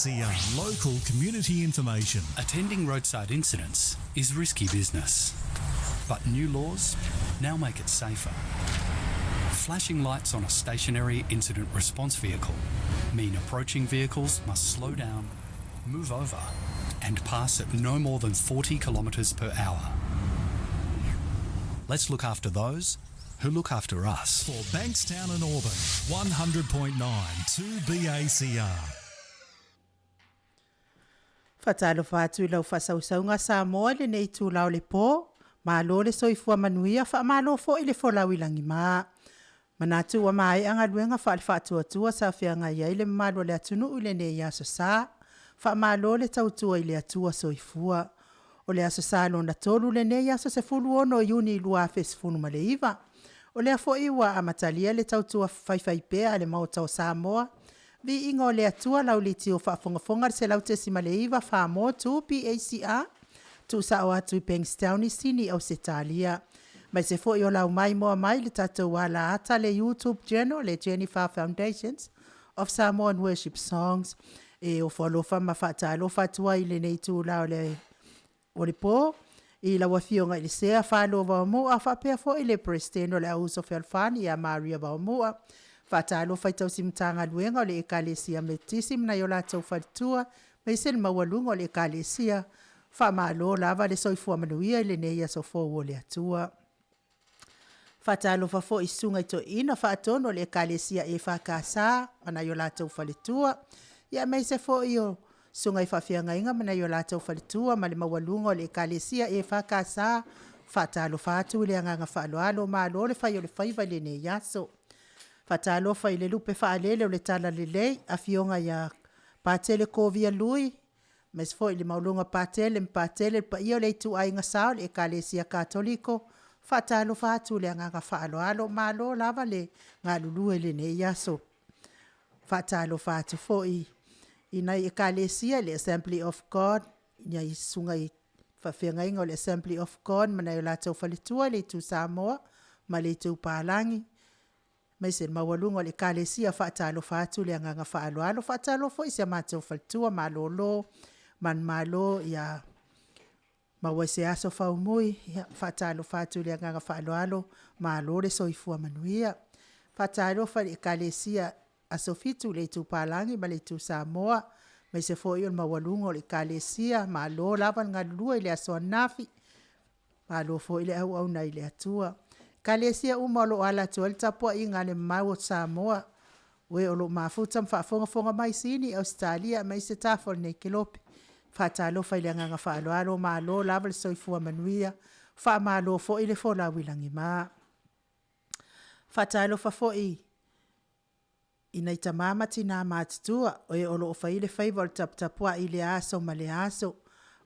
2BACR, local community information. Attending roadside incidents is risky business, but new laws now make it safer. Flashing lights on a stationary incident response vehicle mean approaching vehicles must slow down, move over, and pass at no more than 40 kilometres per hour. Let's look after those who look after us. For Bankstown and Auburn, 100.9 2BACR. Faatalofa atu i lau faasausauga Samoa i lenei itula o le po. Malo le soifua manuia, faamalo foi le folau i lagima. Manatu ua maea galuega faale-faatuatua sa feagai ai le mamalu o le atunuu i lenei Aso Sa. Faamalo le tautua i le Atua Soifua. O le Aso Sa lona tolu lenei, aso 16 o Iuni 2019. O lea foi ua amatalia le tautua faifaipea a le Maota o Samoa. Viiga o le Atua lau leitio faafogafoga le 100.9 faamotu PACR, tuusao atu i Bankstown i Sini, Ausetalia. Aemaise foi o lau maimoa mai le tatou alaata le YouTube channel, le Jennifer Foundations of Samoan Worship Songs. E ofo alofa ma faatalofa atu ai i lenei itula o le po i lau Afioga i le Sea Falo Vaomua faapea foi le Peresetene o le Auuso Fealofani ia Maria Vaomua. Faatalofa i tausi Matagaluega o le Ekalesia Metotisi ma nai o latou faletua, aemaise le maualuga o le Ekalesia. Faamalo lava le soifua manuia i lenei aso fou o le Atua. Faatalofa foi i Susuga i Toeaina Faatonu o le Ekalesia EFKS ma nai o latou faletua, aemaise foi o Susuga i Faafeagaiga ma nai o latou faletua ma le maualuga o le Ekalesia EFKS. Faatalofa atu i le agaga faaaloalo, malo le fai o le faiva i lenei aso. Faatalofa i le lupe faalele o le Talalelei, Afioga ia Patele Kovia Lui, aemaise foi le maualuga o Patele ma Patele, le paia o le ituaiga sa o le Ekalesia Katoliko, faatalofa atu i le agaga faaaloalo, malo lava le galulue i lenei aso. Faatalofa atu foi i nai Ekalesia le Assembly of God, i Susuga i Faafeagaiga o le Assembly of God ma nai o latou faletua i le Itu Samoa ma le Itu Palagi, aemaise le maualuga o le Ekalesia. Faatalofa atu le agaga faaaloalo. Faatalofa foi i si o matou faletua malolo manumalo ia maua i se aso Faumui, faatalofa atu i le agaga faaaloalo, malo le soifua manuia. Faatalofa i le Ekalesia Aso Fitu i le Itu Palagi ma le Itu Samoa, aemaise foi o le maualuga o le Ekalesia, malo lava le galulue i le aso ananafi, malo foi le auauna i le Atua. Ekalesia uma o lo o alo atu ai le tapuaiga a le mamalu o Samoa, o e o lo o mafuta ma faafogafoga mai i Sini, Ausetalia aemaise tafa o lenei kelope, faatalofa i le agaga faaaloalo, malo lava le soifua manuia, faamalo foi le folau i lagima. Faatalofa foi i nai tama ma tina matutua, o e o lo o faia le faiva o le taputapuai i lea aso ma lea aso.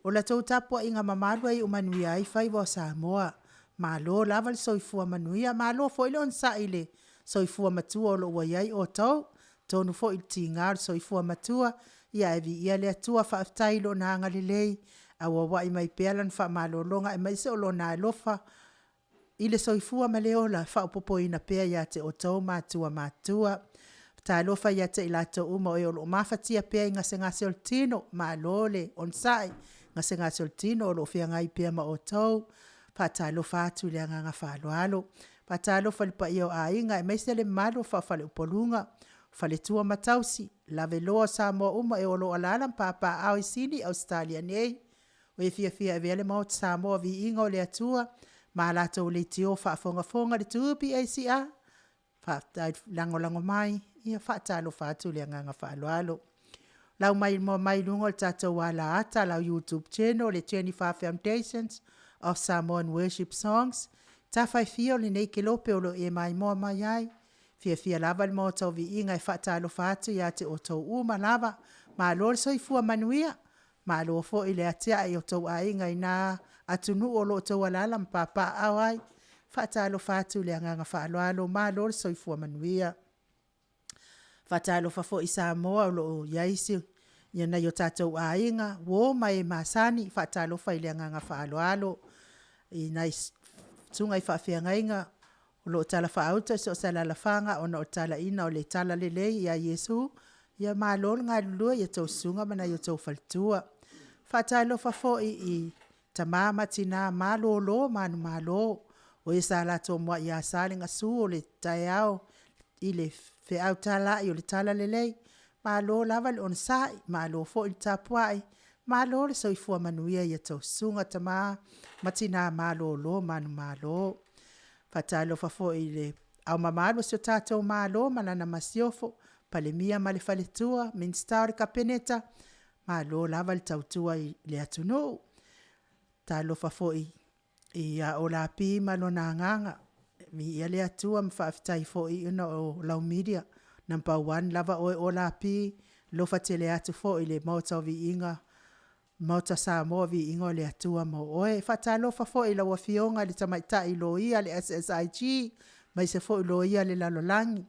O la outou tapuaiga mamalu e iu manuia ai faiva o Samoa. Malo lava le soifua manuia, malo foi le onosai i le soifua matua o lo o ua i ai outou. Atonu foi i le tiga o le soifua matua, ae viia le Atua, faafetai i Lona agalelei, auauai mai pea Lana faamalologa aemaise o Lona alofa i le soifua ma le ola e faaopoopoina pea ia te outou matua matutua. Talofa ia te i latou uma o e o lo o mafatia pea i gasegase o le tino, malo le onosai, gasegase o le tino o lo o feagai pea ma outou, faatalofa atu i le agaga faaaloalo. Faatalofa i le paia o aiga aemaise le mamalu o faa-faleupoluga, faletua ma tausi, lavaloa o Samoa uma o lo o alaala ma papaaao i Sini, Ausetalia nei, o e fiafia e avea le Maota o Samoa, viiga o le Atua ma latou leitio faafogafoga le 2PACR, faafetai le lagolago mai, faatalofa atu i le agaga faaaloalo. Lau maimoa mai i luga o le tatou alaata, lau YouTube channel le Jennifer Foundations of Samoan Worship Songs, tafa e fia o lenei kelope o lo o e maimoa mai ai, fiafia lava le Maota o Viiga e faatalofa atu ia te outou uma lava. Malo le soifua manuia, malo foi le atiae i o outou aiga i na atunuu o lo o outou alaala ma papaaao ai. Faatalofa atu i le agaga faaaloalo, malo le soifua manuia. Faatalofa foi i Samoa o lo o i ai nai o tatou aiga, uo ma e masani, faatalofa i le agaga faaaloalo i nai susuga i faafeagaiga o lo o talafaauto i so o se alaalafaga ona o le talaiina o le Talalelei ia Iesu. Ia malo le galulue i a outou susuga ma nai o outou faletua. Faatalofa foi i tama ma tina malolo manumalo, o e sa o latou muai asa le gasu o le taeao i le feau talai o le Talalelei, malo lava le onosai, malo foi le tapuai, malo le soifua manuia i a outou susuga tama ma tina malolo manumalo. Faatalofa foi i le Ao mamalu o si o tatou Malo ma lana Masiofo, Palemia ma le faletua, Minisita o le Kapeneta, malo lava le tautua i le atunuu. Talofa foi ia Olapi ma lona agaga, viia le Atua ma faafetai foi ona o lau media, number one lava oe Olapi, alofa tele atu foi i le Maota o Viiga, Maota o Samoa Viiga o le Atua mo oe. Faatalofa foi i lau Afioga i le Tamaitai Loia le SSIG aemaise foi Loia a le Lalolagi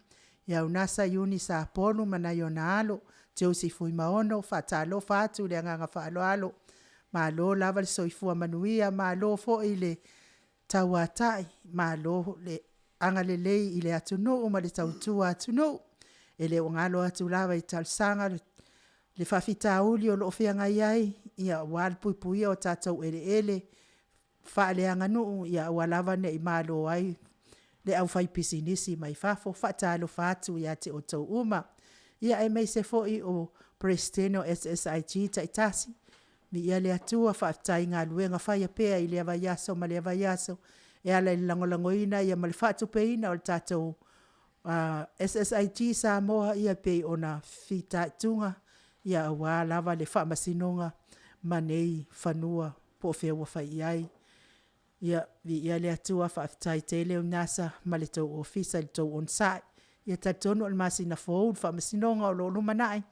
ia Unasa Iuni Sapolu ma nai ona alo, Josie Fuimaono, faatalofa atu i le agaga faaaloalo. Malo lava le soifua manuia, malo foi le tauatai, malo le agalelei i le atunuu ma le tautua atunuu. E le o galo atu lava i talosaga le faafitauli o lo o feagai ai ia aua le puipuia o tatou eleele faaleaganuu ia aua lava ne i malo ai le aufaipisinisi mai fafo. Faatalofa atu ia te outou uma. Ia aemaise foi o Peresetene o SSIG taitasi, viia le Atua faafetai i galuega faia pea i lea vaiaso ma lea vaiaso e ala i le lagolagoina ma le faatupeina o le tatou SSIG Samoa e pei ona fitaituga ia aua lava le faamasinoga ma nei fanua po o fea ua fai i ai. Ia viia le Atua faafetai tele Unasa ma le tou Ofisa i le tou onosai. Ia talitonu o le masina fou le faamasinoga o lo o lumanai,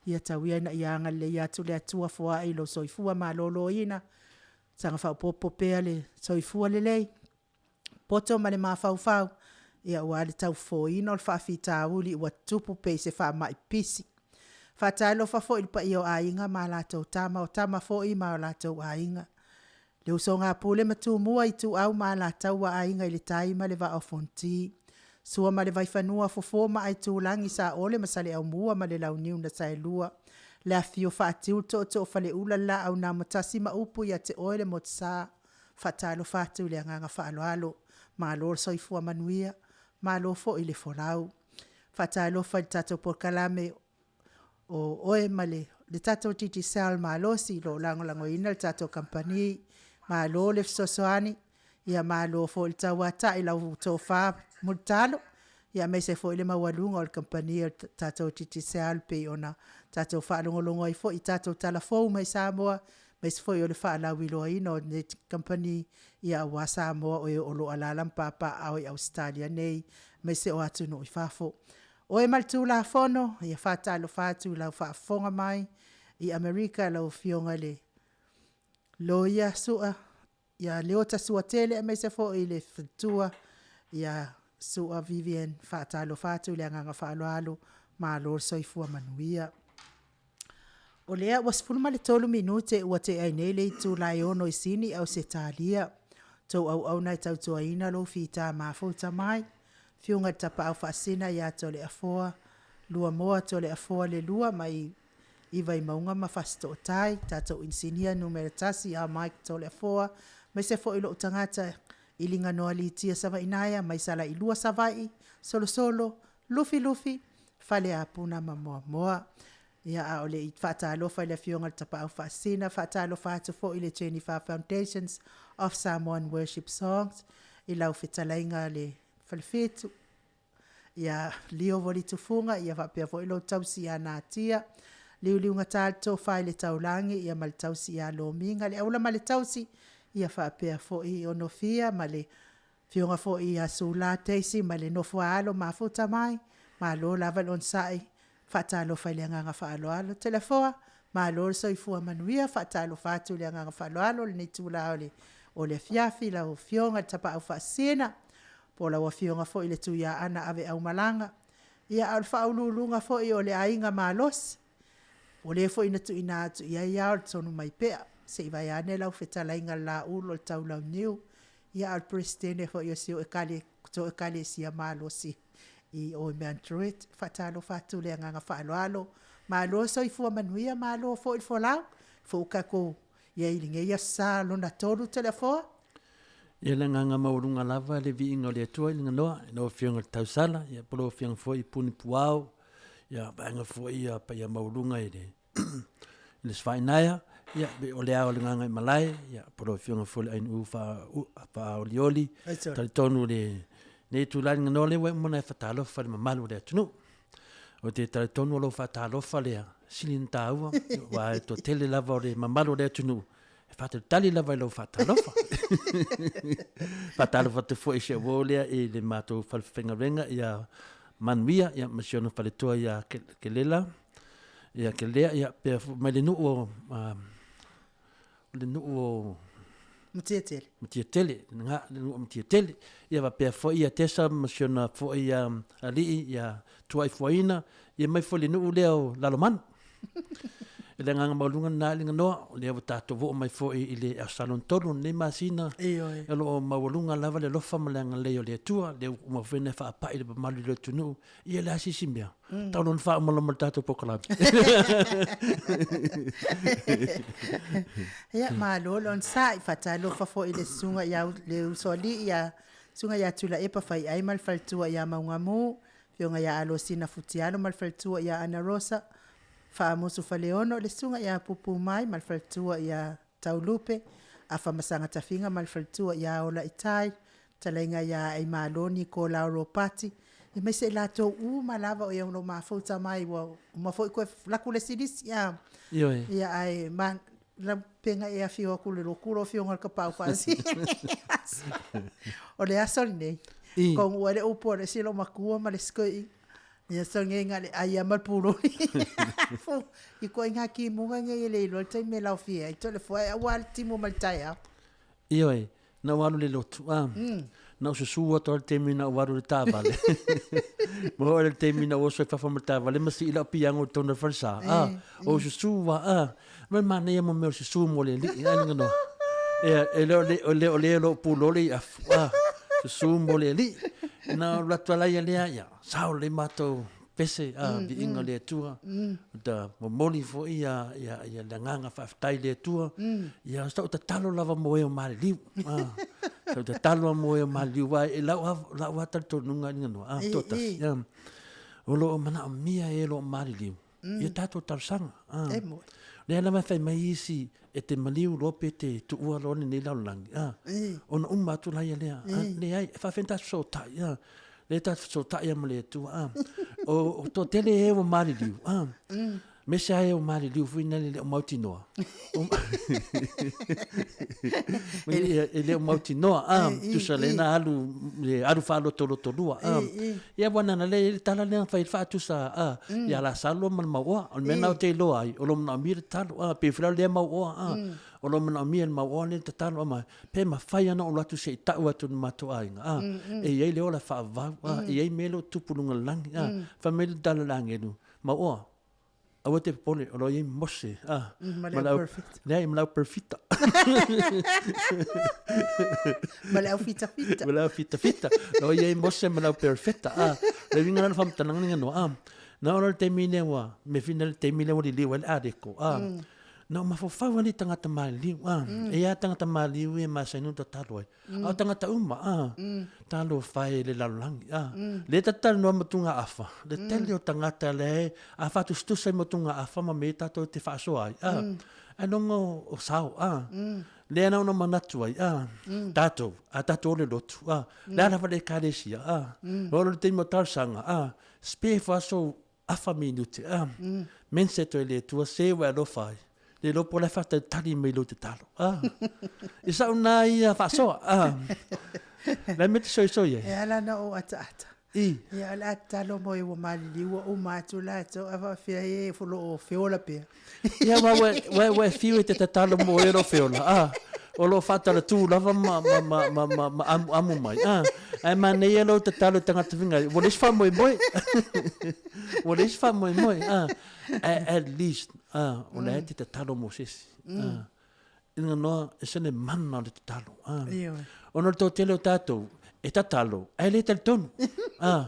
ia tau ia ina ia agalelei atu le Atua foai lou soifua maloloina, saga faaopoopo pea le soifua lelei, poto ma le mafaufau ia aua le tau fofoina o le faafitauli ua tutupu e pei o se faamai pipisi. Faatalofa foi i le paia o Aiga ma latou Tama, o Tama foi ma o latou Aiga, le usoga a Pule ma Tumua Ituau ma Alataua, Aiga i le Tai ma le Vaa o Fonoti, Sua ma le Vaifanua, Fofo ma Aitulagi, Saole ma Saleaaumua ma le Launiu na Saelua, le afifio o Fatiu ma Tootoo o Faleula, le Laau na Amotasi ma upu ia te oe le Motusa. Faatalofa atu i le agaga faaaloalo, malo le soifua manuia, malo foi le folau. Faatalofa i le tatou Polokalame o oe ma le tatou Digicel malosi o lo o lagolagoina le tatou Kamupani, malo le fesoasoani, ia malo foi le tauatai i lau tofa Mulitalo, ia aemaise foi le maualuga o le Kamupani a le tatou Digicel e pei ona tatou faalogologo ai foi i tatou tala fou mai Samoa, aemaise foi o le faalauiloaina o lenei Kamupani, ia aua Samoa o lo o alala ma papaaao i Ausetalia nei, aemaise o atunuu i fafo. O e ma le Tulafono, ia faatalofa atu i lau faafofoga mai i Amerika lau Afioga i le Loia Sua ia Leota Suatele aemaise foi le faletua ia Sua Vivian, faatalofa atu i le agaga faaaloalo, malo le soifua manuia. O lea ua 13 minute ua tea ai nei le itula e 6:00 i Sini, Ausetalia, outou auauna e tautuaina lou fita mafuta mai, Afioga i le Tapaau Faasisina ia Toleafoa Luamoa Toleafoa le II mai i Vaimauga ma Fasitootai, tatou Inisinia numera 1 ia Mike Toleafoa, aemaise foi lou tagata Iliganoa Lee Savaiinaea mai Salailua Savaii, Solosolo, Lufilufi, Faleapuna ma Moamoa. Ia a o le i faatalofa i le Afioga i le Tapaau Faasisina, faatalofa atu foi i le Genifa Foundations of Samoan Worship Songs i lau fetalaiga le Falefitu, ia Leo Tufuga, ia faapea foi lou tausi ia Natia, liuliugata le tofa i le taulagi ia ma le tausi ia Lomiga, le aula ma le tausi, ia faapea foi Onofia ma le afioga foi ia Sula Daisy ma le nofo-a-alo Mafuta mai, malo lava le onosai, faatalofa i le agaga faaaloalo. Toleafoa, malo le soifua manuia, faatalofa atu i le agaga faaaloalo i lenei itula o le afiafi i lau Afioga i le Tapaau Faasisina, po o lau Afioga foi i le Tuiaana aveaumalaga, ia ae o le faauluuluga foi o le Aiga Malosi, o le foi na tuuina atu i ai ia ao le Tonumaipea, se i vaeane lau fetalaiga Laulu o le Taulauniu, ia ae o le Peresetene foi o si ou Ekalesia malosi. I o i Mount Druitt, faatalofa atu le agaga faaaloalo. Malo soifua manuia, malo foi le folau, fo'u tatou i ai i lenei aso sa lona tolu Toleafoa. Ia le agaga maualuga lava le viiga o le Atua i le ganoa i lau Afioga i le Tausala, ia po o lau Afioga foi i Puni Puao, ia vaega foi ia paia maualuga i le i le Svainaia, ia pei o le ao o le Gagaemalae, ia po o lau Afioga foi i le Ainuu Faaolioli, talitonu i lenei itula i le ganoa lea ua uma ona e faatalofa i le mamalu o le atunuu. Ou te talitonu o lou faatalofa lea, sili ona taua, aua e toatele lava o le mamalu o le atunuu e faatalitali lava i lau faatalofa. Faatalofa atu foi i si au uo lea i le matou fale faigaluega ia Manuia ia ma si ona faletua ia Kelela, ia Kelea ia pea foi mai le nuu o le nuu o Matiatele. Matiatele, nga le nuu o Matiatele. Ia faapea foi ia Tesa ma si ona foi ia alii ia Tuaifuaina, ia mai foi le nuu lea o Lalomanu. I le agaga maualuga lena i le ganoa, o lea ua tatou oo mai foi i le aso lona tolu o lenei masina, Ioe. o lo o maualuga lava le alofa ma le agalelei o le Atua, lea ua uma foi ona e faapai le mamalu i le atunuu, ia le a se isi mea, tau lona faauma loa ma le tatou polokalame. Ia, malo le onosai, faatalofa foi i le susuga ia le Usoalii ia Susuga ia Tuilaepa Faiai ma le faletua ia Maugamu, Afioga ia Alosina Futialo ma le faletua ia Ana Rosa, Faamusu Faleono, le Susuga ia Pupumai ma le faletua ia Taulupe, Afamasaga Tafiga ma le faletua ia Ola Itai, Fetalaiga ia Aimalo Nikolao Ropati, aemaise i latou uma lava o e ono mafuta mai ua uma foi toe laku le isi lisi. Ioe. Ia ae ma lau pega e afio atu le lotu lau Afioga i le Tapaau Faasili. O le aso lenei, taunuu ai le upu a le isi loomatua ma le isi toeaina, ia soge na o le ai lava ma le puloli. I ituaiga timuga nei e le iloa le taimi e laofie ai Toleafoa ae aua le timu mai le taeao. Ioe, na ou alu i le lotu, a, na ou susu atu lava i le taimi na ou alu i le taavale. Ma oo i le taimi na ou oso ai fafo ma le taavale ma sii lau piago i totonu o le falesa, a, ou susu lava, a, ma le manaia mo mea o le susu mo le alii, a niganoa. Ia, e le o le, o le o le o lou puloli i afu, a, susu mo le alii. Na ou alu atu lava ia lea, ia, sao lelei matou pese, a, viiga o le Atua, ta momoli foi ia, ia, ia le agaga faafetai i le Atua. Ia, sa ou tatalo lava mo e o maliliu, a, sa ou tatalo lava mo e o maliliu, aua e lau lau lava talitonuga i niganoa, a, toatasi, a, o lo o manaomia e o lo o maliliu ia tatou talosaga. A, E moi. lea lava e fai mai isi, e te maliu loa pe te tuua loa lenei lalolagi, a, ona uma atu laia lea, a, leai, e faafefea ona tatou fesootai, a, lea tatou fesootai lava ma le Atua, a. O toatele e ua maliliu, a, aemaise lava e ua maliliu foi lea e le o mautinoa. E le o mautinoa, a, tusa lea na alu, le alu faalotolotolua, a. Ia aua na lea e i ai le tala lea na fai ai le faatusa, a, ia Lasalo ma le mauoa. O le mea lena ou te iloa ai, o lo o manaomia le tatalo, a, pei foi la o lea mauoa, a, o lo o manaomia e le mauoa lea le tatalo, a ma pe mafai lava ona ou alu atu se i tau atu i le matou aiga, a, e i ai le ola faavavau, a, e i ai mea o lo o tupu i luga o le lagi, a. Fai mai le tala a le agelu, mauoa, aua e te popole, o lo o i ai Mose, a, Ma le au perfect. Leai, ma le au perfita. Ma le au fitafita. Ma le au fitafita. O lo o i ai Mose ma le au perfeta, a. Le uiga la o le faamatalaga lenei noa, a. Na oo loa i le taimi lea ua, me fina le taimi lea ua liliu ai le aleko, a. Na ou mafaufau lava i tagata maliliu, a. E i ai lava tagata maliliu ia e masani ona tatalo ai. A o tagata uma, a, talofa e i le lalolagi, a. Lea ta te talanoa ma tugaafa, le tele o tagata lea e, a faatusatusa i motugaafa ma mea tatou te faasoa ai, a, ailoga o sao, a. Lea na ona manatu ai, a, tatou, a tatou o le lotu, a, le a lava le ekalesia, a, oo loa i le taimi o talosaga, a, spare for us all afa minute, a, mense toe le Atua se ua e alofa ai, le iloa po o le a faatalitali mai lou tatalo, a. I sau na ia faasoa, a. Le mea te soisoi ai. E ala ona ou ataata. I. Ia, o le a tatalo mo e ua maliliu ua uma atu latou, a faapefea e o lo o feola pea. Ia, aua ua, ua, ua e fiu e te tatalo mo e o lo o feola, a. O lo o faatalatu lava ma, ma, ma, ma, ma, ma amuamu mai, a. Ae manaia lou tatalo i tagata finga, ua leai se faamoemoe. Ua leai se faamoemoe, a. Ae at least, a, o lea e te tatalo mo se isi. A. I luga noa, e sene mana o le tatalo. A. Ioe. Ona o le toatele o tatou, e tatalo, ae le talitonu. A,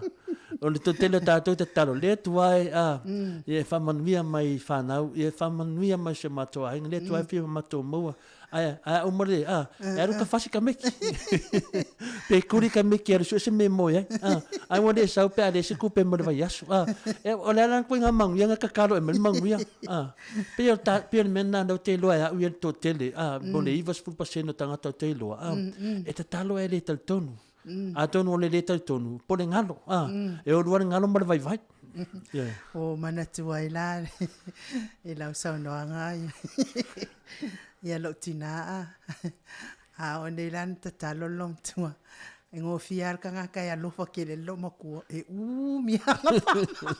o le toatele o tatou e tatalo, le Atua e, a, ia e faamanuia mai i fanau, ia e faamanuia mai i si o matou aiga, le Atua e fia matou maua. Ae, ae a uma le, a, e alu ka fasi ka meki. Pe kuri ka meki e alu sue se mea e moe ai. A, ae ua le sau pe a leai se tupe mo le vaiaso. A, e, o le a la le ituaiga manuia na tatalo e aumai le manuia. A, pei o le ta, pei o le mea lena lea ou te iloa e au ia le toatele, a, mo le 90% o tagata ou te iloa, a, e tatalo ae le talitonu. Atonu o le le talitonu, po o le galo, a, e o lua le galo ma le vaivai. Yeah. Ua manatu ai la i lau saunoaga ia lou tina a. A o nei la na tatalo le loomatua, e gofie lava le tagata e alofa tele i le loomatua, e umi lava ona faamanuia.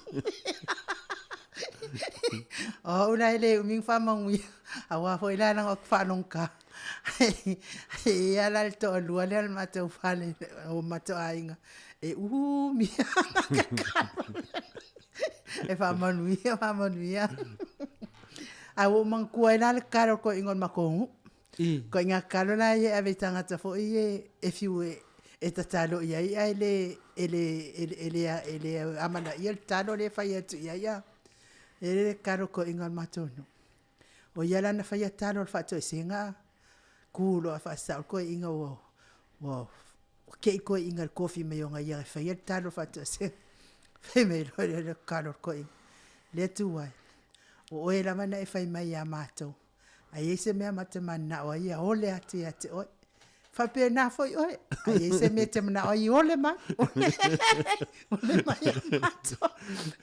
O au la e le umi ona faamanuia, aua foi la leaga ou te faalogogata. E i ai lava la le toalua lea o le matou fale, o matou aiga, e umi lava ona tatalo e faamanuia, faamanuia. Ae ua ou manatua ai la le tatalo a le toeaina o le matou nuu. Ituaiga tatalo la ia e ave i tagata foi ia e fiu e tatalo i ai ae le e le e le e le amanaia le tatalo lea e fai atu i ai a. E i ai le tatalo a le toeaina o le matou nuu, o ia la na faia talo o le faatoesega, tu loa faasao le toeaina ua ua te i toeaina i le tofi mai ona ia e faia le talo o le faatoesega. Fai mai loa lea o le tatalo a le toeaina, le Atua e, o oe lava na e fai mai ia matou, a i ai se mea ma te mananao ai ia ole atu ia te oe. Faapena foi oe, a i ai se mea e te manao ai, ole mai, ole mai ia matou.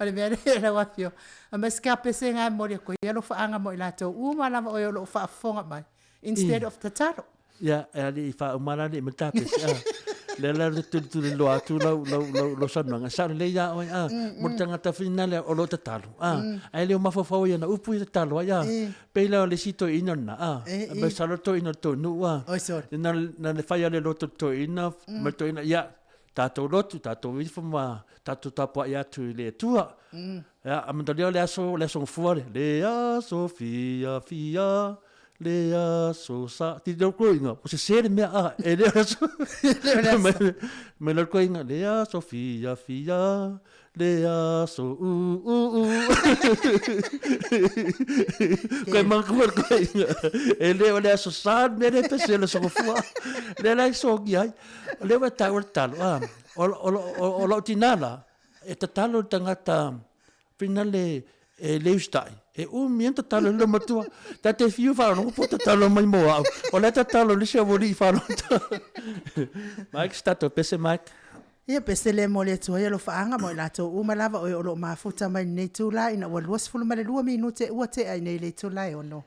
O le mea lea lau Afioga, aumai se tapese lena e momoli atu ai alofaaga mo i latou uma lava o e o lo o faafofoga mai, instead of tatalo. Ia, e alii faauma la alii ma le tapese, a. Lea la e tulituliloa atu lau, lau, lau, lau saunoaga, e sao lelei ia oe, a. Mo le tagata foi lena o lo o tatalo, a. Ae le o mafaufau ai i ana upu ia tatalo ai, a. Pei la o le isi toeaina lena, a. Masalo le toeaina o le tou nuu, a. Na, na le fai lava le loto i le toeaina, ma le toeaina, ia, tatou lotu, tatou ifo ma tatou tapuai atu i le Atua. Ia, amatalia o le aso, le aso gafua lea, le aso fiafia, le aso sa, tilotilo le toeaina, ua sese le mea, a, e le o le aso, mai loa le toeaina, le aso fiafia, le aso uu. Koe manatua le toeaina, e le o le aso sa le mea lea e pese o le aso gafua. Lea la e sogia ai. O lea ua e taua le tatalo, a, o lou tina la, E tatalo le tagata finale e le usitai, e umi ai ona tatalo i le matua. Ta te fiu faalogo po o tatalo mai mo au. O la e tatalo i le isi aualii faalota. Mike, se tatou pese Mike. Ia, pese le momoli atu ai alofaaga mo i latou uma lava o e o lo o mafuta mai i lenei itula ina ua 22 minute ua tea i nei le itula e 6.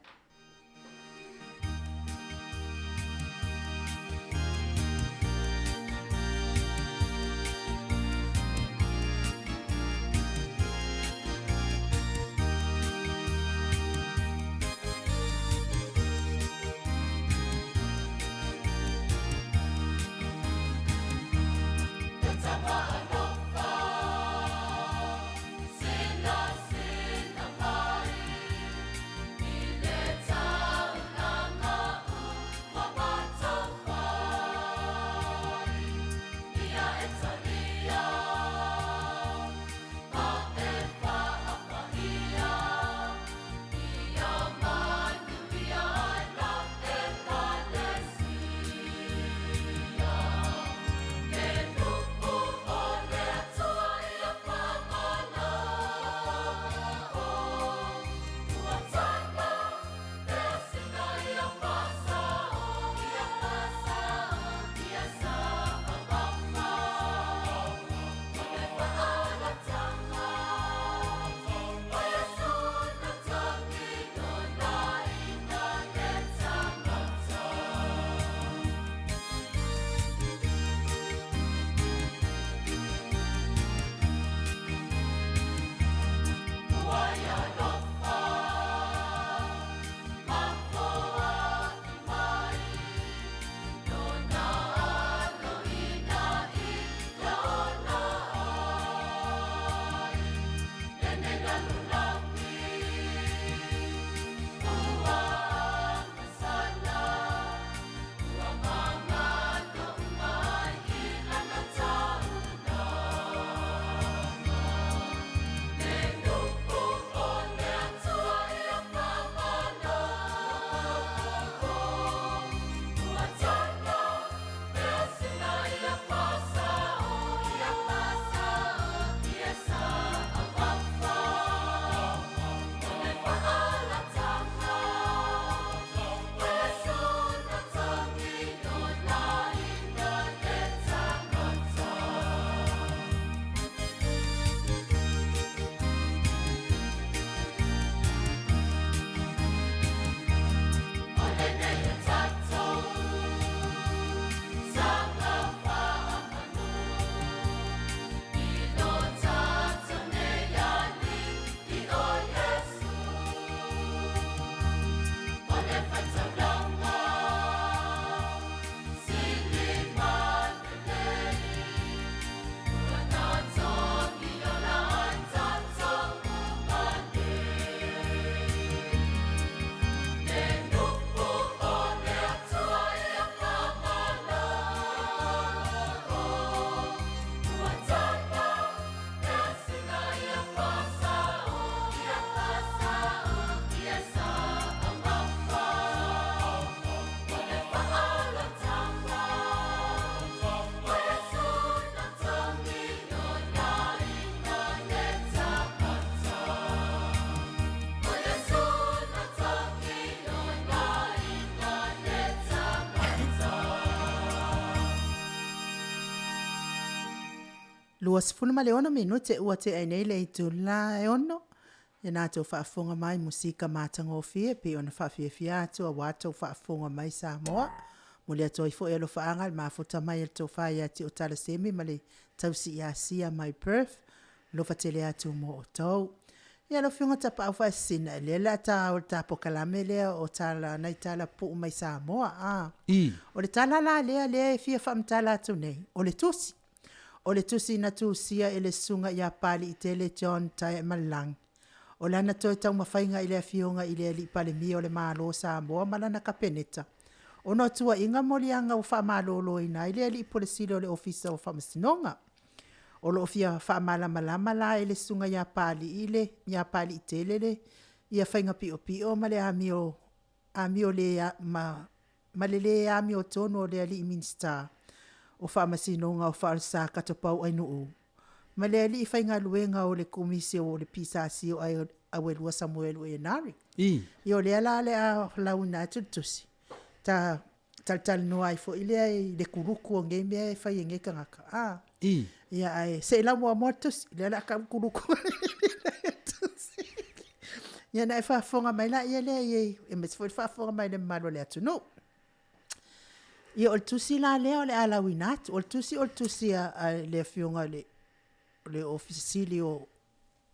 26 minute ua tea ai nei le itula e ono, ia na tou faafofoga mai musika matagofie e pei ona faafiafia atu aua tou faafofoga mai Samoa. Momoli atu ai foi alofaaga i le mafuta mai a le tofa ia Tioatala Semi ma le tausi ia Sia mai Perth. Alofa tele atu mo outou. Ia lau Afioga Tapaau Faasisina, lea o le a ta o i le ta polokalame lea o tala, nai tala pupuu mai Samoa, a. I. O le tala la lea lea e fia faamatala atu nei, o le tusi. O le tusi na tusia e le Susuga ia Papaliitele John Taiamalelagi, o lana toe taumafaiga i le Afioga i le Alii Palemia o le Malo o Samoa ma lana Kapeneta, ona o tuuaiga ma moliaga ua faamaloloina ai le Alii Pule Sili o le Ofisa o Faamasinoga. O lo o fia faamalamalama la e le Susuga ia Papalii le, ia Papaliitele le, ia faiga piopio ma le amio, amio le, ma, ma le lē amiotonu o le alii Minisita o Faamasinoga o Faaolesa Katopau Ainuu ma le alii faigaluega o le Komisi o le PSC o Auelua Samuelu Enari. I. Ia o lea la o le a lauina atu le tusi, ta talatalanoa ai foi lea i le kuluku o nei mea e fai e nei tagata. A. I. Ia ae se i lau muamua le tusi, lea o le a tau kuluku le tusi. Ia ona e faafofoga mai laia lea i ai, aemaise foi le faafofoga mai a le mamalu o le atunuu. Ia o le tusi la lea o le a lauina atu, o le tusi o le tusi a le Afioga i le Ofisa Sili o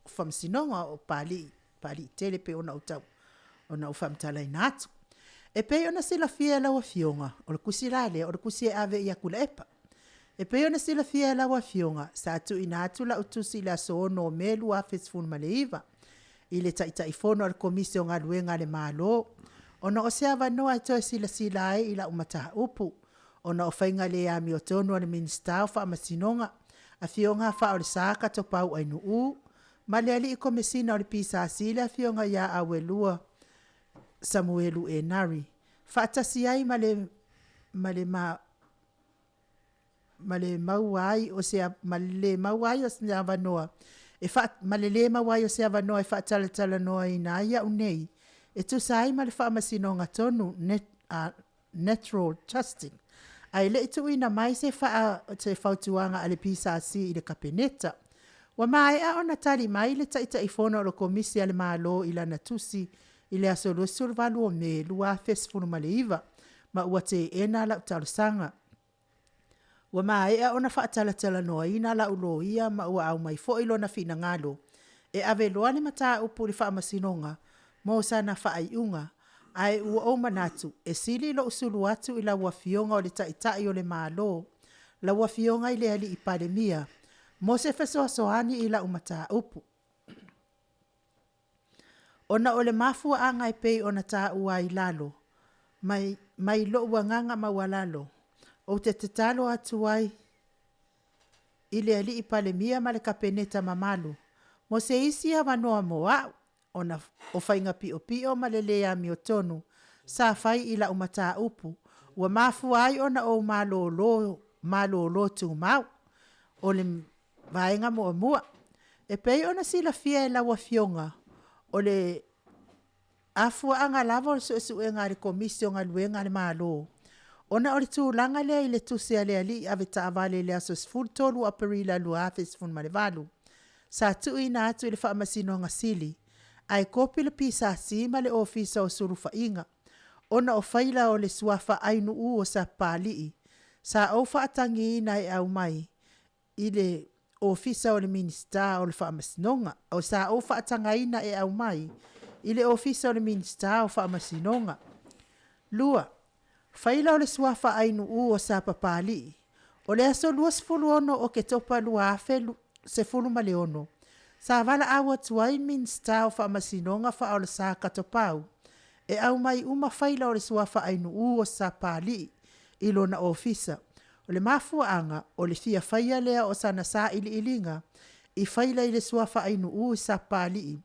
Faamasinoga o Papalii, Papaliitele pei ona ou tau, ona ou faamatalaina atu. E pei ona silafia e lau Afioga, o le tusi la lea, o le tusi e ave ia Tuilaepa. E pei ona silafia e lau Afioga, sa tuuina atu lau tusi i le aso 6 o Me 2019 i le Taitaifono a le Komisi o Galuega a le Malo, ona o se avanoa e toe silasila ai i lau mataupu, ona o faiga le amiotonu a le Minisita o Faamasinoga, Afioga Faaolesa Katopau Ainuu, ma le Alii Komesina o le PSC le Afioga ia Auelua Samuelu Enari, faatasi ai ma le ma le ma ma le maua ai o se ma le lē maua ai o se avanoa e faa ma le lē maua ai o se avanoa e faatalatalanoaina ai au nei e tusa ai ma le faamasinoga tonu net, Natural Justice, ae le i tuuina mai se faa se fautuaga a le PSC i le Kapeneta. Ua maea ona tali mai le Taitaifono o le Komisi a le Malo i lana tusi i le aso 28 o Me 2019 ma ua teena lau talosaga. Ua maea ona faatalatalanoaina lau loia ma ua aumai foi lona finagalo e ave loa le mataupu i le Faamasinoga mo sana faaiuga, ae ua ou manatu e sili lou sulu atu i lau Afioga o le Taitai o le Malo, lau Afioga i le Alii Palemia, mo se fesoasoani i lau mataupu. Ona o le mafuaaga e pei ona taua ai i lalo, mai, mai lou agaga maualalo, ou te tatalo atu ai i le Alii Palemia ma le Kapeneta mamalu, mo se isi avanoa mo a'u, ona o faiga piopio ma le lē amiotonu sa fai i la'u mataupu, ua mafua ai ona ou malolo, malolo tumau. O le vaega muamua, e pei ona silafia e lau Afioga, o le afuaaga lava o le suesuega a le Komisi o Galuega a le Malo, ona o le tulaga lea i le tusi a le alii avetaavale i le aso 13 o Aperila 2018, sa tuuina atu i le Faamasinoga Sili, ae kopi le PSC ma le Ofisa o Sulufaiga, ona o faila o le suafa ainuu o Sapapalii, sa ou faatagiina e aumai i le Ofisa o le Minisita o le Faamasinoga, o sa ou faatagaina e aumai i le Ofisa o le Minisita o Faamasinoga. 2. Faila o le suafa ainuu o Sapapalii. O le aso 26 o Oketopa 2016, sa valaau atu ai le Minisita o Faamasinoga Faaolesa Katopau e aumai uma faila o le suafa ainuu o Sapapalii i lona ofisa. O le mafuaaga, o le fia faia lea o sana sailiiliga i faila i le suafa ainuu i Sapapalii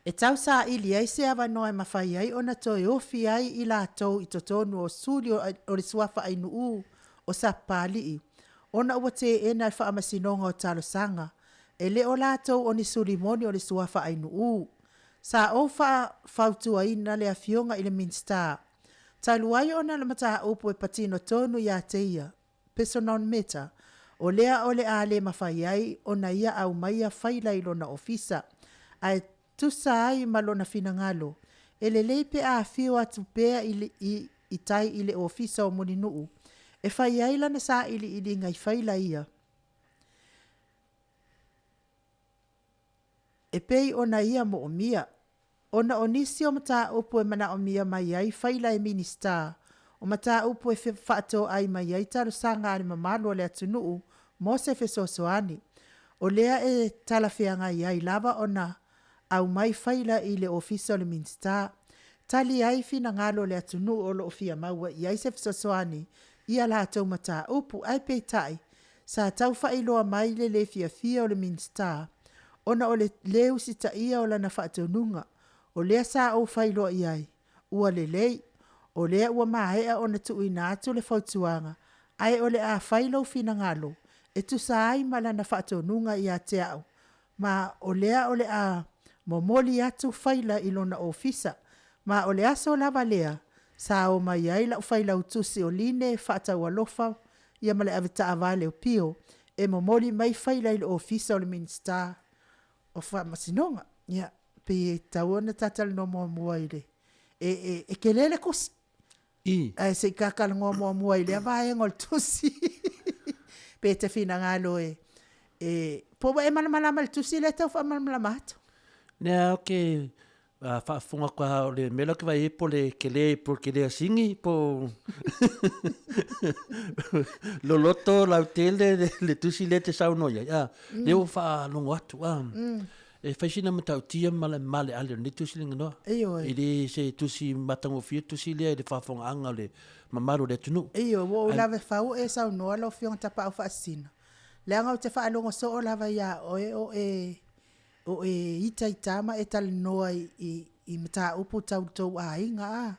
e tau saili ai se avanoa e mafai ai ona toe ofi ai i latou i totonu o suli o le suafa ainuu o Sapapalii ona ua teena e le Faamasinoga o Talosaga e le o latou o ni suli moni o le suafa ainuu. Sa ou fautuaina le Afioga i le Minisita, talu ai ona o le mataupu e patino tonu ia te ia. Personal Matter, o lea o le a le mafai ai ona ia aumaia faila i lona ofisa, ae tusa ai ma lona finagalo, e lelei pe a afio atu pea i, i, i tai i le ofisa o Mulinuu e fai ai lana sailiiliga i faila ia. E pei ona ia moomia, ona o nisi o mataupu e manaomia mai ai faila e Minisita, o mataupu e faatoai mai ai talosaga a le mamalu o le atunuu mo se fesoasoani. O lea e talafeagai ai lava ona aumai faila i le Ofisa o le Minisita, tali ai finagalo o le atunuu o lo o fia maua i ai se fesoasoani i a latou mataupu. Ae peitai, sa tau faailoa mai le le fiafia o le Minisita ona o le lē usitaia o lana faatonuga. O lea sa ou faailoa i ai, ua lelei, o lea ua maea ona tuuina atu le fautuaga, ae o le a fai lou finagalo e tusa ai ma lana faatonuga ia te au, ma o lea o le a momoli atu faila i lona ofisa, ma o le aso lava lea sa o mai ai la'u failautusi o Line Faataualofa ia ma le avetaavale o Pio e momoli mai faila i le ofisa o le Minisita o Faamasinoga. Ia, pei e tatau ona ta talanoa muamua i le e, e, e tele le tusi. I. Ae se i ta talanoa muamua i lea vaega o le tusi. Pe te finagalo e, e po ua e malamalama i le tusi lea e tau faamalamalama atu. Nea o ke faafofoga atu lava o le mea lea ou te vaai ai po o le tele po o le tele asini po o loloto lautele le tusi lea e te saunoa i ai, a, lea ua faalogo atu, a. E fai sina matautia ma le maaleale o lenei tusi lea Ioe. E le se tusi matagofie le tusi lea i le faafofogaaga o le mamalu o le atunuu. Ioe, ua ou lave fau o e saunoa lau Afioga Tapaau Faasisina, leaga ou te faalogo soo lava ia oe o e o e itaita ma e talanoa i, i, i mataupu tau le tou aiga, a.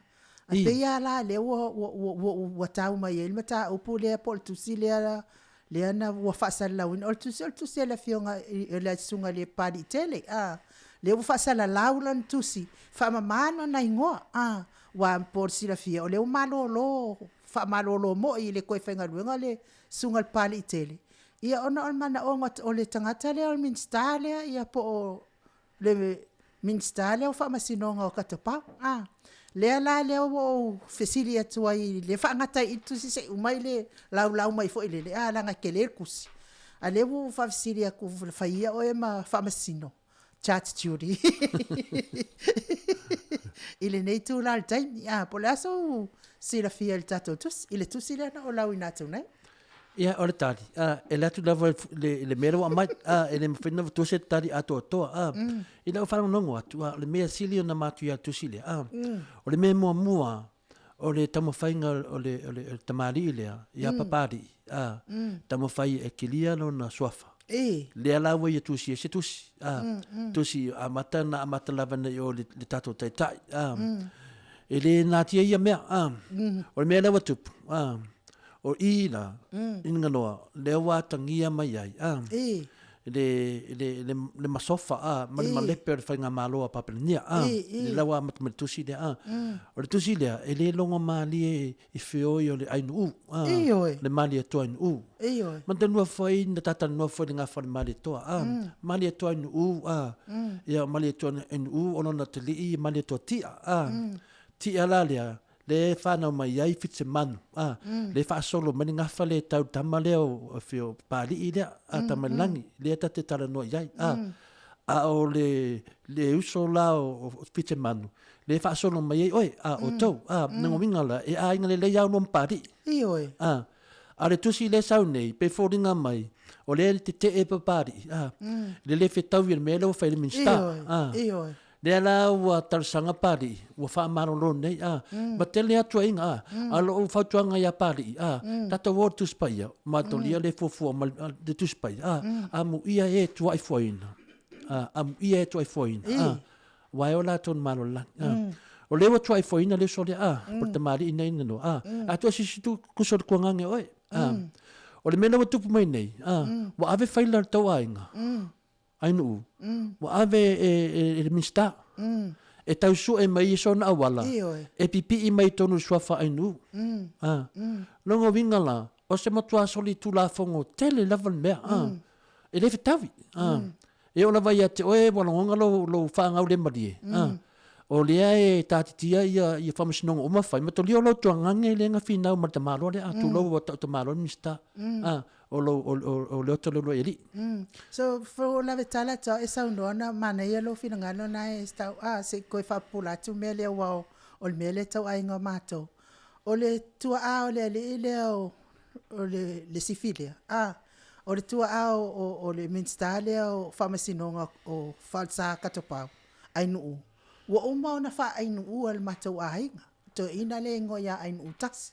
A pei lava la lea ua, ua, ua, ua, ua tau mai ai le mataupu lea po o le tusi lea lea na ua faasalalauina. O le tusi, o le tusi a le Afioga i le Susuga i le Papaliitele, a. Lea ua faasalalau lana tusi, faamama lona igoa, a. Aua mo le silafia, o lea ua malolo, faamalolo moi e le toe faigaluega le Susuga i le Papaliitele, Ia ona o le manaoga o le tagata lea o le Minisita lea ia po o le Minisita lea o Faamasinoga o Katopau. A, lea la lea ua ou fesili atu ai, lea faagata ai i i le tusi se i uma ai le laulau mai foi lele, a leaga e tele le tusi. A lea ua ou faafesili atu, fai ia oe ma Faamasino, Judge Judy i lenei itula o le taimi. A, po o le a sou silafia i le tatou tusi, i le tusi lea na ou lauina atu nei? Ia, o le tali, a, e alu atu lava i le mea lea ua aumai, a, e le mafai ona avatua se tali atoatoa, a. I lau faalogologo atu, a, o le mea sili ona matuia i le tusi lea, a, o le mea muamua, o le taumafaiga o le, o le, o le tamalii lea, ia Papalii, a, taumafai e kilia lona suafa. Lea la ua ia tusi ai se tusi, a, tusi amata na amata lava nei o le, le tatou taitai, a. E le natia ia mea, a. O le mea lea ua tupu, a, O i la, i Nganoa, lea ua atagia mai ai, a, le, le, le, le masofa, a, ma le malepe o le faigamalo a Papalania, a, le la ua amata mai le tusi lea, a. O le tusi lea, e le logo malie i feoi o le Ainu'u, a, le Malietoa Ainu'u. Manatua foi na ta talanoa foi i le gafa o le Malietoa, a, Malietoa Ainu'u, a, ia o Malietoa Ainu'u o lona atalii Malietoa Ti'a, a, Ti'a la lea, lea e fanau mai ai Fitzemanu, a, lea e faasolo mai le gafa lea e tau i le tama lea o, o Papalii lea, a, Tamailangi, lea ta te talanoa i ai, a. A o le, le uso la o, o Fitzemanu, lea e faasolo mai ai oe, a, outou, a, lona uiga la, e aiga lelei lava oulua ma Papalii. Ioe. A, a o le tusi lea e sau nei, pei e foliga mai, o lea e tetee Papalii, a, i le le fetaui o le mea lea ua fai e le Minisita, a. Ioe. Lea la ua talosaga Papalii, ua faamalolo nei, a, ma tele atu aiga, a, a o lou fautuaga ia Papalii, a, tatou o i le Tusi Paia, matolia le fuafua ma le Tusi Paia, a, amuia e tuaifuaina, a, amuia e tuaifuaina, a, aua e ola atu le Malo o le lagi, a. O lea ua tuaifuaina le uso lea, a, po o le tamalii nei na noa, a, a tua sisi tu kuso le kuagaga oe, a. O le mea lea ua tupu mai nei, a, ua ave faila i le tou aiga, Ainuu, ua ave e le Minisita e tau sue mai i sona auala e pipii mai i totonu o le suafa Ainuu. Lona uiga la, O se matua solitulafono tele lava le mea, a. E le fetaui, a. E oo lava ia te oe ua lagona lou, lou faagaulemalie, a. O lea e tatitia ia, ia faamasinoga uma fai, matolia o lou tuagage lea na finau ma le tamaloa lea, a, tulou ua tau tamaloa le Minisita, a, o lou, o, o, o Leota Leuluaialii. So, fo lave tala atu au e saunoa na manaia lou finagalo na e tau, a, se i toe faapupula atu mea lea aua o, o le mea lea e tau aiga o matou. O le tuaa o le alii lea o, o le, le sifi lea, a, o le tuaa o, o, o le Minisita lea o Faamasinoga o Falesa Katopau, Ainuu, ua uma ona faainuua e le matou aiga, toeaina lea e igoa ia Ainuu Tasi.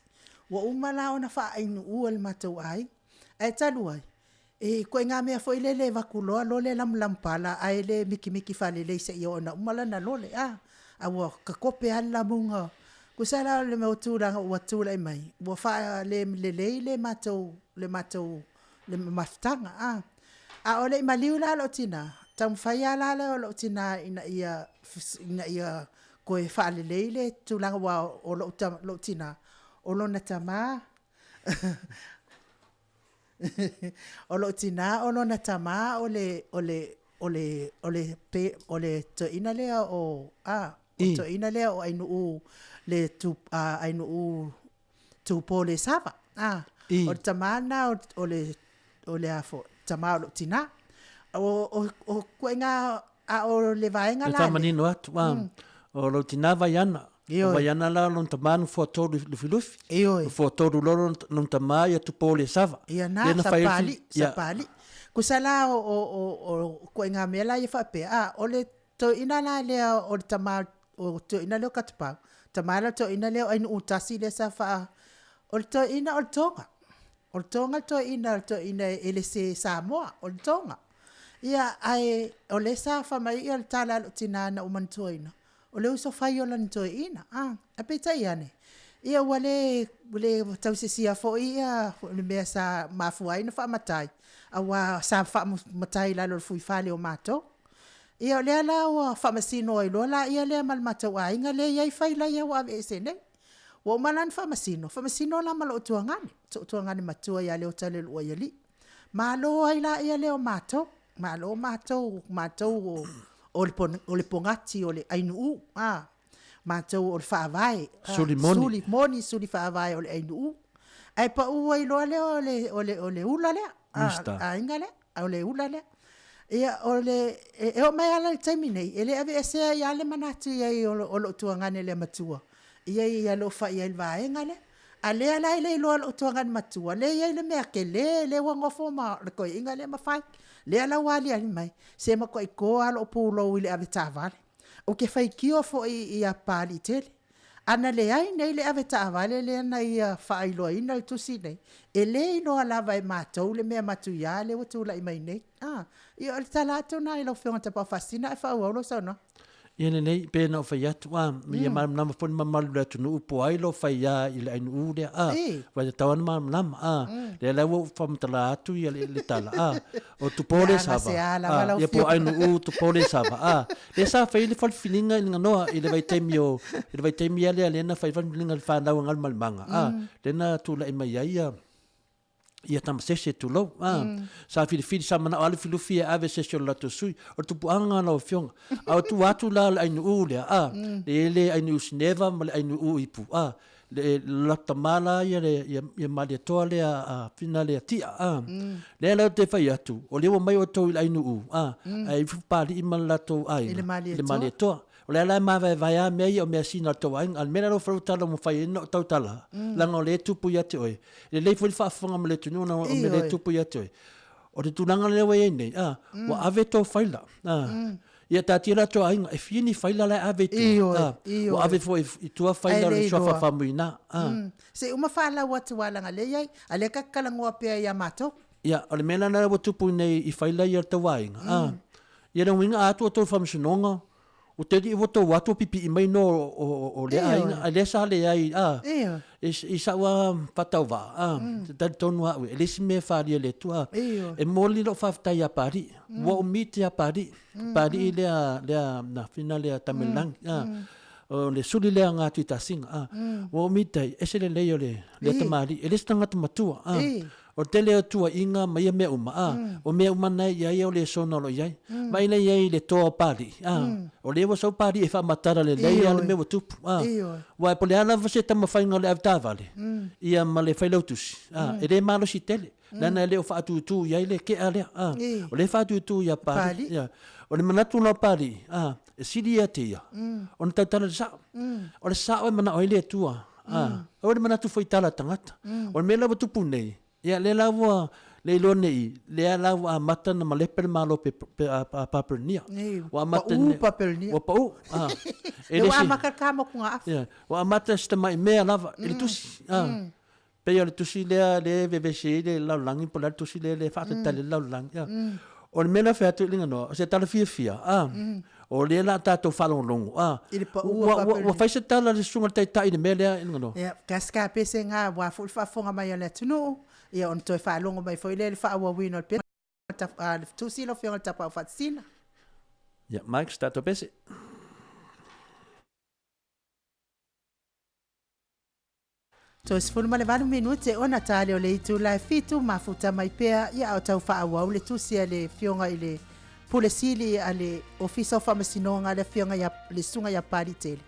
Ua uma la ona faainuua e le matou aiga. Ae talu ai, e ituaiga mea foi lele e avatu loa lole lamulamu pala ae le mikimiki faalelei seia oo ina uma lana lole, a, a ua tatope lava le lamuga. Tusa la o le mau tulaga ua tulai mai, ua faalelelei le matou, le matou le mafutaga, a. A o le i maliu la lou tina, taumafai lava la lea o lou tina ina ia, ina ia toe faalelei le tulaga aua o lou, lou tina, o lona tama, o lou tina o lona tama o le, o le, o le, o le, o le toeaina lea o, a, o le toeaina lea o Ainuu, le Ainuu Tupolesava, a, o le tama lena o le, o le a foi, tama o lou tina. O, o, o ituaiga, a o le vaega la lea. E faamanino atu, a, o lou tina Vaiana, o Vaiana la o lona tama Nofoatolu Lufilufi, Nofoatolu loa lona tama ia Tupolesava. Ia na, sa Papalii, sa Papalii. Tusa la o, o, o, o ituaiga mea la ia faapea, a, o le Toeaina la lea o le tama o toeaina lea o Katupau, tama la toeaina lea o Ainuu tasi lea sa faa o le toeaina o le Toga. O le Toga le toeaina, o le toeaina e le se Samoa, o le Toga. Ia ae o lea sa fai mai ia le tala a lou tina na ou manatuaina, o le uso fai o lana toeaina. A, ae peitai ane, ia ua le ua le tausisia foi ia le mea sa mafua ai ona faamatai, aua sa faamatai i lalo o le fuifale o matou. Ia o lea la ua faamasino ai loa la lea ma le matou aiga lea e i ai faila ia ua aveese nei. Ua uma la ona faamasino, faamasino la ma lou tuagane, sou tuagane matua ia Leota Leuluaialii. Malo ai la lea o matou, malo matou, matou o le pogati o le ainuu, a, matou o le faavae. Suli moni. Suli moni, suli faavae o le ainuu. Ae pau ai loa lea o le ula lea, aiga lea. O le ula lea. Ia, o le, e oo mai lava la i le taimi nei, e le aveesea ai lava le manatu i ai o lou tuagane lea matua, ia ia alofa i ai i le vaega lea. A o lea la e le iloa e lou tuagane matua, lea e i ai le mea tele lea ua nofo ma le toeaina lea ma fai. Lea la ua aliali mai, se matuai to lava lou pulou i le avetaavale. Ou te faitio foi ia Papaliitele, A na leai nei le avetaavale lea na ia faailoaina le tusi nei, e le iloa lava e matou le mea matuia lea ua tulai mai nei. A, ia o le tala atu lena i lau Afioga i le Tapaau Faasisina ae faaauau lau saunoaga. Ia lelei, pei ona ou fai atu, a, ia malamalama foi le mamalu o le atunuu po o ai lo fai a i le ainuu lea, a, ua tatau lava ona malamalama, a, lea la ua ou faamatala atu ia le tala, a, O Tupole Sava, a, ia po o Ainuu Tupole Sava, a, lea sa fai ai le falefiliga i le ganoa i le vaitaimi o, i le vaitaimi lava lea lea na fai ai le falefiliga i le fanau a Galumalemana, a, lea na tulai mai ai ia, ia Tamasese tulou, a, sa filifili, sa manao lava Lufilufi e ave se isi o le latou sui. O le tupuaga lena lau Afioga. A o tua atu la o le Ainuu lea, a, e i ai le Ainuu Sineva ma le Ainuu Ipu, a, le latou tama la ia le ia Malietoa lea a Fina lea Tia a lea la ou te fai atu o lea ua omai outou i le ainuu a ae ifo Papalii ma le latou aiga i le Malietoa o lea la e mavaevae a mea ia o measina a le tou aiga a o le mea lea lau afioga tala ua mafai ai ona ou tautala leaga o lea e tupu ia te oe lelei foi le faafofoga mai le atunuu ona o mea lea e tupu ia te oe o le tulaga lea ua i ai nei a ua ave tou faila a Ia taatia la tou aiga, e fia ni faila la e ave i tua? Ioe, Ah, ioe. ua ave foi i tua faila Ae o le le suafa iloa. Faumuina. Ah. Se i uma faalau atu lava leaga lea e i ai, a lea ta te talanoa pea ia matou. Ia, o le mea lena ua tupu nei i faila ia o le tou aiga. Ah. Ia le uiga a atu outou i le faamasinoga, ua te alii ua tou atu ua pipii mai no o lea aiga, a lea sa leai, ah, i sa'u lava faatauvaa, ah, e talitonu lava au ia, e leai se mea e faaalia e le Atua. E momoli lou faafetai ia Papalii, ua ou meet ia Papalii, Papalii lea, lea, na, fina lea Tamilelagi, ah. O le suli lea a Tuitasiga, a. Ua umi tai, ese lelei o le lea tamalii, e le se tagata matua, a. O le tele o tuuaiga ma ia mea uma, a, o mea uma na e i ai o lesona o lo o i ai. Vaai la i ai i le toa o Palii, a, o lea ua sau Palii e faamatala lelei lava le mea ua tupu, a. Aua po o le a lava se taumafaiga o le avetaavale, ia ma le failautusi, a, e le malosi tele, leaga e le o faatutu i ai le kea lea, a. O lea e faatutu ia Palii. Ia. O le manatu la o Palii, a, e sili ia te ia, ona tautala i le sao. O le sao e manao ai le Atua, A, aua le manatu foi i tala a tagata. O le mea la ua tupu nei, ia lea la ua le iloa nei, lea la ua amata ona malepe le Malo pe, pe, a, a Papernia. Nei, Ua amata pau Papernia. Ua pau. A. E le ua amata le ka motugaafa. Ia, ua amata si tamai mea lava i le tusi. A. Pei o le tusi lea lea e vevesi ai le lalolagi po o le a le tusi lea e faatalitali ai le lalolagi. Ia. O le mea lea e fai atu i Liganoa, o se tala fiafia, a, o lea o le a tatou faalogologo, a, I le pau a ua, ua, ua fai se tala a le susuga i le Taitai i le mea lea i Liganoa. Ia, kasi ka pese ngā wā foi le faafofoga mai a le atunuu, ia ona toe faalogo mai foi lea i le faaauauina o le pese, le tusi lau Afioga i le Tapaau Faatasina. Ia, Mike, se tatou pese. Toe 18 minute ona tali o le itula e fitu mafuta mai pea ia a o tau faaauau le tusi a le Afioga i le Pule Sili a le Ofisa o Faamasinoga a le Afioga ia le Susuga ia Palitele.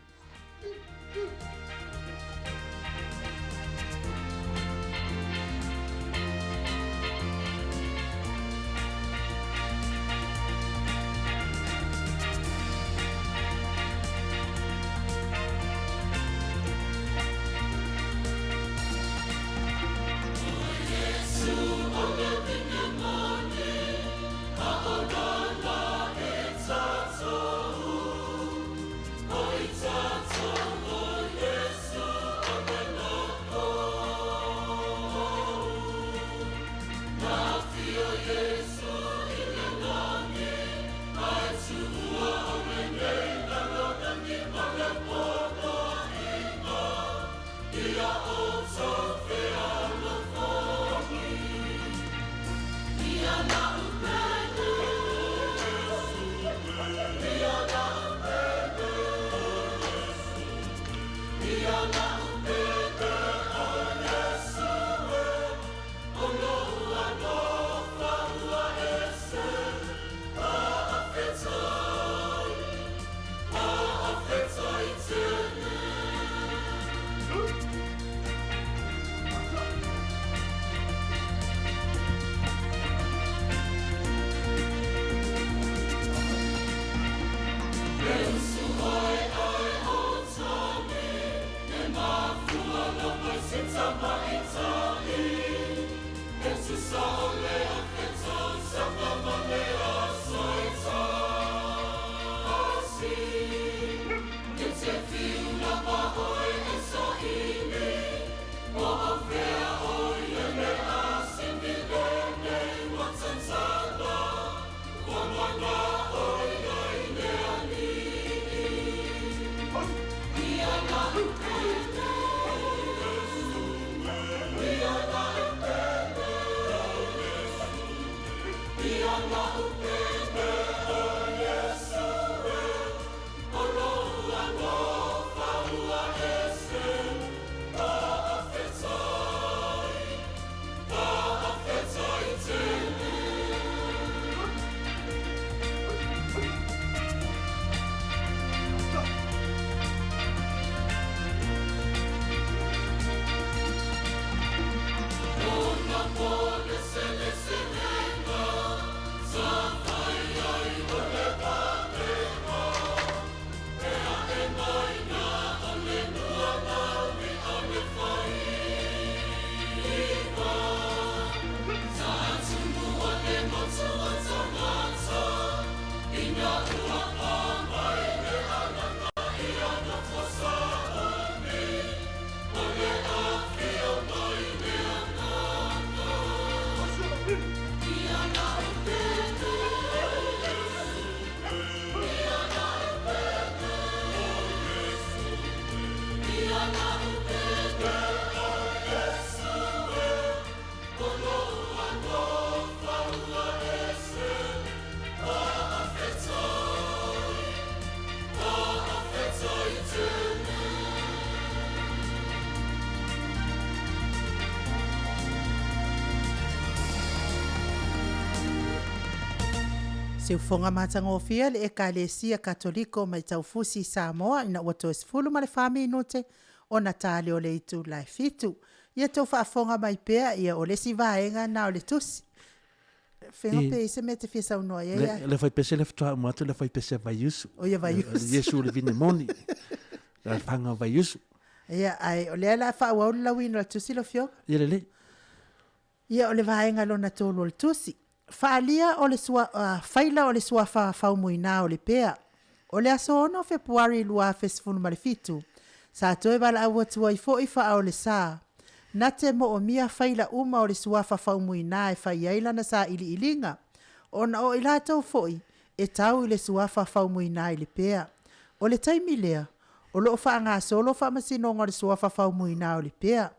Siufoga matagofie le Ekalesia Katoliko mai Taufusi i Samoa ina ua toe 14 minute ona tali o le itula e 7. Ia tou faafofoga mai pea ia o le isi vaega na o le tusi. Fega pe i se mea te fia saunoa i ai a? Le faipese le faatoa uma atu le faipese a Vaiusu. O ia Vaiusu. Iesu le vine moni. Le fanga o Vaiusu. Ia, ae o lea la faaauau le lauina o le tusi lau Afioga. Ia lelei. Ia, o le vaega lona tolu o le tusi. Faaalia o le sua, uh, faila o le suafa faumuina o Lepea. O le aso 6 o Fepuari 2017, sa toe valaau atu ai foi Faaolesa, na te moomia faila uma o le suafa faumuina e fai ai lana sailiiliga, ona o i latou foi e tau i le suafa faumuina i Lepea. O le taimi lea, o lo o faagasolo faamasinoga o le suafa faumuina o Lepea.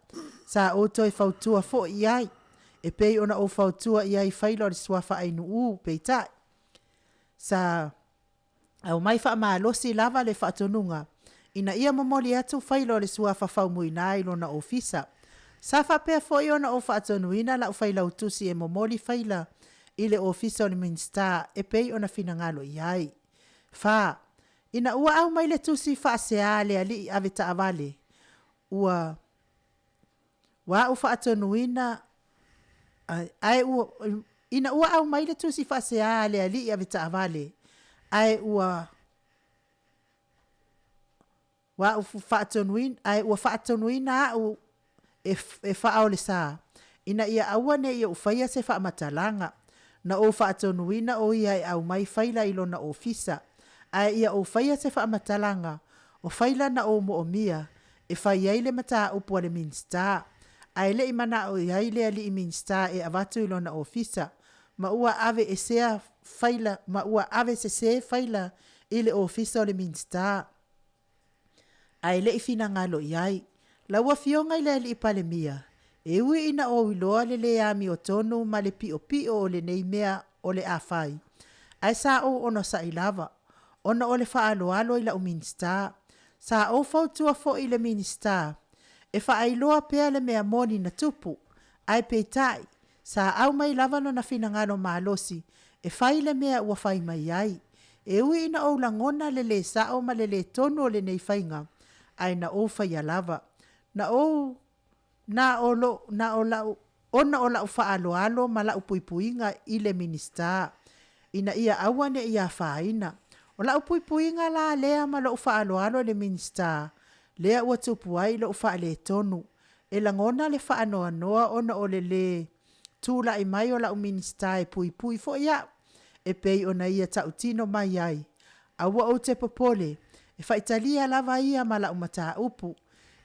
Sa ou toe fautua foi i ai, e pei ona ou fautua i ai i faila o le suafa Ainuu, peitai, sa aumai faamalosi lava le faatonuga ina ia momoli atu faila o le suafa faumuina i lona ofisa. Sa faapea foi ona ou faatonuina la'u failautusi e momoli faila i le ofisa o le Minisita e pei ona finagalo i ai. 4. Ina ua aumai le tusi faasea a le alii avetaavale, ua ua a'u faatonuina ae ua ina ua aumai le tusi faasea a le alii avetaavale, ae ua ua a'u faatonuina ae ua faatonuina a'u e e faaolesa ina ia aua ne i ou faia se faamatalaga. Na ou faatonuina o ia e aumai faila i lona ofisa, ae ia ou faia se faamatalaga o faila na ou moomia e fai ai le mataupu a le Minisita, ae le i manao i ai le alii Minisita e avatu i lona ofisa, ma ua ave esea faila ma ua ave sesē faila i le ofisa o le Minisita, ae le i finagalo i ai. Lau Afioga i le Alii Palemia, e ui ina ou iloa le lē amiotonu ma le piopio o lenei mea o le a fai, ae sa ou onosai lava, ona o le faaaloalo i la'u Minisita. Sa ou fautua foi i le Minisita e faailoa pea le mea moni na tupu, ae peitai, sa aumai lava lona finagalo malosi e fai le mea ua fai mai ai. E ui ina ou lagona le lē sa'o ma le lē tonu o lenei faiga, ae na ou faia lava. Na ou Na o lo, na o la'u, ona o la'u faaaloalo ma la'u puipuiga i le Minisita, ina ia aua ne i afaina. O la'u puipuiga la lea ma lo'u faaaloalo i le Minisita, lea ua tupu ai lo'u faaletonu. E lagona le faanoanoa ona o le lē tula'i mai o la'u Minisita e puipui foi a'u, e pei ona ia ta'utino mai ai. Aua ou te popole, e faitalia lava ia ma la'u mataupu.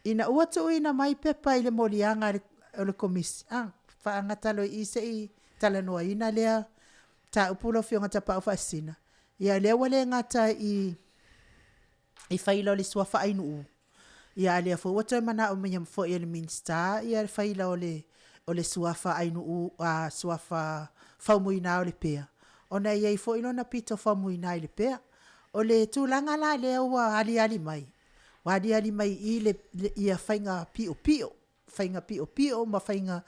Ina ua tuuina mai pepa i le moliaga o le Komisi, a, faagata loa i i se i talanoaina lea mataupu lau Afioga Tapaau Faasisina, ia lea ua le gata i i faila o le suafa Ainuu, ia a lea foi ua toe manaomia foi e le Minisita ia le faila o le o le suafa Ainuu, a, suafa Faumuina o Lepea, ona e i ai foi lona pito faumuina i Lepea. O le tulaga la lea ua aliali mai, Ua aliali mai i i le, ia faiga piopio, faiga piopio ma faiga,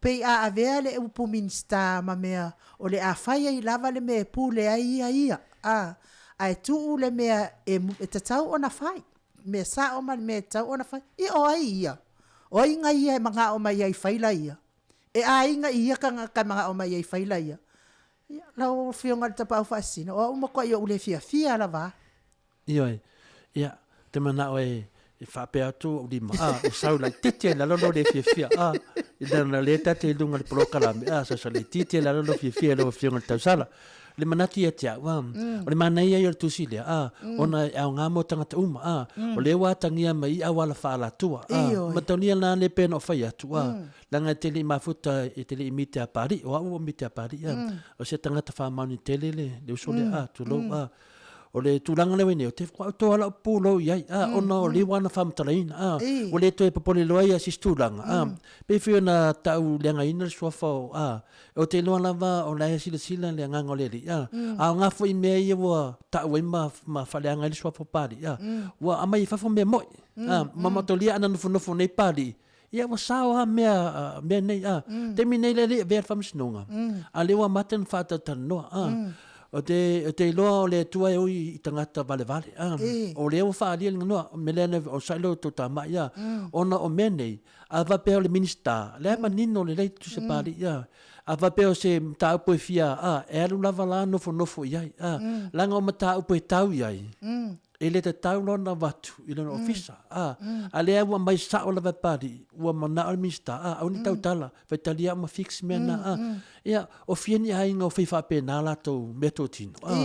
pei a avea le upu Minisita ma mea o le a fai ai lava le mea e pule ai ia ia, a, ae tuu le mea e, e tatau ona fai, mea sao ma le mea e tatau ona fai. Ia o ai ia? O ai ga ia e manao mai ai fai laia? E aiga i ia tagata e manao mai ai fai laia? Ia, lau Afioga i le Tapaau Faasisina, o au matuai ou le fiafia lava. Ioe, ia, ou te manao e, e faapea atu ou lima, a, e sau laitiiti ai i lalo lou le fiafia, a, leaga o lea ta te i luga o le polokalame, a, sau laitiiti ai i lalo lou fiafia i lau Afioga i le tausala. Le manatu ia te au, a, o le manaia ia o le tusi lea, a, ona e aoga mo tagata uma, a, o lea ua atagia mai i auala faaalatua, a, mataulia la lea pei ona ou fai atu, a, leaga e te le i mafuta, e te le i mite a Papalii, o au ua mite a Papalii, a, o se tagata faamaoni tele le, le uso lea, a, tulou, a, O le tulaga lea ua i nei, ou te toa lau pulou i ai, a, ona o lea ua ana faamatalaina, a, ua le toe popole loa ia i se isi tulaga, a, pei foi ona tauleagaina le suafa o, a, ou te iloa lava o la e silasila le agaga o le Alii, a, a o nga foi mea ia ua tau ai ma, ma faaleaga ai le suafa o Papalii, a, ua aumai i fafo mea moi, a, ma mataulia ana nofonofo nei Papalii, Ia ua sao lava mea, mea nei, a. Taimi nei le le avea le faamasinoga, a lea ua amata ona faatalatalanoa, a. O te, o te iloa o le Atua e ui i tagata valevale, a. O lea ua faaalia le ganoa, o mea lea na o sailo o tou tama'i, a. Ona o mea nei, a faapea o le Minisita, lea e manino lelei Tusepali'i, a. A faapea o se mataupu e fia, a, e alu lava la nofonofo i ai, a. Leaga o mataupu e tau i ai, e le tatau lona avatu i lona ofisa, a. A lea ua aumai sao lava e Papalii, ua manao le Minisita, a, aua ne i tautala, faitalia au ma fix mea na, a. Ia, o fia ni aiga o fai faapena latou meatotino, a.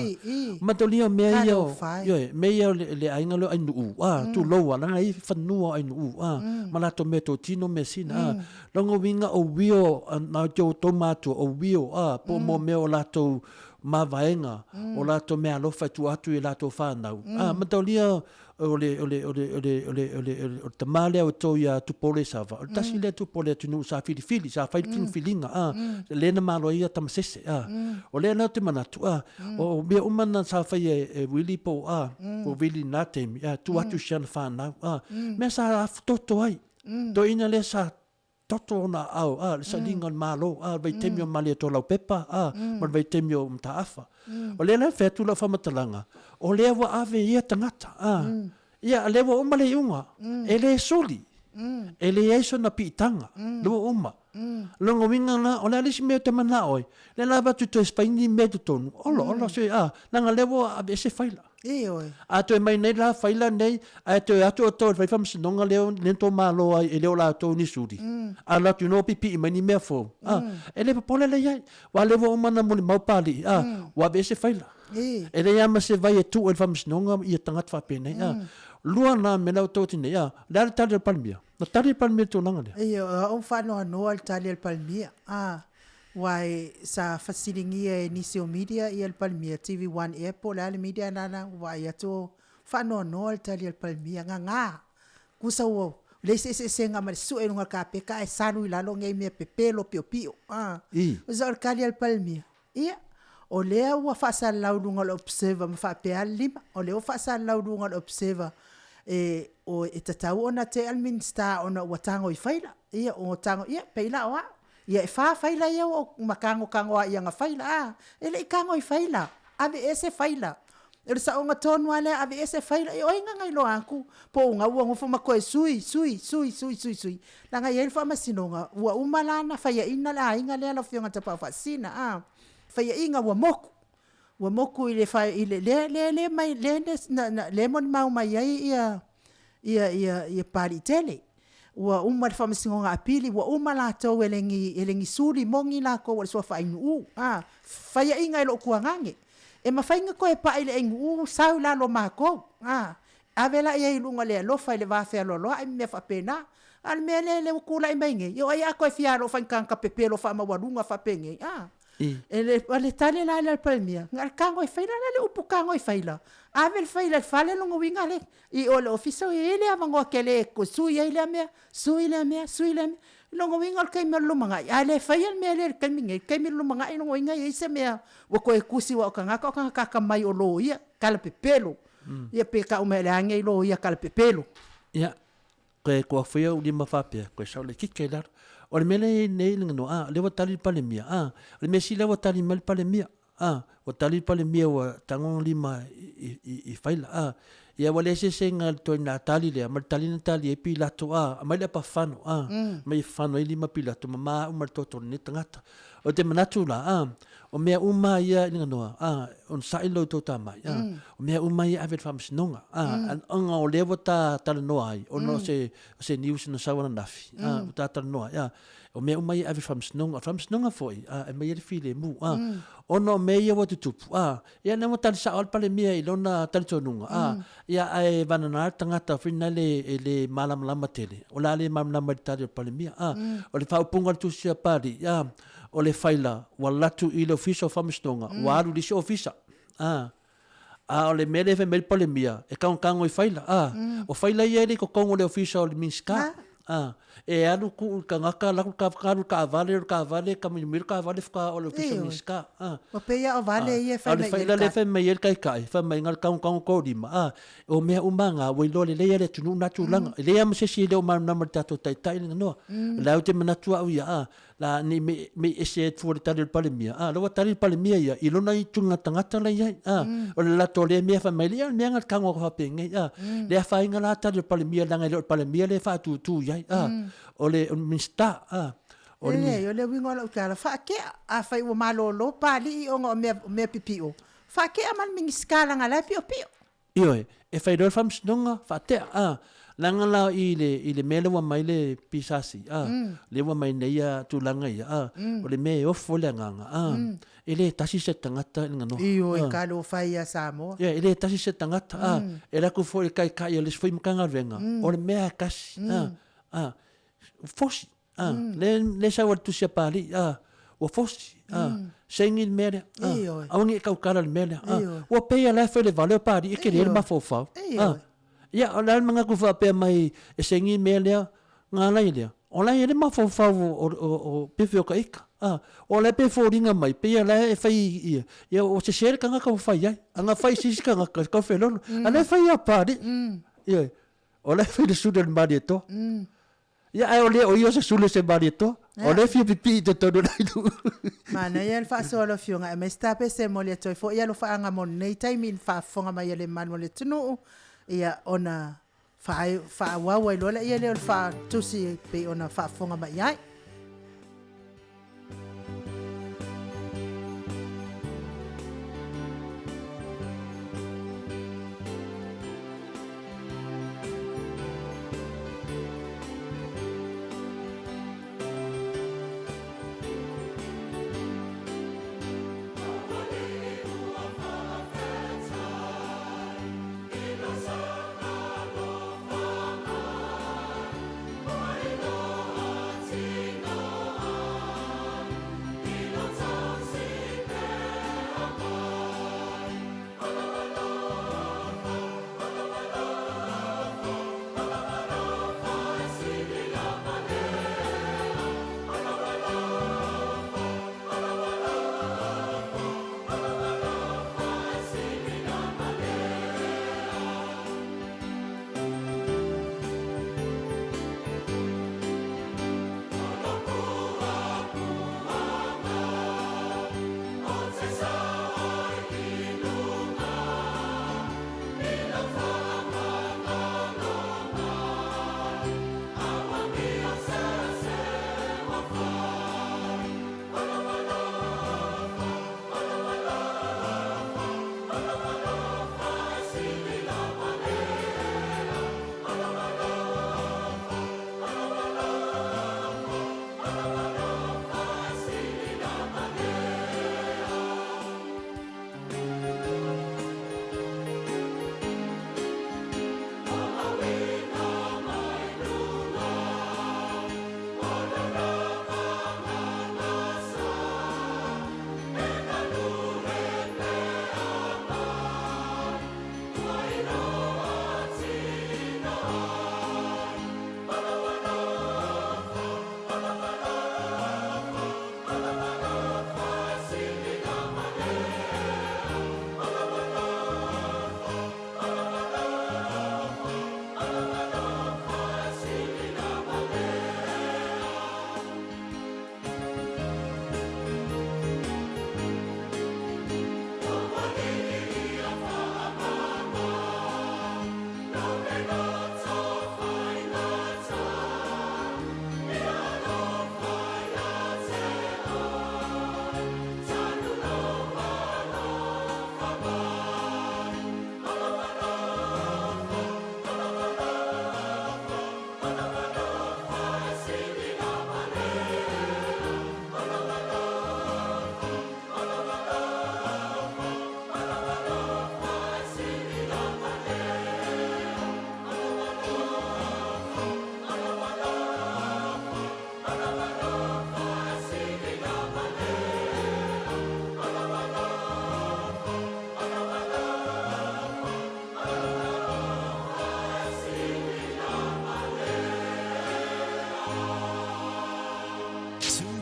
Mataulia mea ia o, ioe, mea ia o le aiga lea o Ainuu, a, tulou lava, leaga e i ai fanua o Ainuu, a, ma latou meatotino measina, a. Lona uiga o uio na o outou matua, o uio, a, po o mea o latou mavaega, o latou meaalofa e tuu atu i latou fanau. A, mataulia o le, o le, o le, o le, o le, o le, o le tama lea o tou ia Tupolesava, o le tasi lea tupu o le atunuu sa filifili, sa fai le filifiliga, a, lea na malo ai ia Tamasese, a. O lea la ou te manatu, a, o mea uma na sa faia e Willie po o, a, po o Vili i lena taimi, a, tuu atu i si ana fanau, a, mea sa afutoto ai. Toeaina lea sa toto ona aao, a, le sailiga o le Malo, a, le vaitaimi o Malietoa-Laupepa, a, ma le vaitaimi o Mataafa. O lea la e fai atu lau faamatalaga, o lea ua ave ia tagata, a, ia, lea ua uma le iuga, e le suli, e leai sona piitaga, lea ua uma. Lona uiga la, o le a le isi mea ou te manao ai, lea la avatu toe fai ni mea i totonu, ola, ola, se, a, leaga o lea ua aveese faila. Ioe. A toe mai nei la faila nei, ae toe atu outou i le fai faamasinoga lea lea na tou malo ai e le o latou ni suli, a alu atu ina pipii mai ni mea fou, a, e le popole lea i ai, aua o lea ua uma ona molimau Papalii, a, ua aveese faila. E leai lava ma se vai e tuu ai i le faamasinoga ia tagata faapenei, a. Lua na mea la outou atu nei, a, o le a le tali a le Palemia? Na tali le Palemia i le tulaga lea? Ioe, o au faanoanoa i le tali a le Palemia, a. Aua sa fesiligia e nisi o media ia le Palemia, TV One ea po o le a le media lena ua vaai atu o faanoanoa le tali a le Palemia, gaga, tusa ua leai se eseesega ma le sue i luga o le kapeta ae salu i lalo nei mea pepelo piopio. Tusa o le tali a le Palemia, ia, o lea ua faasalalau i luga o le Observer ma faapea le lima, o lea ua faasalalau i luga o le Observer e, o, e tatau ona tea le Minisita ona ua tago i faila. Ia, ua tago, ia, pei la o au. Ia e fa faila ia ua ou matagotago a i ana faila a. E le i tago i faila. Ave ese faila. O le saoga tonu a lea ave ese faila. E oi na iloa atu po o na ua nofo ma toe sui, sui, sui, sui, sui, sui. Leaga e i ai le faamasinoga ua uma la na faiaina le aiga lea lau Afioga i le Tapaau Faasisina a. Faiaina ua motu. Ua motu i le i le lea lea lea mai lea na lea molimau mai ai ia ia ia ia Papaliitele. Ua uma le Faamasinoga Apili, ua uma latou e le ni, e le ni suli moni latou o le suafa ainuu, a, faiaina e lou tuagane. E mafai ona toe pai le ainuu sau i lalo o matou, a, ave la i ai i luga o le alofa i le va fealoaloai ma mea faapena. A o le mea lea lea ua tulai mai nei, ia o ai a toe fia alofa i ni tagata pepelo faamaualuga faapenei, a. E le, o le tali la lea a le Palemia, na o le tago i faila, o le a le upu tago i faila? Ave le faila i le fale lona uiga le, i o le ofisa e i ai le avanoa tele e sui ai lea mea, sui lea mea, sui lea mea. Lona uiga o le taimi o le lumanai, a le faia le mea lea i le taimi nei, le taimi o le lumanai lona uiga e i ai se mea ua toe tusi aua o tagata o tagata atamai o loia, talapepelo. Ia pe tau mai o le a nei loia talapepelo. Ia, Koe kua whai au lima whapea, koe sao le kike i laro. O le mea lea e nei le ngano, a, lea ua tali le Palemia, a, o le mea sili lea ua tali mai le Palemia, a, ua tali le Palemia ua tago lima i, i, i faila, a, ia ua le eseesega le ituaiga tali lea ma le tali na tali ai Pilato, a, aumai le apa fano, a, aumai e fano ai lima Pilato, mamā uma le toto o lenei tagata. O te manatu la, a, o mea uma ia i le nganoa, a, onosai lo tou tamai, a, o mea uma ia ave i le faamasinoga, a, ona o lea ua ta talanoa ai, ona o se, o se news na sau ananafi, a, ua ta talanoa ai, a, o mea uma ia ave i le faamasinoga, o le faamasinoga foi, a, e aumai ai le filemu, a, ona o mea ia ua tutupu, a, ia lea ua tali sao lava le Palemia i lona talitonuga, a, ia ae vanana le tagata foi lena e le malamalama tele, o le a le malamalama i le tali a le Palemia, a, o le faaupuga a le Tusi a Papalii, a, o le faila ua alu atu i le Ofisa o Faamasinoga, ua alu i le isi ofisa, a, a o le mea lea e fai mai ai le Palemia, e kagokago i faila, a, o faila ia e le i totonu o le Ofisa o le Minisita, a, e alu tuu i le tagata, alu atu le taavale, alu le taavale, taamilomilo le taavale faatoa oo i le Ofisa o le Minisita, a. Ua pei lava o vale ia e fai mai ai le faila lea e fai mai ai le Taitai, fai mai na o le kagokago tou lima, a, o mea uma na, ua iloa lelei e le atunuu na tulaga. E leai lava ma se isi e le o malamalama i le tatou Taitai le ganoa. O lea ou te manatu au ia, a. La nei me me ese e fua le tali o le Palemia, a, la ua tali le Palemia ia i lona ituga tagata la i ai, a, o le latou lea mea fai mai le, ia o le mea na tago atu faapenei, a, le afaina la tali o le Palemia leaga e le o le Palemia lea e faatutū i ai, a, o le Minisita, a, o le. E leai, o le uiga o lau tala, faatea, afai ua malolo Papalii ona o mea, mea pipio, faatea ma le Minisita leaga o la e piopio. Ioe, e fai loa le faamasinoga, faatea, a, leaga la i le, i le mea lea ua aumai le PSC, a, lea ua aumai nei ia tulaga ia, a, o le mea e ofo le agaga, a, e le tasi se tagata i le ganoa. Ioe, talofa e ia Samoa. Ia, e le tasi se tagata, a, e alu atu foi le taitai o le isi foi Matagaluega, o le mea lava e tasi, a, a, fosi, A, le, le sau a le tusi a Papalii, a, ua fosi, a, saini le mea lea, a, aua ne i tautala i le mea lea, a, ua pei lava la e fai le vale o Papalii e tele le mafaufau, a, ia, o le a le manatu faapea mai e saini le mea lea, na ala ai lea, o la e i ai le mafaufau o, o, o pefe o ta ita, a, o la e pei e foliga mai, pei o la e fai ia, ia ua sese le tagata ua fai ai, a na fai i se isi tagata, e tau felolo, a la e fai ia Papalii, ioe, o la e fai le suli o le Malietoa. Ia, ae o le o ia o se sule se Malietoa. O lea e fia pipii i totonu o nai nuu. Manaia le faasoa o lau Afioga aemaise tapese e momoli atu ai foi alofaaga mo lenei taimi i le faafofoga mai a le mamalu o le atunuu, ia ona faaauau ai loa lea o le faatusi e pei ona faafofoga mai i ai.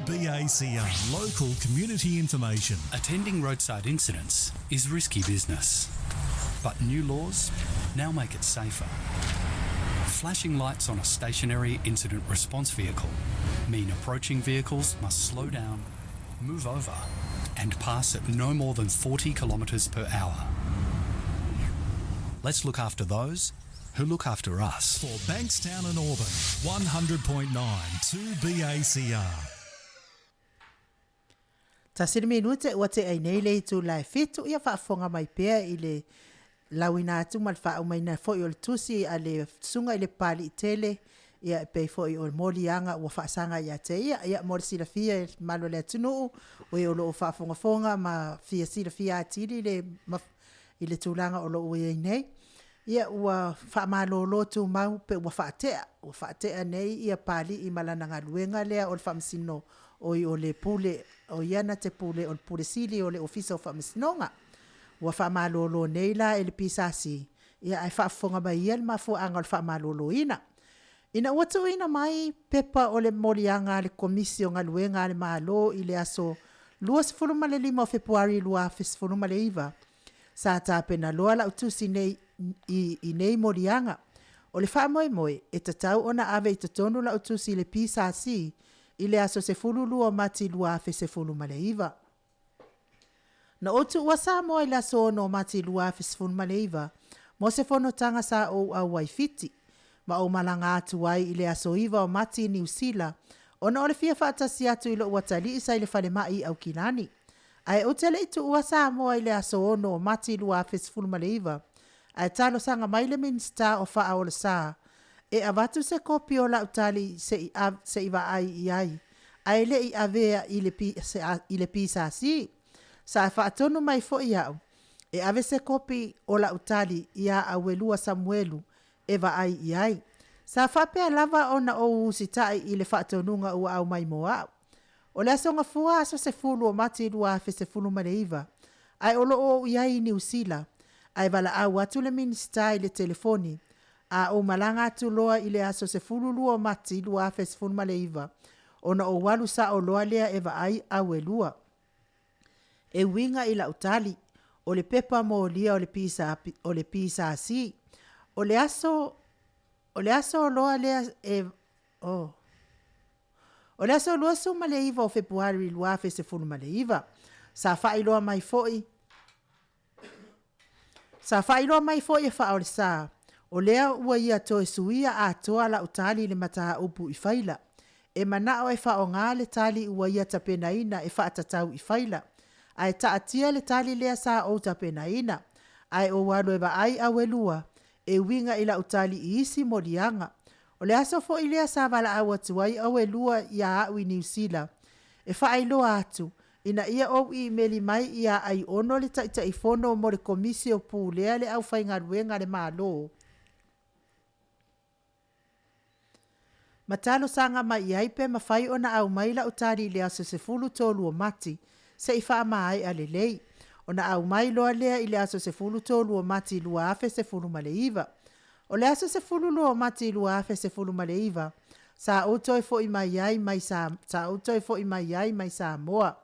2BACR, local community information. Attending roadside incidents is risky business. But new laws now make it safer. Flashing lights on a stationary incident response vehicle mean approaching vehicles must slow down, move over, and pass at no more than 40 kilometres per hour. Let's look after those who look after us. For Bankstown and Auburn, 100.9 2BACR. Tasi le minute ua tea ai nei le itula e fitu, ia faafofoga mai pea i le lauina atu ma le faaumaina foi o le tusi a le Susuga i le Papali'i Tele, ia e pei foi o moliaga ua faasaga ia te ia. Ia mo le silafia e le mamalu o le atunuu, o e o lo o faafogafoga ma fia silafia atili le i le tulaga o lo o i ai nei, ia ua faamalolo tumau pe ua faatea, ua faatea nei ia Papali'i ma lana galuega lea o le Faamasino, oi o le Pule, o ia na te pule, o le Pule Sili o le Ofisa o Faamasinoga. Ua faamalolo nei la e le PSC, ia ae faafofoga mai ia le mafuaaga o le faamaloloina. Ina ua tuuina mai pepa o le moliaga a le Komisi o Galuega a le Malo i le aso 25 o Fepuari 2019, sa tapena loa lau tusi nei i, i nei moliaga. O le faamoemoe, e tatau ona ave i totonu lau tusi i le PSC i le aso 12 o Mati 2019. Na ou tuua Samoa i le aso 6 o Mati 2019 mo se fonotaga sa ou auai Fiti, ma ou malaga atu ai i le aso 9 o Mati i Niu Sila ona o le fia faatasi atu i lo'u atalii sa i le falemai i Aukilani. Ae ou te le i tuua Samoa i le aso 6 o Mati 2019, ae talosaga mai le Minisita o Faaolesa e avatu se kopi o lau tali se i se i vaai i ai, ae le i avea i le i le PSC. Sa faatonu mai foi au e ave se kopi o lau tali iā Auelua Samuelu e vaai i ai. Sa faapea lava ona ou usitai i le faatonuga ua aumai mo au. O le Aso Gafua aso 10 o Mati 2019, ae o lo o ou i ai i Niu Sila, ae valaau atu le Minisita i le telefoni, a ou malaga atu loa i le aso 12 o Mati 2019, ona ou alu sao loa lea e vaai Auelua. E uiga i lau tali, o le pepa molia o le o le PSC. O le aso, o le aso loa lea e, oh. O le aso 29 o Fepuari 2019, sa faailoa mai foi Sa faailoa mai foi e Faaolesa, o lea ua ia toe suia atoa lau tali i le mataupu i faila. E manao e faaaoga le tali ua ia tapenaina e faatatau i faila. Ae taatia le tali lea sa ou tapenaina. Ae ou alu e vaai Auelua, e uiga i lau tali i isi moliaga. O le aso foi lea sa valaau atu ai Auelua ia au i Niu Sila, e faailoa atu, ina ia ou imeli mai ia Aiono le Taitaifono mo le Komisi o Pulea le Aufaigaluega a le Malo, ma talosaga mai i ai pe mafai ona aumai lau tali i le aso 13 o Mati se i faamaea lelei. Ona aumai loa lea i le aso 13 o Mati 2019. O le aso 12 o Mati 2019, sa ou toe foi mai ai mai sa ou toe foi mai ai mai Samoa.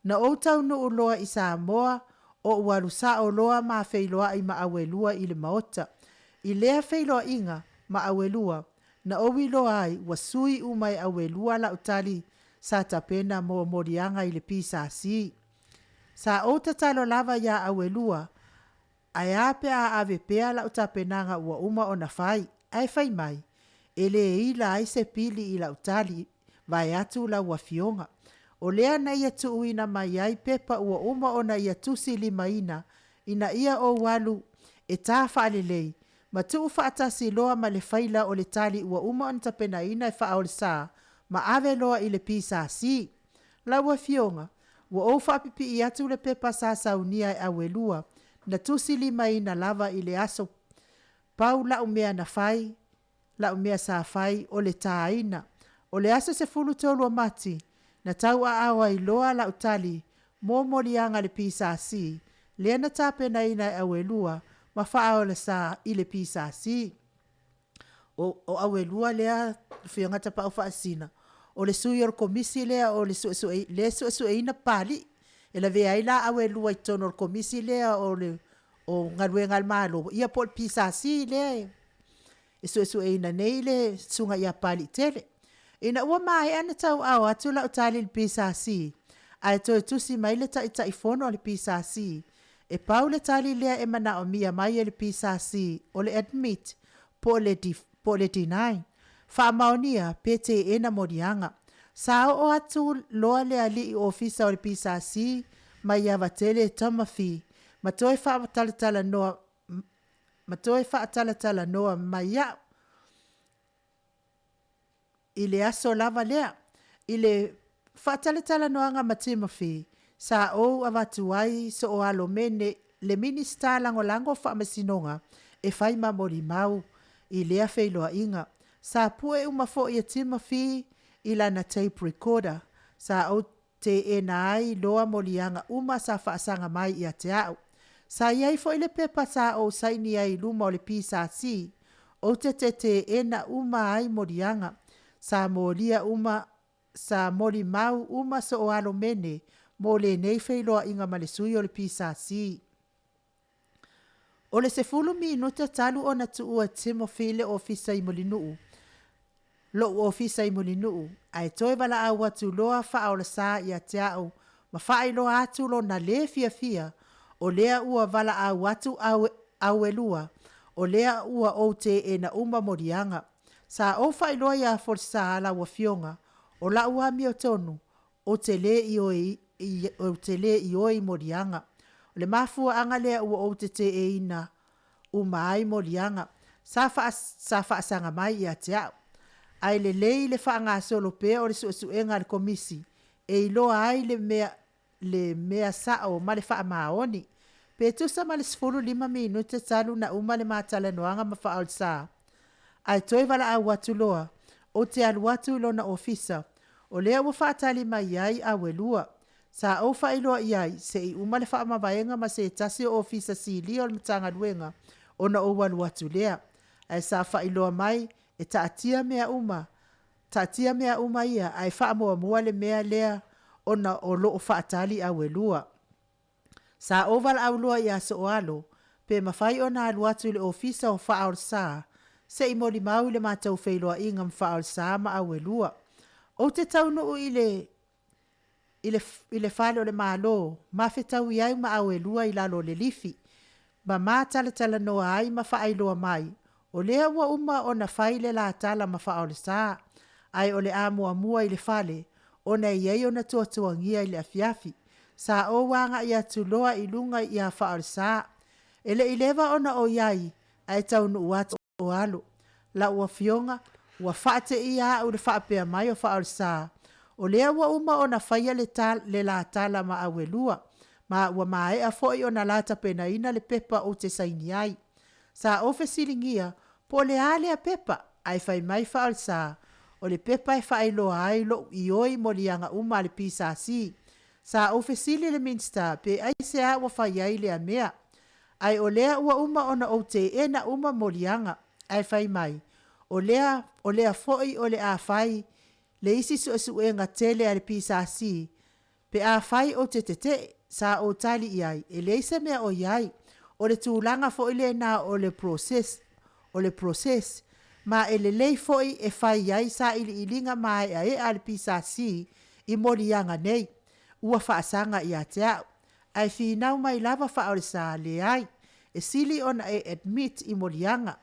Na ou taunuu loa i Samoa, ou alu sao loa ma feiloai ma Auelua i le maota. I lea feiloaiga ma Auelua, na ou iloa ai ua sui uma e Auelua lau tali sa tapena mo moliaga i le PSC. Sa ou tatalo lava iā Auelua, Ae a pe a ave pea lau tapenaga ua uma ona fai, ae fai mai, E le ila ai se pili i lau tali, vaeatu lau afioga. O lea na ia tuuina mai ai pepa ua uma ona ia tusi limaina ina ia ou alu e ta faalelei ma tuu faatasi loa ma le faila o le tali ua uma ona tapenaina e faaolesa ma ave loa i le PSC. Lau Afioga, ua ou faapipii atu le pepa sa saunia e Auelua, na tusi limaina lava i le aso pau lau mea na fai, lau mea sa fai, o le tāina. O le aso 13 o Mati, na tauaao ai loa lau tali mo moliaga a le PSC, lea na tapenaina e Auelua ma faaolesa i le PSC. O, o Auelua lea Afioga Tapaau Faasisina, o le sui o le komisi lea o le suesue, lea e suesueina Papalii. E lavea ai la Auelua i totonu o le komisi lea o le o galuega a le Malo, ia po o le PSC lea e, e suesueina nei le susuga ia Papaliitele. Ina ua maea ona tauaao atu lau tali i le PSC, ae toe tusi mai le Taitaifono a le PSC, e pau le tali lea e manaomia mai e le PSC o le admit po o le po o le deny, faamaonia pe teena moliaga. Sa oo atu loa le alii ofisa o le PSC mai Avatele Timothy ma toe faatalataloa ma toe faatalatalanoa mai au i le aso lava lea. I le faatalatalanoaga ma Timothy, sa ou avatu ai soo alo mene le Minisita Lagolago o Faamasinoga e fai ma molimau i lea feiloaiga. Sa pue uma foi e Timothy i lana tape recorder. Sa ou teena ai loa moliaga uma sa faasaga mai ia te au. Sa i ai foi le pepa sa ou saini ai i luma o le PSC, ou te teena uma ai moliaga. Sa molia uma sa molimau uma soo alo mene mo lenei feiloaiga ma le sui o le PSC. O le 10 minute talu ona tuua Timothy le ofisa i Mulinuu, lou ofisa i Mulinuu, ae toe valaau atu loa Faaolesa ia te au ma faailoa atu lona lē fiafia o lea ua valaau atu Auelua, o lea ua ou teena uma moliaga. Sa ou faailoa ia Folasa lau afioga, o lau amiotonu, ou te lē ioe ou te lē ioe i moliaga. O le mafuaaga lea ua ou teteeina uma ai moliaga sa faa, sa faasaga mai ia te au. Ae lelei le faagasolo pea o le suesuega a le Komisi e iloa ai le mea le mea sao ma le faamaoni. Pe tusa ma le 15 minute talu na uma le ma talanoaga ma Faaolesa, ae toe valaau atu loa, ou te alu atu i lona ofisa, o lea ua faatali mai ai Auelua. Sa ou faailoa i ai, se i uma le faamavaega ma se tasi o Ofisa Silia o le Matagaluega ona ou alu atu lea. Ae sa faailoa mai e taatia mea uma, taatia mea uma ia ae faamuamua le mea lea ona o lo o faatali Auelua. Sa ou valaau loa ia Sooalo pe mafai ona alu atu i le ofisa o Faaolesa se i molimau i le matou feiloaiga ma Faaolesa ma Auelua. Ou te taunuu i le i le, i le fale o le Malo, ma fetaui ai ma Auelua i lalo o le lifi, ma ma talatalanoa ai ma faailoa mai, o lea ua uma ona fai le la tala ma Faaolesa, ae o le a muamua i le fale, ona e i ai ona tuatuagia i le afiafi. Sa ou agai atu loa i luga ia Faaolesa. E le i leva ona o i ai, ae taunuu atu o alo. Lau afioga, ua faateia au i le faapea mai o Faaolesa, o lea ua uma ona faia le, le la tala ma Auelua, ma ua maea foi ona la tapenaina le pepa ou te saini ai. Sa ou fesiligia, po o le a lea pepa, ae fai mai Faaolesa, o le pepa e faailoa ai lou ioe i moliaga uma a le PSC. Sa ou fesili i le Minisita pe aisea ua fai ai lea mea. Ae o lea ua uma ona ou teena uma moliaga. Ae fai mai, o lea, o lea foi o le a fai le isi suesuega tele a le PSC pe afai ou te tetee. Sa ou tali i ai, e leai se mea o i ai. O le tulaga foi lena o le process, o le process, ma e lelei foi e fai ai sailiiliga maeaea a le PSC i moliaga nei ua faasaga ia te au. Ae finau mai lava Faaolesa, leai, e sili ona e admit i moliaga,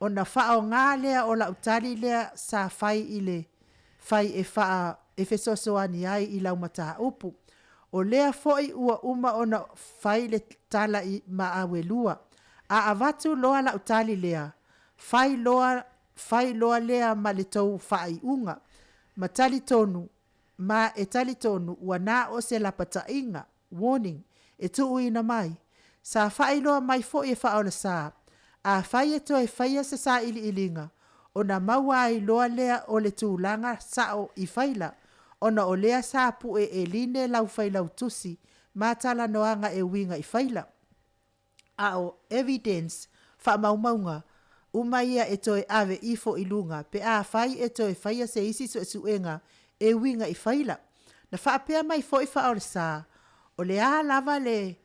ona faaaoga lea o lau tali lea sa fai i le fai e faa e fesoasoani ai i lau mataupu. O lea foi ua uma ona fai le tala i ma Auelua. A avatu loa lau tali lea, fai loa fai loa lea ma le tou faaiuga. Ma talitonu, ma e talitonu ua na o se lapataiga, warning, e tuuina mai. Sa faailoa mai foi e Faaolesa, afai e toe faia se sailiiliga, ona maua ai loa lea o le tulaga sao i faila, ona o lea sa pue e Line lau failautusi ma talanoaga e uiga i faila. A o evidence, faamaumauga, uma ia e toe ave ifo i luga pe afai e toe faia se isi suesuega e uiga i faila. Na faapea mai foi Faaolesa, o le a lava le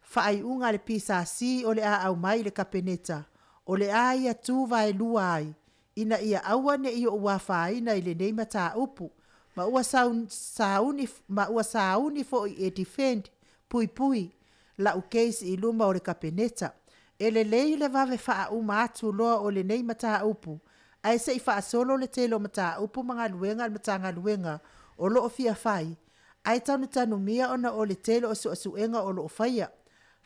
faaiuga a le PSC o le a aumai i le Kapeneta, o le a ia tu vaelua ai. ina ia aua ne i ou afaina i lenei mataupu, ma ua sauni, ma ua sauni foi e defend, puipui, la'u case i luma o le Kapeneta. E lelei le vave faauma atu loa o lenei mataupu, ae se i faasolo le tele o mataupu ma galuega a le Matagaluega o lo o fia fai, ae tanutanumia ona o le tele o suesuega o lo o faia.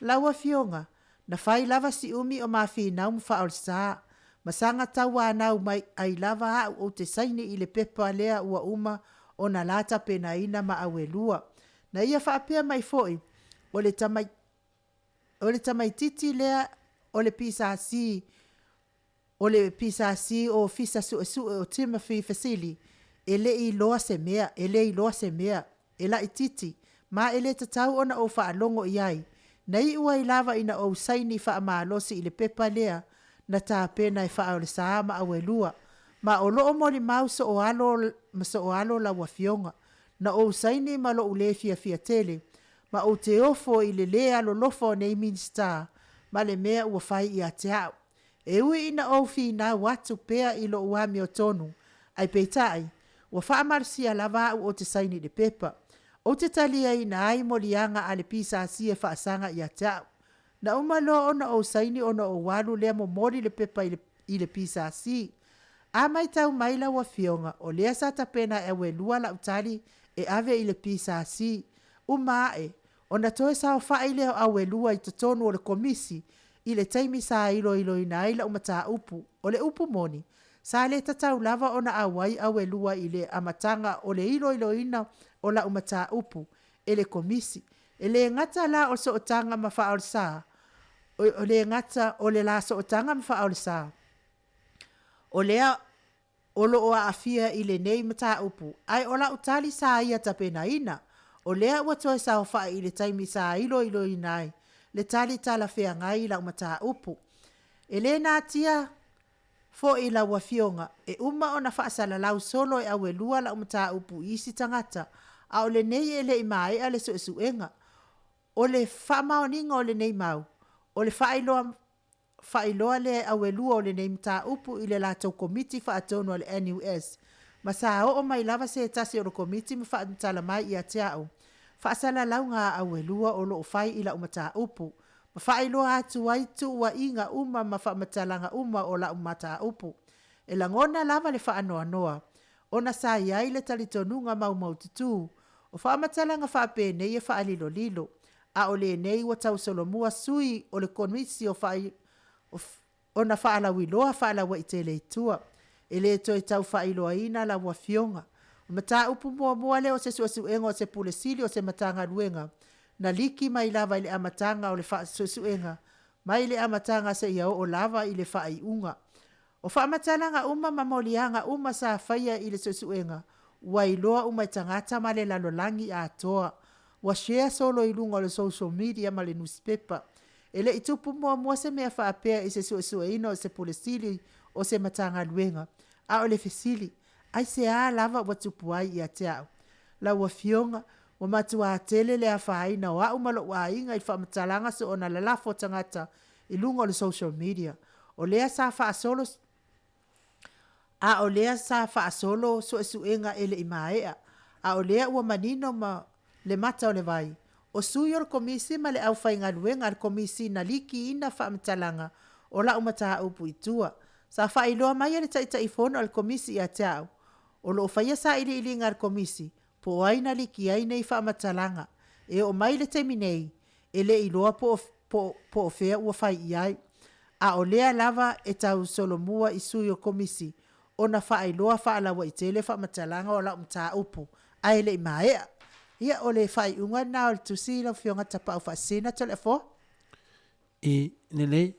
Lau Afioga, na fai lava si umi o ma finau ma faaolesa, ma saga tauanau mai ai lava a'u ou te saini i le pepa lea ua uma ona la tapenaina ma Auelua. Na ia faapea mai foi, o le tamai, o le tamaititi lea o le PSC, o le PSC Ofisa Suesue o Timothy Fesili, e le i iloa se mea, e le iloa se mea, e laititi, ma e le tatau ona ou faalogo i ai. Na iu ai lava ina ou saini faamalosi i le pepa lea na tapena e Faaolesa ma Auelua, ma o lo o molimau sooalo ma sooalo lau Afioga. Na ou saini ma lou le fiafia tele, ma ou te ofo i le lē alolofa o nei Minisita ma le mea ua fai ia te au. E ui ina ou finau atu pea i lou amiotonu, ae peitai, ua faamalosia lava au ou te saini i le pepa. Ou te taliaina ai moliaga a le PSC e faasaga ia te au. Na uma loa ona ou saini ona ou alu lea momoli le pepa i le PSC. A matau mai lau Afioga, o lea sa tapena e Auelua lau tali e ave i le PSC. Uma ae, ona toe saofai lea o Auelua i totonu o le Komisi i le taimi sa iloiloina ai lau mataupu. O le upu moni, sa le tatau lava ona auai Auelua i le amataga o le iloiloina o lau mataupu e le Komisi. E le gata la o le sootaga ma Faaolesa, o le gata o le la sootaga ma Faaolesa, o lea o lo o aafia i lenei mataupu, ae o lau tali sa ia tapenaina, o lea ua toe saofai i le taimi sa iloiloina ai le tali talafeagai i lau mataupu. E le natia foi lau Afioga, e uma ona faasalalau solo e Auelua lau mataupu i isi tagata, a o lenei e le i maea le suesuega. O le faamaoniga o lenei mau, o le faailoa faailoa lea e Auelua o lenei mataupu i le latou Komiti Faatonu a le NUS, ma sa oo mai lava se tasi o le Komiti ma faamatala mai ia te a'u faasalalauga a Auelua o lo o fai i la'u mataupu, ma faailoa atu ai tuuaiga uma ma faamatalaga uma o la'u mataupu. E lagona lava le faanoanoa, ona sa i ai le talitonuga maumaututu, o faamatalaga faapenei e faalilolilo, a o lenei ua tausolomua sui o le Komisi o ona faalauiloa faalauaitele i tua. E le toe tau faailoaina lau Afioga. O mataupu muamua lea o se suesuega o se Pule Sili o se Matagaluega, na liki mai lava i le amataga o le suesuega, mai le amataga seia oo lava i le faaiuga. O faamatalaga uma ma moliaga uma sa faia i le suesuega, ua iloa uma e tagata ma le lalolagi atoa. Ua share solo i luga o le social media ma le nusipepa. E le i tupu muamua se mea faapea i se suesueina o se Pule Sili o se Matagaluega. A o le fesili, aisea lava ua tupu ai ia te au? Lau Afioga, ua matuā tele le afaina o a'u ma lo'u aiga i faamatalaga soona lalafo tagata i luga o le social media. O lea sa faasolo a o lea sa faasolo suesuega e le i maea, a o lea ua manino ma le mata o le vai, o sui o le Komisi ma le aufaigaluega a le Komisi na likiina faamatalaga o la'u mataupu i tua. Sa faailoa mai e le Taitaifono a le Komisi ia te a'u, o lo o faia sailiiliga a le Komisi po o ai na liki ai nei faamatalaga. E oo mai i le taimi nei, e le iloa po o, po, po o fea ua fai i ai. A o lea lava e tausolomua i sui o Komisi ona faailoa faalauaitele faamatalaga o lau mataupu, ae le i maea. Ia, o le faaiuga lena o le tusi lau Afioga Tapaau Faasisina Toleafoa. I lelei,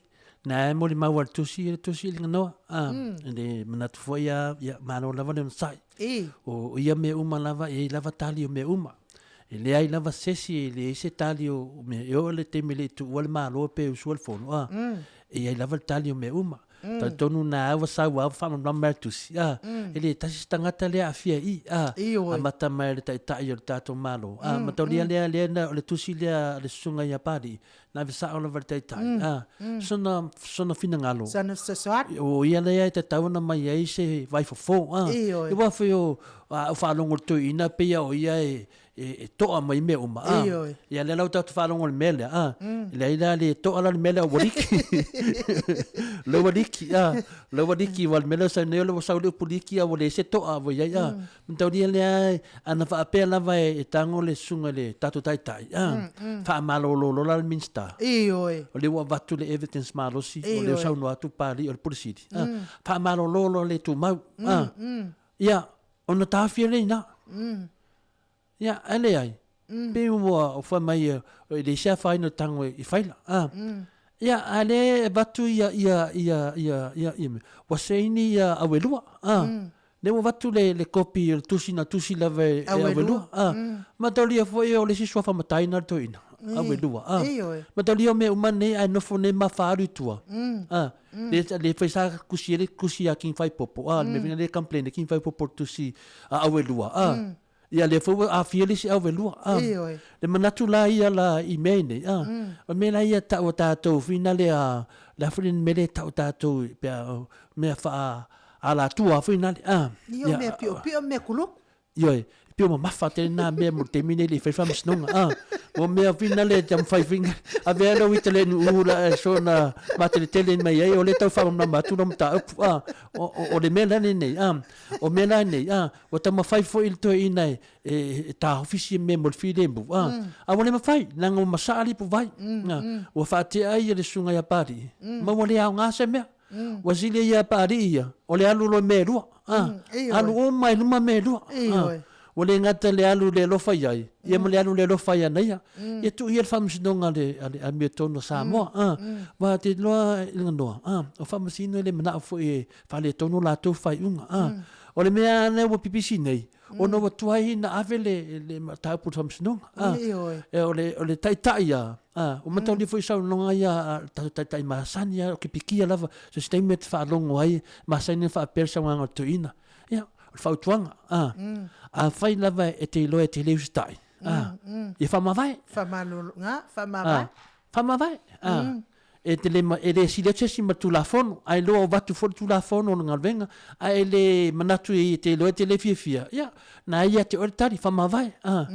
na e molimau a le tusi, le tusi i le ganoa. A, le manatu foi a, ia, malo lava le onosai. I. O ia mea uma lava, e i ai lava tali o mea uma. E leai lava se isi e leai se tali o mea, e oo i le taimi e le i tuua le Malo pe usua le Fono, a, e i ai lava le tali o mea uma. Talitonu na ua sau a ua faamalamalama mai le tusi, a, e le tasi se tagata lea e aafia i i, a, amata mai le Taitai o le tatou Malo, a, mataulia lea lea na, o le tusi lea a le Susuga ia Papalii, na ave sao lava i le Taitai, a, sona, sona finagalo, Sana fesoasoani. o ia lea e tatau ona mai ai se vaifofo, a, aua foi o, a ou faalogo i le toeaina pei lava o ia e, e toa mai mea uma. Ah, Ioe. Ia lea la ua tatou faalogo i le mea lea. Ah, leai la le toa la le mea lea ua liki. Lea ua liki, ah, lea ua liki aua o le mea lea ua sau nei ua sau le upu liki a ua leai se toa ua i ai. Ah, mataulia lea ana faapea lava e tago le susuga i le tatou taitai, ah, faamalolo loa la le Minisita. Ioe. O lea ua avatu le evidence malosi, o lea ua saunoa atu Papalii o le Pule Sili. Ah, faamalolo loa le tumau. Ah, ia, Ona taofia lea i ina. Ia, ae leai. Pei ua fai mai e leai se afaina o le tago i faila. A. Ia, a lea e avatu ia, ia, ia, ia, ia, ia mea. Ua saini ia Auelua. A. Lea ua avatu le, le kopi o le tusi na tusi lava e Auelua. A. Mataulia foi o le isi suafa matai na le toeaina. Auelua. A. Mataulia o mea uma nei ae nofo nei ma faaalu i tua. A. Le, le fai sa kusi ele kusi a King Faipopo. A, le mea fina le complain e King Faipopo le tusi a Auelua. A. Ia lea foi ua aafia le isi Auelua. A. Ioe. Le manatu la ia la i mea nei. A. O mea la ia tau a tatou fina le a, le a foi le mea lea e tau a tatou pe a, mea faa alatua foi na le. A. Ia o mea piopio mea kuluku. Ioe, e pei ua mamafa tele na mea mo le taimi nei le i fai faamasinoga. A, mo mea fina le taumafai fina, avea lou ita le nuu la e soona mateletele mai ai, o lea e tau faamalamalama atu lau mataupu. A, o, o, o le mea la lenei, a, o mea la nei, a, ua taumafai foi le toeaina e, e, e taofi sia mea mo le filemu, a, a ua le mafai, leaga ua masaa le ipuvai. A, ua faatea ai le susuga ia Papalii, ma ua le aoga se mea. Ua sili ia Papalii ia, o le alu loa i mea e lua. A, alu uma i luma mea e lua. A, ua le gata le alu le alofa i ai, ia ma le alu le alofa ia na ia. Ia tuu ia le faamasinoga a le, a le amiotonu a Samoa. A, aua te iloa i le ganoa, a, o faamasino e le manao foi e faaletonu latou faaiuga. A, o le mea lava lea ua pipisi nei, ona ua tuai ona ave le, le mataupu i le faamasinoga. A, e, o le, o le taitai ia, a, ua mataulia foi saunoaga ia a le tatou taitai masani lava, o ke pikia lava, so se taimi e te faalogo ai, masani ona faapea le saunoaga a le toeaina. Ia, o le fautuaga, a, afai lava e te iloa e te le usitai, a, ia faamavae. Faamalologa, faamavae. Faamavae, a. E te le, e le sili atu se isi ma le Tulafono, ae loa o avatu foi le Tulafono o le galuega, ae e le manatu e te iloa e te le fiafia, ia, na ia te oe le tali, faamavae, a.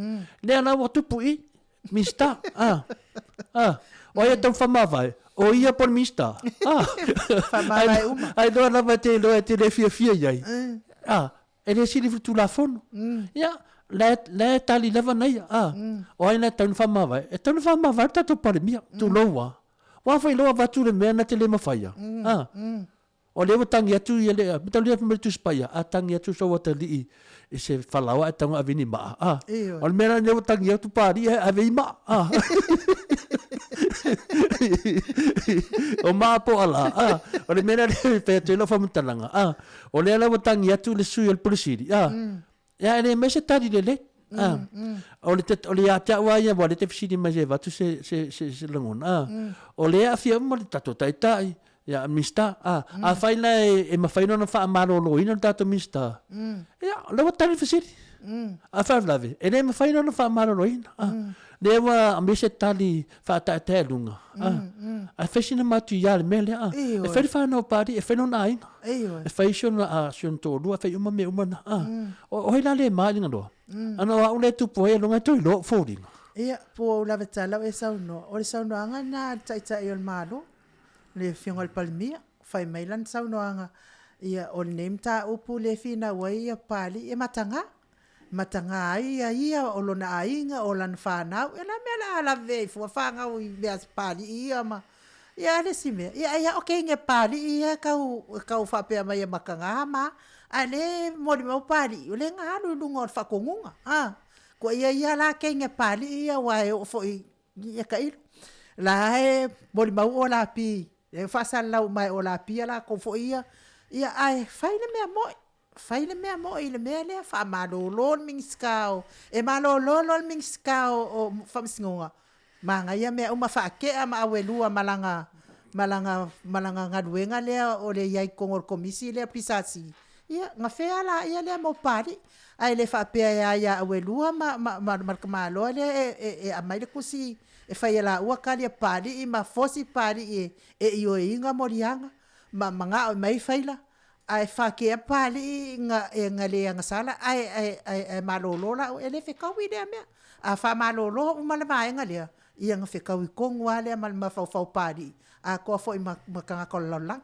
Lea la ua tupu i Minisita, a, a, o ai e tau faamavae? O ia po o le Minisita, a. Faamavae uma. Ae loa lava e te iloa e te le fiafia i ai, a, E le sili foi le Tulafono. Ia, la e, la e tali lava na ia, a. O ai la e tatau ona faamavae? E tatau ona faamavae le tatou Palemia, tulou lava. Aua foi loa avatu le mea na te le mafaia, a. O lea ua tagi atu ia le, mataulia fai mai le Tusi Paia, a tagi atu sou atalii i se falaoa ae tatau ona ave i ni maa, a. O le mea la lea ua tagi atu Papalii ae ave i maa, a. O maa po o ala, a. O le mea la lea e fai atu ai lau faamatalaga, a. O lea la ua tagi atu le sui o le Pule Sili, a, ia e le aumai se tali lelei. A, o le, o le ia te au lava ia, aua o lea e te fesili mai se i avatu se, se, se, se lagona, a, o lea e aafia uma le tatou Taitai, ia, Minisita, a, afai la e, e mafai ona faamaloloina le tatou Minisita, ia, o lea ua tali le fesili. A o le faalavelave, e le mafai ona faamaloloina, a, lea ua aumai se tali faataetae i luga, a, ae fai sina matuia i le mea lea, a, e fai le fanau a Papalii, e fai lona aiga. E fai si ona, si ona toalua, e fai uma mea uma na, a, o ai la le ma i le ganoa? Ana o au lea e tupu ai e luga e toe iloa ou foliga. Ia, po o ou lava tala o e saunoa, o le saunoaga lena a le Taitai o le Malo, le Afioga i le Palemia, fai mai lana saunoaga, ia, o lenei mataupu lea e finau ai ia Papalii, e mataga. Mataga ai ia ia, o lona aiga, o lana fanau, ia o le a mea o le a lavevea ai fua fanau i mea a Papalii ia ma, ia a le isi mea, ia ai a o keinge a Papalii ia e tau, e tau faapea mai e mataga ma, a lea e molimau Papalii, o lea na alu i luga o le faatonuga, a, kua ia ia la keinge a Papalii ia aua e oo foi ia tailo. La e molimau Olapi, e faasalalau uma e Olapi ia latou foi ia, ia ae fai le mea moi. Fai le mea moi i le mea lea, faamalolo le Minisita o, e malolo loa le Minisita o Faamasinoga, manaia mea uma, faatea ma Auelua ma lana, malaga malaga galuega lea o le i ai i totonu o le Komisi lea PSC, ia, gafea laia lea ma Papalii. Ae le faapea e a ia Auelua ma ma ma le tamaloa lea e e e aumai le tusi e fai e laua tali a Papalii ma fosi Papalii e ioeina moliaga ma manao e aumai faila ae faatea Papalii na e na le agasala ae ae ae malolo laua. E le fetaui lea mea. A faamalolo uma le vaega lea, ia ona fetaui tonu lava lea ma le mafaufau o Papalii atoa foi ma tagata o le lalolagi.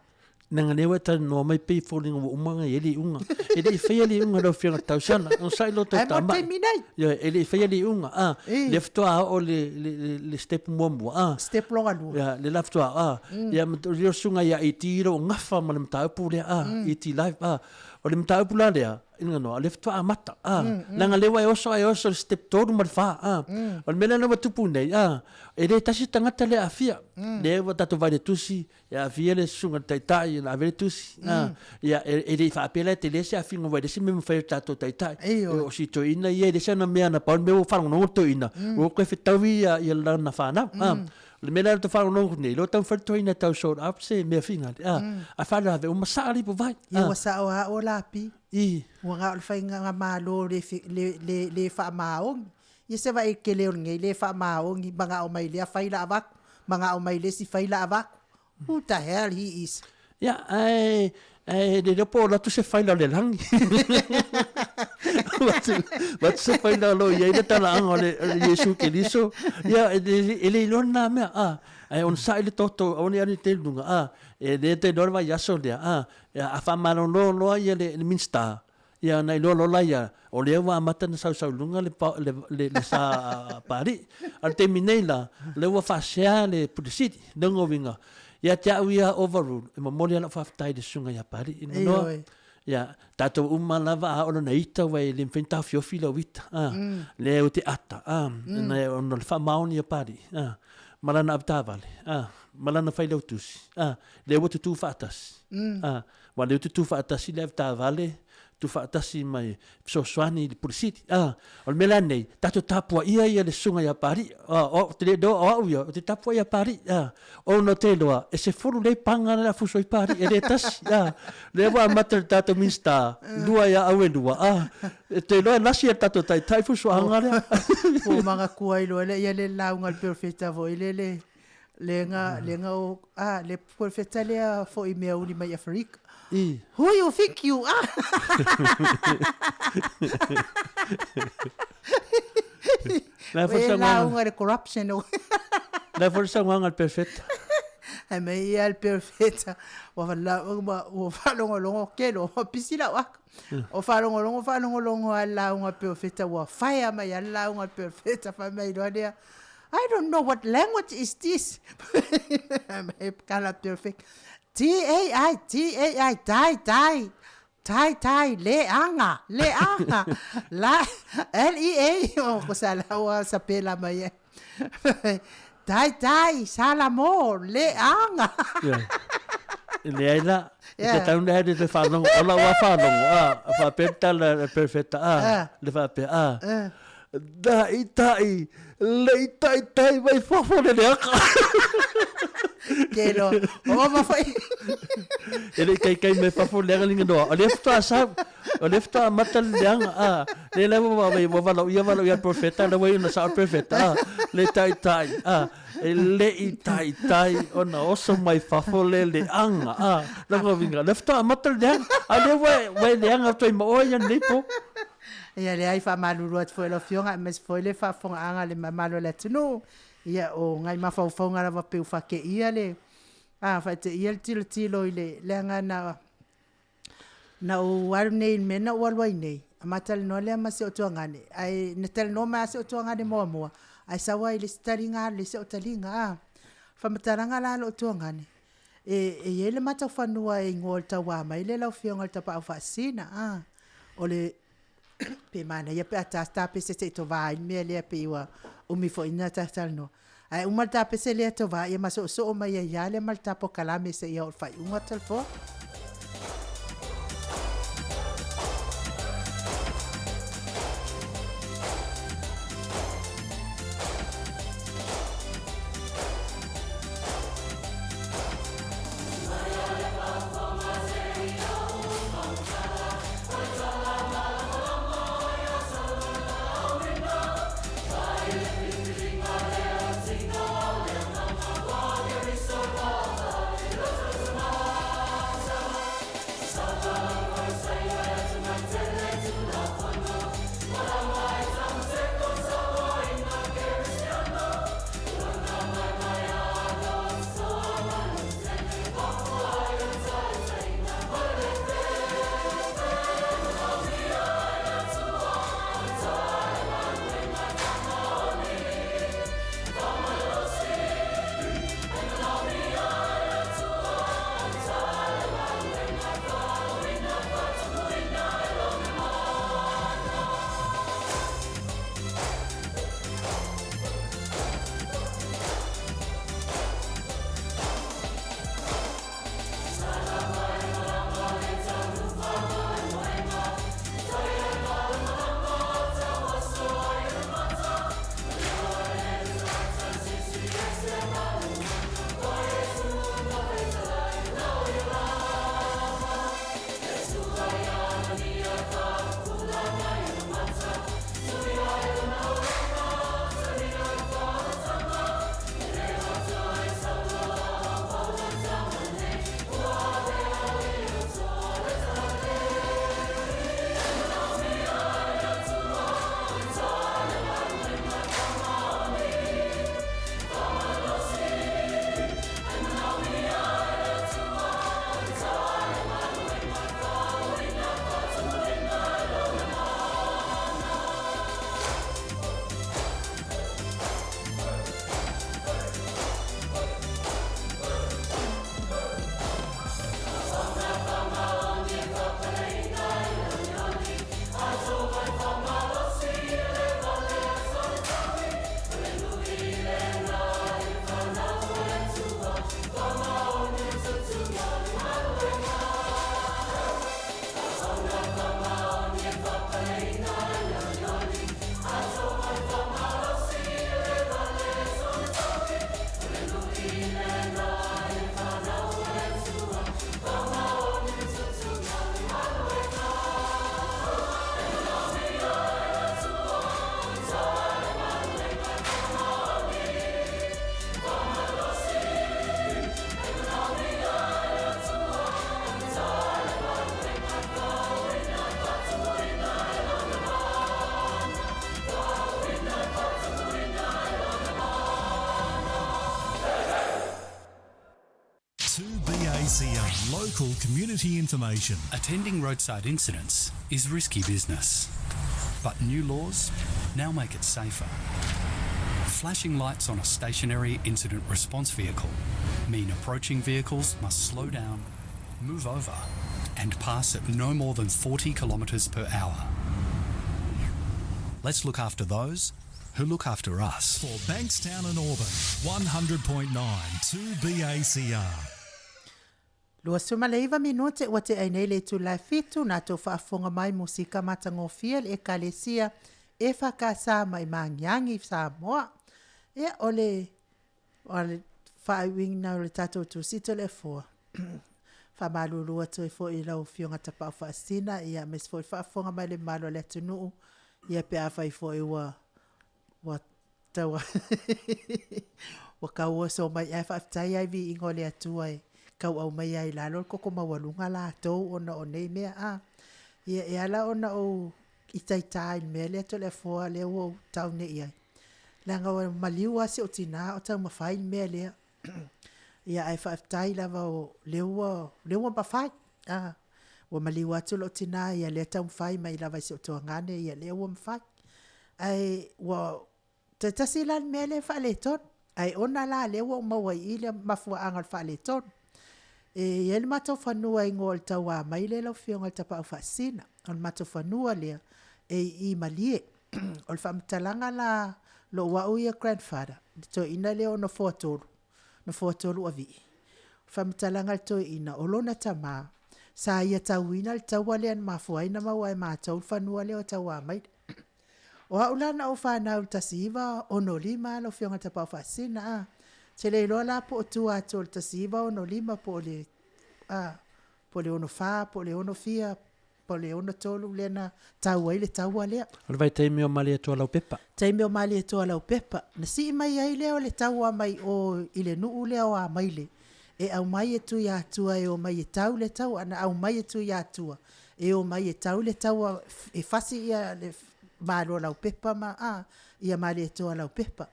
Leaga lea ua e talanoa mai pei e foliga ua uma ona i ai le iuga. E le i faia le iuga lau Afioga i le Tausala. Onosai lo tou tamai. Ioe, e le i faia le iuga. A, lea faatoa oo le, le, le, le step muamua. A, Step lona lua. Ia, le la faatoa, a, ia, ma o le susuga ia ET lo o gafa ma le mataupu lea, a, ET Live, a. O le mataupu la lea, i le ganoa, o lea faatoa amata, a. Leaga lea ua e oso ae oso i le step 3 ma le 4, a. O le mea lea ua tupu nei, a, e le tasi le tagata lea e aafia. Lea ua tatou vaai i le tusi, E aafia le susuga i le taitai ona ave le tusi. Ia, e le i faapea la e tele se aafiga aua e le se mea e mafai e le tatou taitai. O si toeaina ia e le se ana mea na pau le mea ua faalogologo le toeaina, ua toe fetaui ia lana fanau. O le mea la lea ou te faalogologo atu nei, o lea ua taumafai le toeaina e tau sort out se mea finagalo, ae faalavelave ua masaa le ipuvai. Ia ua sao lava oe Lapi. Ua na o le faigamalo le faamaoni. Ia se vaai tele o lenei le faamaoni manao mai lea faila avatu, manao mai le isi faila avatu. Who the hell he is? Ia, ae, ae le iloa po o alu atu se faila o le lagi. Avatu se faila o lo o i ai le talaaga o le Iesu Keriso. Ia, e le iloa lena mea, a, ae onosai le toto, aua ne i alu i te luga, a, e le te iloa le vaiaso lea, a, a faamalolo loa ia le Minisita, Ia ona iloa loa laia, o lea ua amata ona sausau i luga le, le, le, le sa a Papalii. A o le taimi nei la, o lea ua faasea le Pule Sili, lona uiga, ia te au ia overrule, e momoli lava lau faafetai i le susuga ia Papalii. Ina noa, ia, tatou uma lava a oo lona ita, ua e le mafai ona taofiofi lau ita, a, lea ou te ata, a, ona o le faamaoni o Papalii, a, ma lana avetaavale, a, ma lana failautusi, a, lea ua tutū faatasi, a, Aua lea ou te tu faatasi le avetaavale, tu faatasi mai fesoasoani i le Pule Sili. A, o le mea la lenei, tatou tapuaia ia le susuga ia Papalii. A, o au, te le iloa o au ia, ou te tapuai ia Papalii. A, ona ou te iloa, e 10 lelei paga le a fusu ai Papalii, e le tasi. A, lea ua amata i le tatou Minisita, lua ia Auelua. A, e te iloa e lasi e le tatou Taitai fusuaga lea. Ua manatua ai loa lea ia le lauga a le Perofeta foi lele Le ga, le ga o, ah, le perofeta lea foi mea uli mai Aferika. I. Who you think you are? La foi sa lauga le corruption o. La foi sa le perfeta. Ai mai ia le perfeta. Ua la ua ua faalogologo kelo, pisi lau aka. O faalogologo faalogologo a le lauga perofeta ua fire mai a le lauga perofeta fai mai loa lea. I don't know what language is this. Kala perfect. T-A-I, T-A-I, tai, tai. Tai, tai, le anga, le anga. La, L-E-A, o ko sa la ua sa pela mai ai. Tai, tai, salamo, le anga. Yeah. Leai la, e te tau nei le whanongo, o la ua whanongo, a, whapea tala perfecta, a, le whapea, a. Taʻitaʻi, lei taʻitaʻi mai fafo le leaka. Ke loa, ova foi. E le kaikai mai fafo le leaga linga noa. O lea faatoa sau, o lea faatoa amata le leaga, a. Lea la ua ua valaauia valaauia le profeta, la ua iu ina sao le profeta, a. Le taʻitaʻi, a. E le i taʻitaʻi ona oso mai fafo le leaga, a. Lona uiga, lea faatoa amata le leaga, a o lea ua ua e leaga atu ai ma oe ia lenei po. Ia leai, faamalulu atu foi i lau Afioga aemaise foi le faafofogaaga a le mamalu o le atunuu. Ia, o nai mafaufauga lava pei ua faateia le, a, faateia le tilotilo i le leaga na, na ou alu nei i le mea na ou alu ai nei, a ma talanoa lea ma si ou tuagane, ae na talanoa mai lava si ou tuagane muamua, ae sau lava i le isi taliga alu i le isi au taliga, a. Faamatalaga la a lou tuagane, e, e i ai le matou fanua e igoa o le Tauamai lea lau Afioga i le Tapaau Faasisina, a. O le pe manaia pe a ta tapese se i tovā ai le mea lea pei ua umi foi na talatalanoa. Ae uma le tapese lea tovā ia ma soosoo mai ai lava lea ma le ta polokalame seia oo i le faaiuga talifoa. Local community information. Attending roadside incidents is risky business. But new laws now make it safer. Flashing lights on a stationary incident response vehicle mean approaching vehicles must slow down, move over, and pass at no more than 40 kilometres per hour. Let's look after those who look after us. For Bankstown and Auburn, 100.9 2BACR. 29 minute ua tea ai nei le itula e fitu na tou faafofoga mai musika matagofie le Ekalesia EFKS mai Magiagi Samoa. Ia o le o le faaiuina o le tatou tusita le foa. Faamalulu atu ai foi i lau Afioga Tapaau Faasisina ia aemaise foi le faafofoga mai le mamalu o le atunuu ia pe afai foi ua ua tau ua tauoso mai ae faafetai lava i viiga o le Atua e tauau mai ai i lalo le toto maualuga latou ona o nei mea a. Ia e ala ona ou itaita i le mea lea Toleafoa lea ua ou tau nei i ai, leaga ua maliu lava si ou tina o taumafai le mea lea. Ia ae faafetai lava o lea ua, lea ua mafai. A, ua maliu atu lou tina, ia lea e taumafai mai lava i si ou tuagane, ia lea ua mafai. Ae ua toe tasi la le mea lea e faaletonu, ae ona la lea ua ou maua i i le mafuaaga o le faaletonu. E i ai le matou fanua e igoa o le Tauamaile lau Afioga i le Tapaau Faasisina. O le matou fanua lea e i i Malie. O le faamatalaga la lou au ia grandfather, le toeaina lea o Nofoatolu, Nofoatolu Avii. O le faamatalaga a le toeaina, o lona tama, sa ia tauina le taua lea na mafua ai ona maua e matou le fanua lea o Tauamaile. O au la na ou fanau i le 1965 lau Afioga i le Tapaau Faasisina, a. Ou te le iloa la po o tua atu o le 1965 po o le, a, po o le 64 po o le ono fia po o le 63 lea na tau ai le taua lea. O le vaitaimi o Malietoa Laupepa. Taimi o Malietoa Laupepa. Na sii mai ai lea o le taua mai o i le nuu lea o Amaile e aumai e Tuiatua e omai e tau le taua. Na aumai e Tuiatua e omai e tau le taua e fasi ia le Malo Laupepa ma a ia Malietoa Laupepa.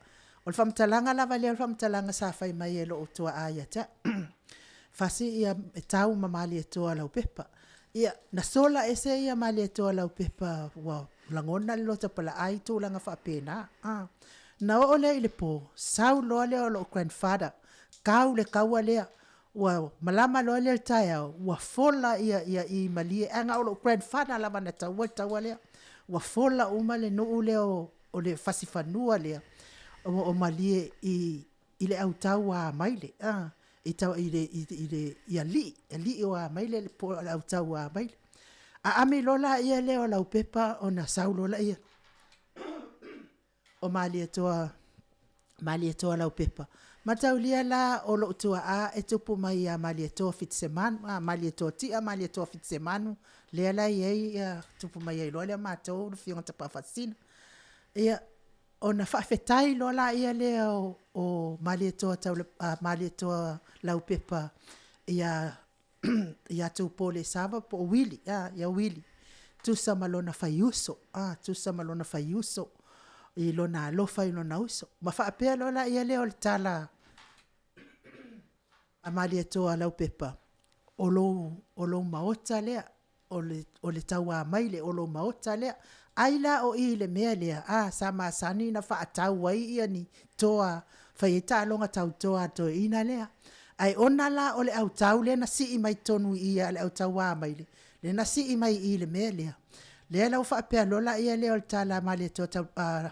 O le faamatalaga lava lea o le faamatalaga sa fai mai e lou tuaa ia te au. Fasi ia e tau ma Malietoa Laupepa. Ia, na sola ese ia Malietoa Laupepa ua lagona le loto palaai i tulaga faapena. A. Na oo lea i le po, sau loa lea o lou grandfather, kau le kaua lea, ua malama loa lea i le taeao, ua fola ia, ia i Malie, ae na o lou grandfather lava na taua le taua lea. Ua fola uma le nuu lea o, o le fasifanua lea o, o Malie i, i le autau a Amaile, a, i, tau, i, le, i, i, le, i alii, alii o Amaile po o le autau a Amaile. Aami loa laia lea o Laupepa ona sau loa laia o Malietoa, Malietoa Laupepa. Mataulia la o lou tuaa e tupu mai ia Malietoa Fitisemanu, a, Malietoa Tia, Malietoa Fitisemanu, lea la e i ai ia, tupu mai ai loa lea matou le Afioga Tapafaasisina. Ia, ona faafetai loa laia lea o, o Malietoa, Taula, Malietoa Laupepa ia ia Tupolesava po o Wili, a, ia Wili, tusa ma lona faiuso, a, tusa ma lona faiuso i lona alofa i lona uso. Ma faapea loa laia lea o le tala a Malietoa Laupepa, o lou, o lou maota lea, o le, o le Tauamaile, o lou maota lea. Ai la o i i le mea lea, a, sa masani ona faatau ai ia ni toa, fai ai taaloga tau toa a le toeaina lea. Ae ona la o le autau lea na sii mai totonu i i a le autauamaile, lea na sii mai i i le mea lea, lea la ua faapea loa laia lea o le tala a Malietoa tau, a,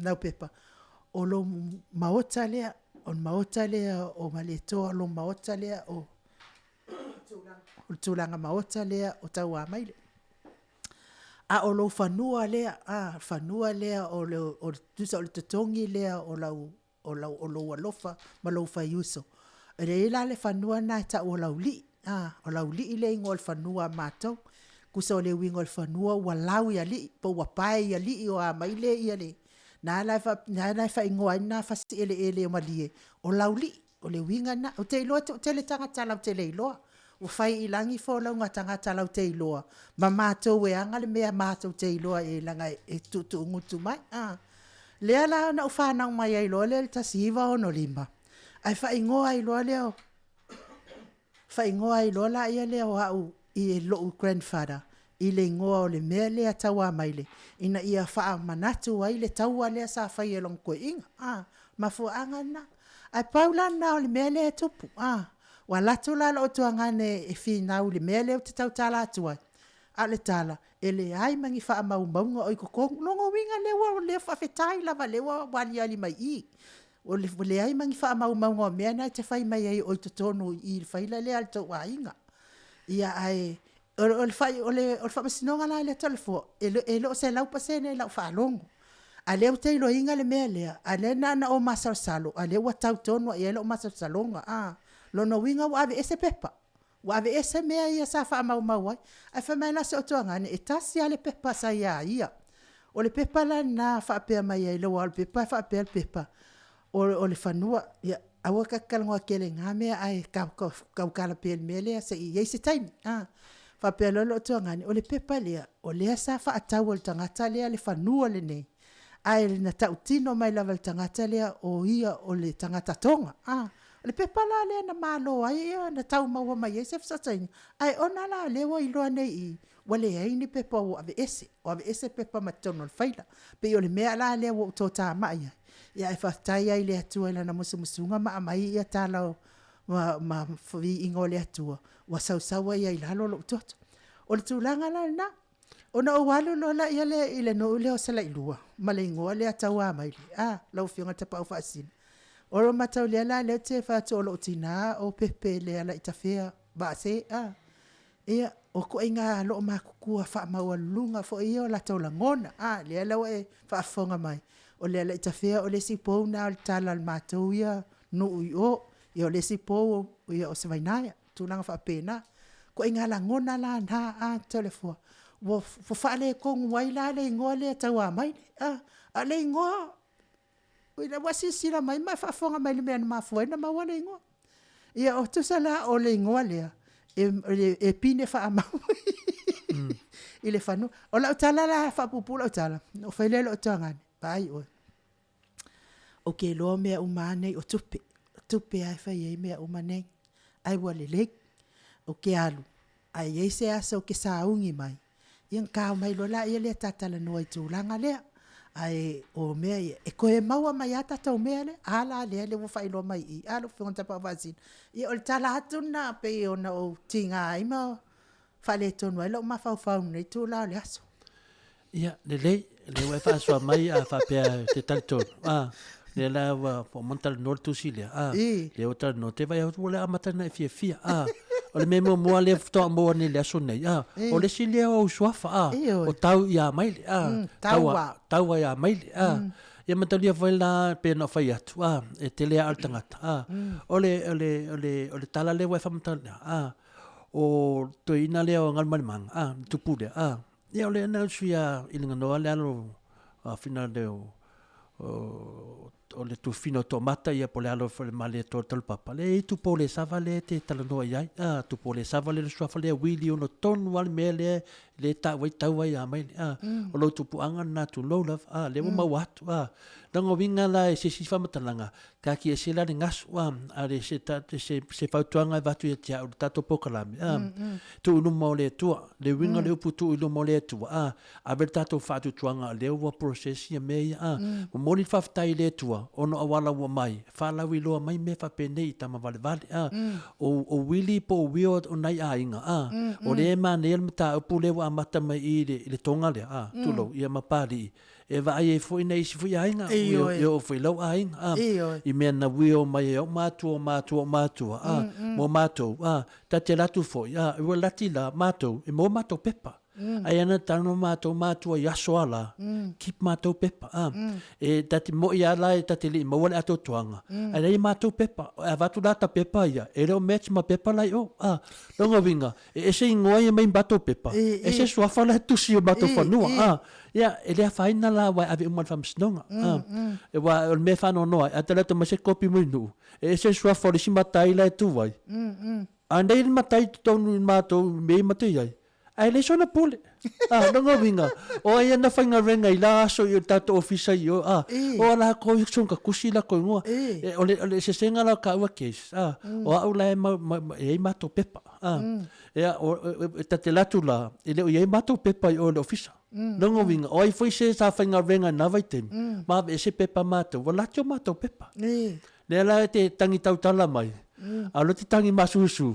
Laupepa, o lou maota lea, o le maota lea o Malietoa, o lou maota lea o o le tulaga maota lea o Tauamaile. A o lou fanua lea, a, fanua lea o le, o le, tusa o le totogi lea o lau, o lau, o lou alofa ma lou faiuso. E leai la le fanua lena e tau o Laulii, a, o Laulii le igoa o le fanua a matou. Tusa o le uiga o le fanua ua lau i alii, po ua pae i alii o Amaile ia le, na ala e faaigoa ai lena fasi eleele o Malie, o Laulii. O le uiga lena. Ou te iloa e toatele tagata latou te le iloa. Ua fai i lagi folauga a tagata latou te iloa, ma matou e aga le mea matou te iloa i ai leaga e tuutuugutu mai. A. Lea la na ou fanau mai ai loa lea i le 1965, ae faaigoa ai loa lea o. Faaigoa ai loa laia lea o au i lo'u grandfather i le igoa o le mea lea Tauamaile ina ia faamanatu ai le taua lea sa fai e lona toeaina. A, mafuaaga lena. Ae pau la lena o le mea lea e tupu, a, ua alu atu la lou tuagane e finau i le mea lea ou te tautala atu ai, a o le tala, e leai ma ni faamaumauga o i totonu. O lona uiga lea ua, lea faafetai lava o lea ua aliali mai i i, ua leai ma ni faamaumauga o mea na e te fai mai ai o i totonu i i i le faila lea a le tou aiga. Ia ae o le faamasinoga la lea Toleafoa, e le o 100% i lau faalogo, a o lea ou te iloaina le mea lea, a o lea na ona ou masalosalo, a o lea ua tau tonu lava i ai lou masalosaloga. O lona uiga ua aveese pepa, ua aveese mea ia sa faamaumau ai. Ae fai mai la si ou tuagane, e tasi lava le pepa sa ia ia. O le pepa la lena e faapea mai ai, aua o le pepa e faapea le pepa, o le fanua, ia aua ta te talanoa tele i na mea, ae tautala pea i le mea lea seia i ai se taimi. Ona faapea loa lea o lou tuagane, o le pepa lea, o lea sa faatau e le tagata lea le fanua lenei, ae na tautino mai lava e le tagata lea o ia o le tagata Toga. O le pepa la lea na malo ai ona tau maua mai ai se fesootaiga, ae ona la o lea ua iloa nei i i, ua leai ni pepa ua aveese, ua aveese pepa mai totonu o le faila. E pei o le mea la lea ua ou toatamai ai, ae faafetai lava i le Atua i Lana musumusuga ma aumai tala ma viiga o le Atua, ua sau sau ai lava i lalo lou toto. O le tulaga la lena, ona ou alu loa lea i le nuu lea o Salailua ma le igoa lea Tauamaile a lau Afioga i le Tapaau Faasisina, o le mataulia la lea ou te fai atu o lou tina o Pepe Lealaitafea Vaasē a. Ia, o ituaiga loomatutua faamaualuluga foi ia o latou lagona, a, lea la ua e faafofoga mai, o Lealaitafea o le isi pou lena o le tala a le matou ia nuu i o, ia o le isi pou o Savainaea, tulaga faapena. O ituaiga lagona la na Toleafoa, ua faaletonu ai la le igoa lea Tauamaile, a o le igoa ina ua e silasila mai ma e faafofoga mai i le mea na mafua ai ona maua le igoa. Ia e tusa la o le igoa lea, e pine faamau i le fanua. O lau tala la e faapuupuu lau tala, ona ou fai lea i lou tuagane, vaai oe, ou te iloa mea uma lava nei o tupe, o tupe lava e fai ai mea uma nei, ae ua lelei, ou te alu, a i ai se aso e te sauni mai, ia ona ta omai loa lea ta talanoa i le tulaga lea. Ae o mea ia, e toe maua mai lava tatou mea lea. A la lea ua faailoa mai i i, a lau Afioga i le Tapaau Faasisina? Ia o le tala atu lena pei ona ou tiga ai ma faaletonu ai lou mafaufau i lenei itula o le aso. Ia, lelei, o lea ua e faasoa mai a faapea e te talitonu, a, lea la ua uma ona talanoa le tusi lea, a, lea ua talanoa, te vaai atu ua le amata ona e fiafia, a, o le mea muamua lea faatoa maua nei i le aso nei, a, o le isi lea o ou suafa, a, o Tau ia Maile, a, Taua, Taua ia Maile, a, ia mataulia foi la pei ona fai atu, a, e tele lava o le tagata, a, o le, o le, o le, o le tala lea ua e faamatalaina, a, o toeaina lea o Galumalemana, a, le tupu lea, a, Ia o le ana usu ia i le ganoa le alo a fina le o o le tufina o toamata ia po le alo foi le male to tolu papa le i tupo le sava le te talanoa i ai a tupo le sava le suafa le wili ono tonu ale mea le le ta wai tau ai a mai a o lo tupuanga na tu lou lava a le ua maua atu a langa winga la e se si faamatalaga Ka ki ese la le gasu a are se ta se se fautuaga e avatu ia te au le tatou polokalame a tuu i luma o le Atua le uiga o le upu tuu i luma o le Atua a ave le tatou faatuatuaga lea ua process ia mea ia a momoli le faafetai i le Atua ona o auala ua mai faalauiloa mai mea faapenei i tama valevale a o o wili po o wio o nai aiga a o lea e manaia le mataupu lea ua amata mai i i le Toga lea a tulou ia ma Papalii E vaai ai foi nai isi foi aiga, e oo foi i lau aiga, a, i mea na wio mai ai ou matua, o matua, o matua, a, mo matou, a, ta te alu atu foi, a, ua lati la matou, e maua matou pepa. Ae ana talanoa matou matua i aso a la, keep matou pepa, a. E ta te moi a la e ta te le i maua le atoatoaga, ae leai matou pepa. E avatu la ta pepa ia, e le o match ma pepa la i o, a. Lona uiga, e ese igoa ia mai matou pepa, ese suafa la e tusi o matou fanua, a. Ia, e le afaina la aua e ave uma i le faamasinoga. Aua o le mea e faanoanoa ai, a tali atu mai se kopi mai nuu, e ese le suafa o le isi matai la e tu ai. A nei le matai i totonu i matou i mea i matou i ai. Ae leai sona pule. A, lona uiga, o ai ana faigaluega i la aso i o le tatou ofisa i o, a, o a lakou soon ka tusi lakou igoa. E, o le, o le eseesega la o taua case, a, o au la e mau, ma, ma, e i ai matou pepa, a. Ia, o, e, ta te alu atu la, e le o i ai matou pepa i o i le ofisa. Lona uiga, o ai foi se sa faigaluega i na vaitaimi, ma aveese pepa a matou, ua laki o matou pepa. Lea la e te tagi tautala mai, a o lea e te tagi masusu,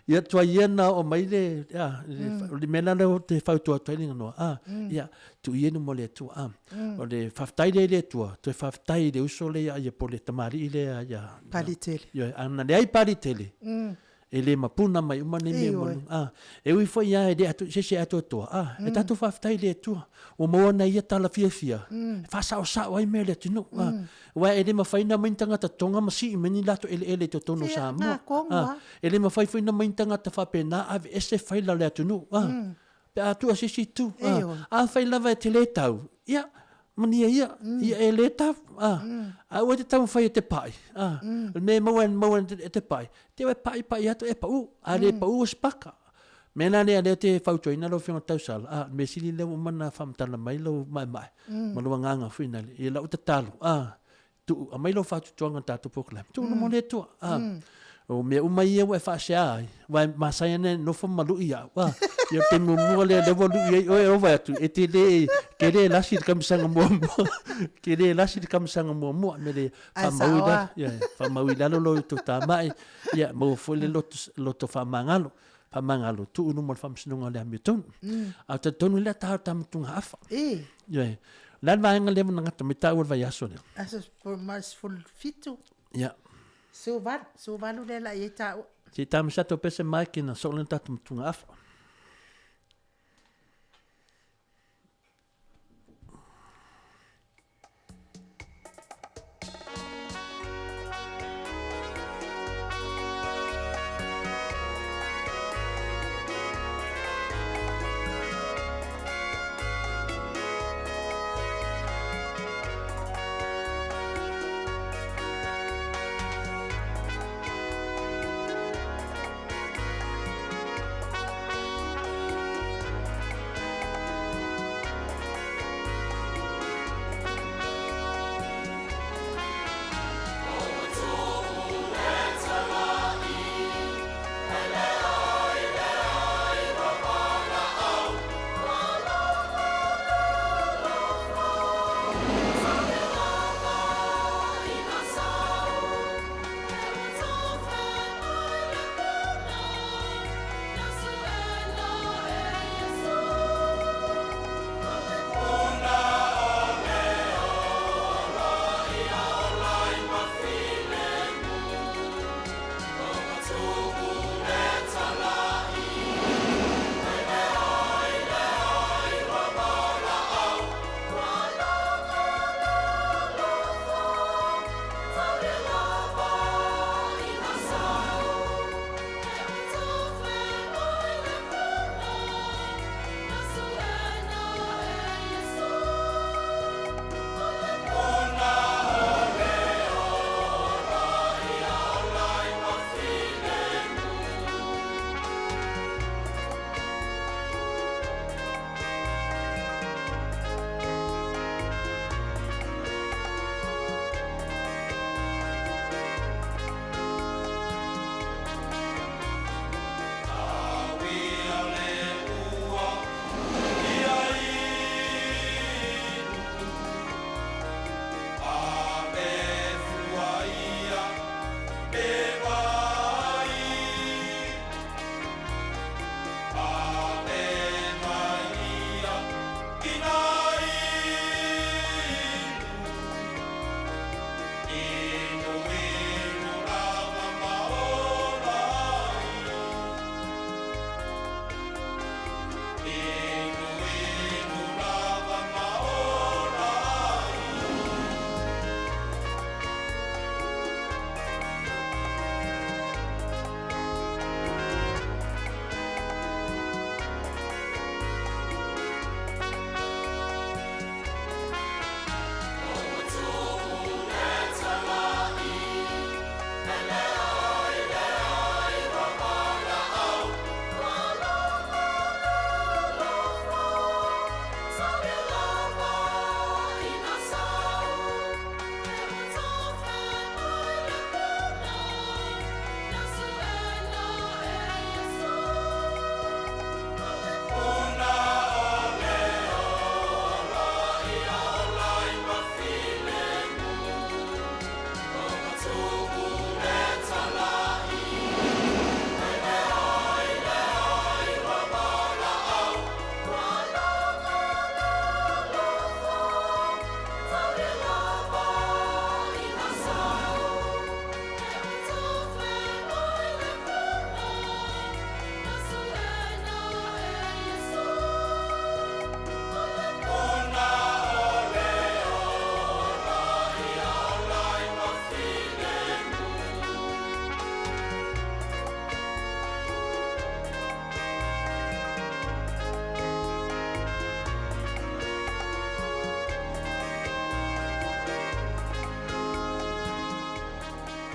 ia tuai ia na oo mai le, a, o le mea la lea ou te fautua atu ai Leaga, a, ia, tuu ia i luma o le Atua, a. O le faafetai lea i le Atua, toe faafetai i le uso lea ia ia po o le tamalii lea ia Palitele. Ioe, a na leai Palitele, E le mapuna mai uma nei mea uma. A, e ui foi lava e le ato, se isi e atoatoa, a, e tatou faafetai i le Atua, ua maua ana ia tala fiafia, e faasaosao ai mea o le atunuu. A, aua e le mafai ona aumai ni tagata toga ma sii mai ni latou eleele i totonu o Samoa. A, e le mafai foi ona aumai ni tagata faapena aveese faila o le atunuu. A, pe a tuu se isi itu. Afai lava e te le tau, ia, manuia ia, ia e le tau. A, aua e te taumafai e te pai. A, o le mea e maua maua e te pai, te e pai pai atu e pau, a le pau ua sipaka. Mea la lea lea ou te fautuaina lau Afioga i le tausala, a, le mea sili lea ua uma ona faamatala mai lou maemae, ma lou agaga foi lea, ia lau tatalo, a, tuu, aumai lou faatuatuaga i le tatou polokalame, tuu luma o le Atua. A, o mea uma ia ua e faasea ai, aua e masani ana e nofo ma lui au, a, ia o le taimi muamua lea lea ua lui ai oe e ova atu, e te le, e te le lasi i le kamisaga muamua, e te le lasi i le kamisaga muamua, me le faamau i lalo, ia, faamau i lalo lou toatamai, ia maua foi le loto, loto faamagalo, faamagalo, tuu i luma o le faamasinoga o le amiotonu. A o talitonu lea ta o ta matugaafa. Ioe. O le a le vaega lea ua nagata mai taua i le vaiaso lea? Aso ma le 17. Ia. 18, 18 lea la i ai taua. Se i tamasa atu pea se mic ina soo lena tatou matugaafa.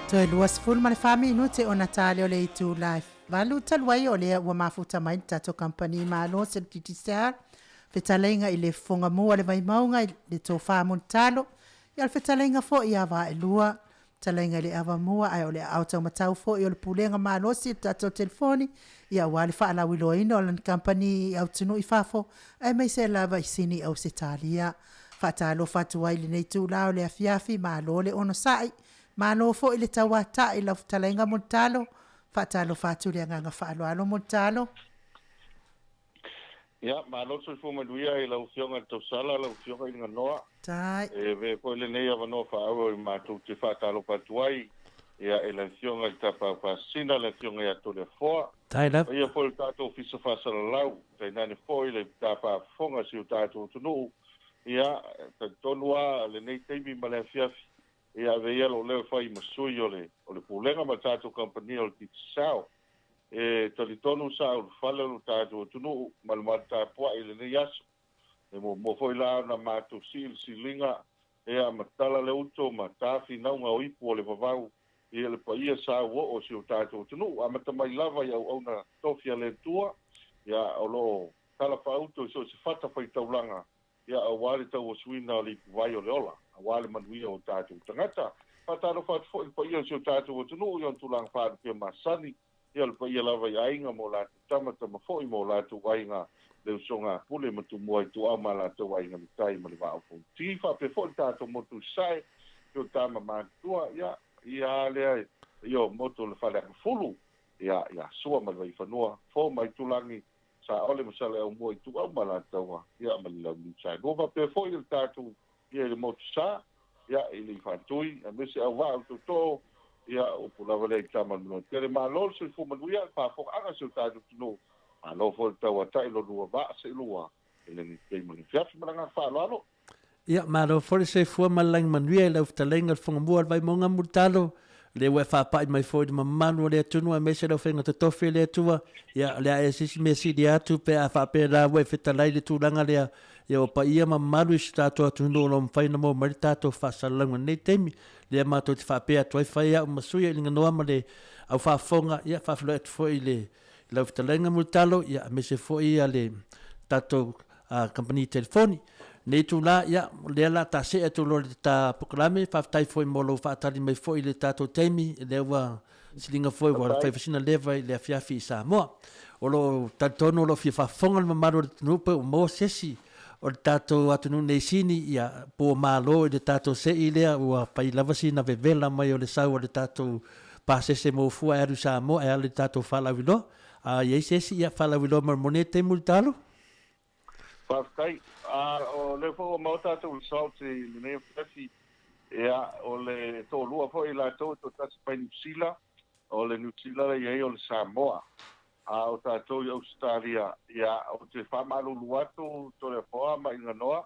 Toe 24 minute ona ta lea o le itula e 8 talu ai o lea ua mafuta mai le tatou kamupani malosi o le Digicel, fetalaiga i le Fofoga Mu a le Vaimauga i le Tofa Mulitalo, ia o le fetalaiga foi ia Vaaelua, fetalaiga i le Avamua ae o le aao taumatau foi o le Pulega malosi o le tatou telefoni, ia aua le faalauiloaina o lana kamupani i atunuu i fafo aemaise lava i Sini Ausetalia. Faatalofa atu ai i lenei itula o le afiafi, malo le onosai, malo foi le tauatai i lau fetalaiga Mulitalo. Faatalofa atu le agaga faaaloalo Mulitalo. Ia, malo le soifua manuia i lau Afioga i le Tausala, lau Afioga i le Ganoa. Tai. E avea foi lenei avanoa faaauau i matou te faatalofa atu ai ia i le Afioga i le Tapaau Faasisina, le Afioga ia Toleafoa, Tai lava. paia foi i le tatou Ofisa Faasalalau, tainane foi le Tapafofoga o si o tatou atunuu. Ia, e talitonu lava lenei taimi ma le afiafi, ia avea ia lou leo e fai ma sui o le o le Pulega ma le tatou kamupani o le Digicel. E talitonu sa ulufale lo tatou atunuu ma le malu tapuai i lenei aso. E muamua foi la ona matou sii le siliga ea ma tala le uto ma ta finauga o ipu o le vavau ia le paia sa uoo o si o tatou atunuu amata mai lava i auauna tofi a le Atua ia o lo o tala faauto i so o se fata faitaulaga ia aua le tauasuina o le ipuvai o le ola, aua le manuia o tatou tagata. Faatalofa atu foi i le paia o si o tatou atunuu i ona tulaga faalupea masani, ia o le paia lava i aiga ma o latou tama, tama foi ma o latou aiga, le usoga a Pule ma Tumua Ituau ma latou aiga le tai ma le vaa o Fonoti. Faapea foi le tatou motu i Sasae, i o tama matutua, ia, ia lea e paia o motu o le Faleagafulu, ia, ia Sua ma le Vaifanua, Fofo ma Aitulagi, Saole ma Saleaaumua Ituau ma Alataua, ia ma le Launiu Saelua. Faapea foi le tatou ia i le Motu Sa, ia i le Ifatui, aemaise auvaa o Tootoo, ia upu lava lea i Tama le Manuatele. Malo le soifua manuia, le faafofogaaga a si o tatou atunuu, malo foi le tauatai lo lua vaa seelua i lenei taimi o le afiafi. Ma le agaga faaaloalo. Ia, malo foi le soifua ma le lagi manuia i lau fetalaiga le Fogamua o le Vaimauga Mulitalo, lea ua e faapai mai foi i le mamalu o le atunuu aemaise le aufaiga totofi a le Atua. Ia, o le a ea se isi mea sili atu pe a faapena ua e fetalai i le tulaga lea, ia ua paia ma mamalu i si o tatou atunuu o lo o mafai ona maua mai le tatou faasalalauga i lenei taimi. Lea matou te faapea atu ai, fai au ma sui o Iliganoa ma le au faafofoga, ia, faafeiloai atu foi i le lau fetalaiga Mulitalo, ia, aemaise foi le tatou kamupani telefoni. Nei itula, ia, o lea o le a ta see atu loa i le ta polokalame, faafetai foi mo lou faatali mai foi i le tatou taimi, lea ua siliga foi ua fai foi sina leva i le afiafi i Samoa. O lo o talitonu o lo o fia faafofoga le mamalu o le atunuu pe ua maua se isi o le tatou atunuu nei sini, ia, po ua malo i le tatou sei lea ua fai lava sina vevela mai o le sau a le tatou pasese maua fua e alu i Samoa e ala i le tatou faalauiloa. A i ai se isi, ia, faalauiloa mai mo nei taimi Mulitalo. Faafetai. O lea foi ua maua tatou results i lenei afiafi. Ia, o le toalua foi i latou e toatasi mai Niu Sila, o le Niu Sila lea e i ai o le Samoa. A o tatou i Ausetalia, ia, ou te faamalulu atu Toleafoa ma Iganoa,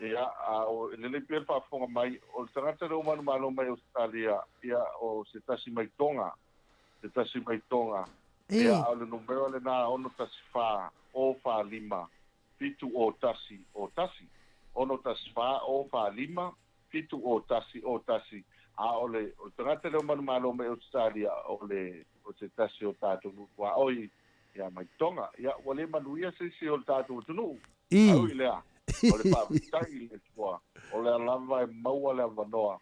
ia, a o lelei pea le faafofoga mai, o le tagata lea ua manumalo mai Ausetalia, ia, o se tasi mai Tonga, se tasi mai Tonga. Ia, a o le numera lena 614 045 701 01. 614 045 701 01. A o le, o le tagata lea o manumalo mai Ausetalia, o le, o se tasi o tatou nuu tuaoi, ia, mai Tonga. Ia, ua le manuia se isi o le tatou atunuu. Ae ui i lea, o le faafetai i le Atua, o lea lava e maua le avanoa,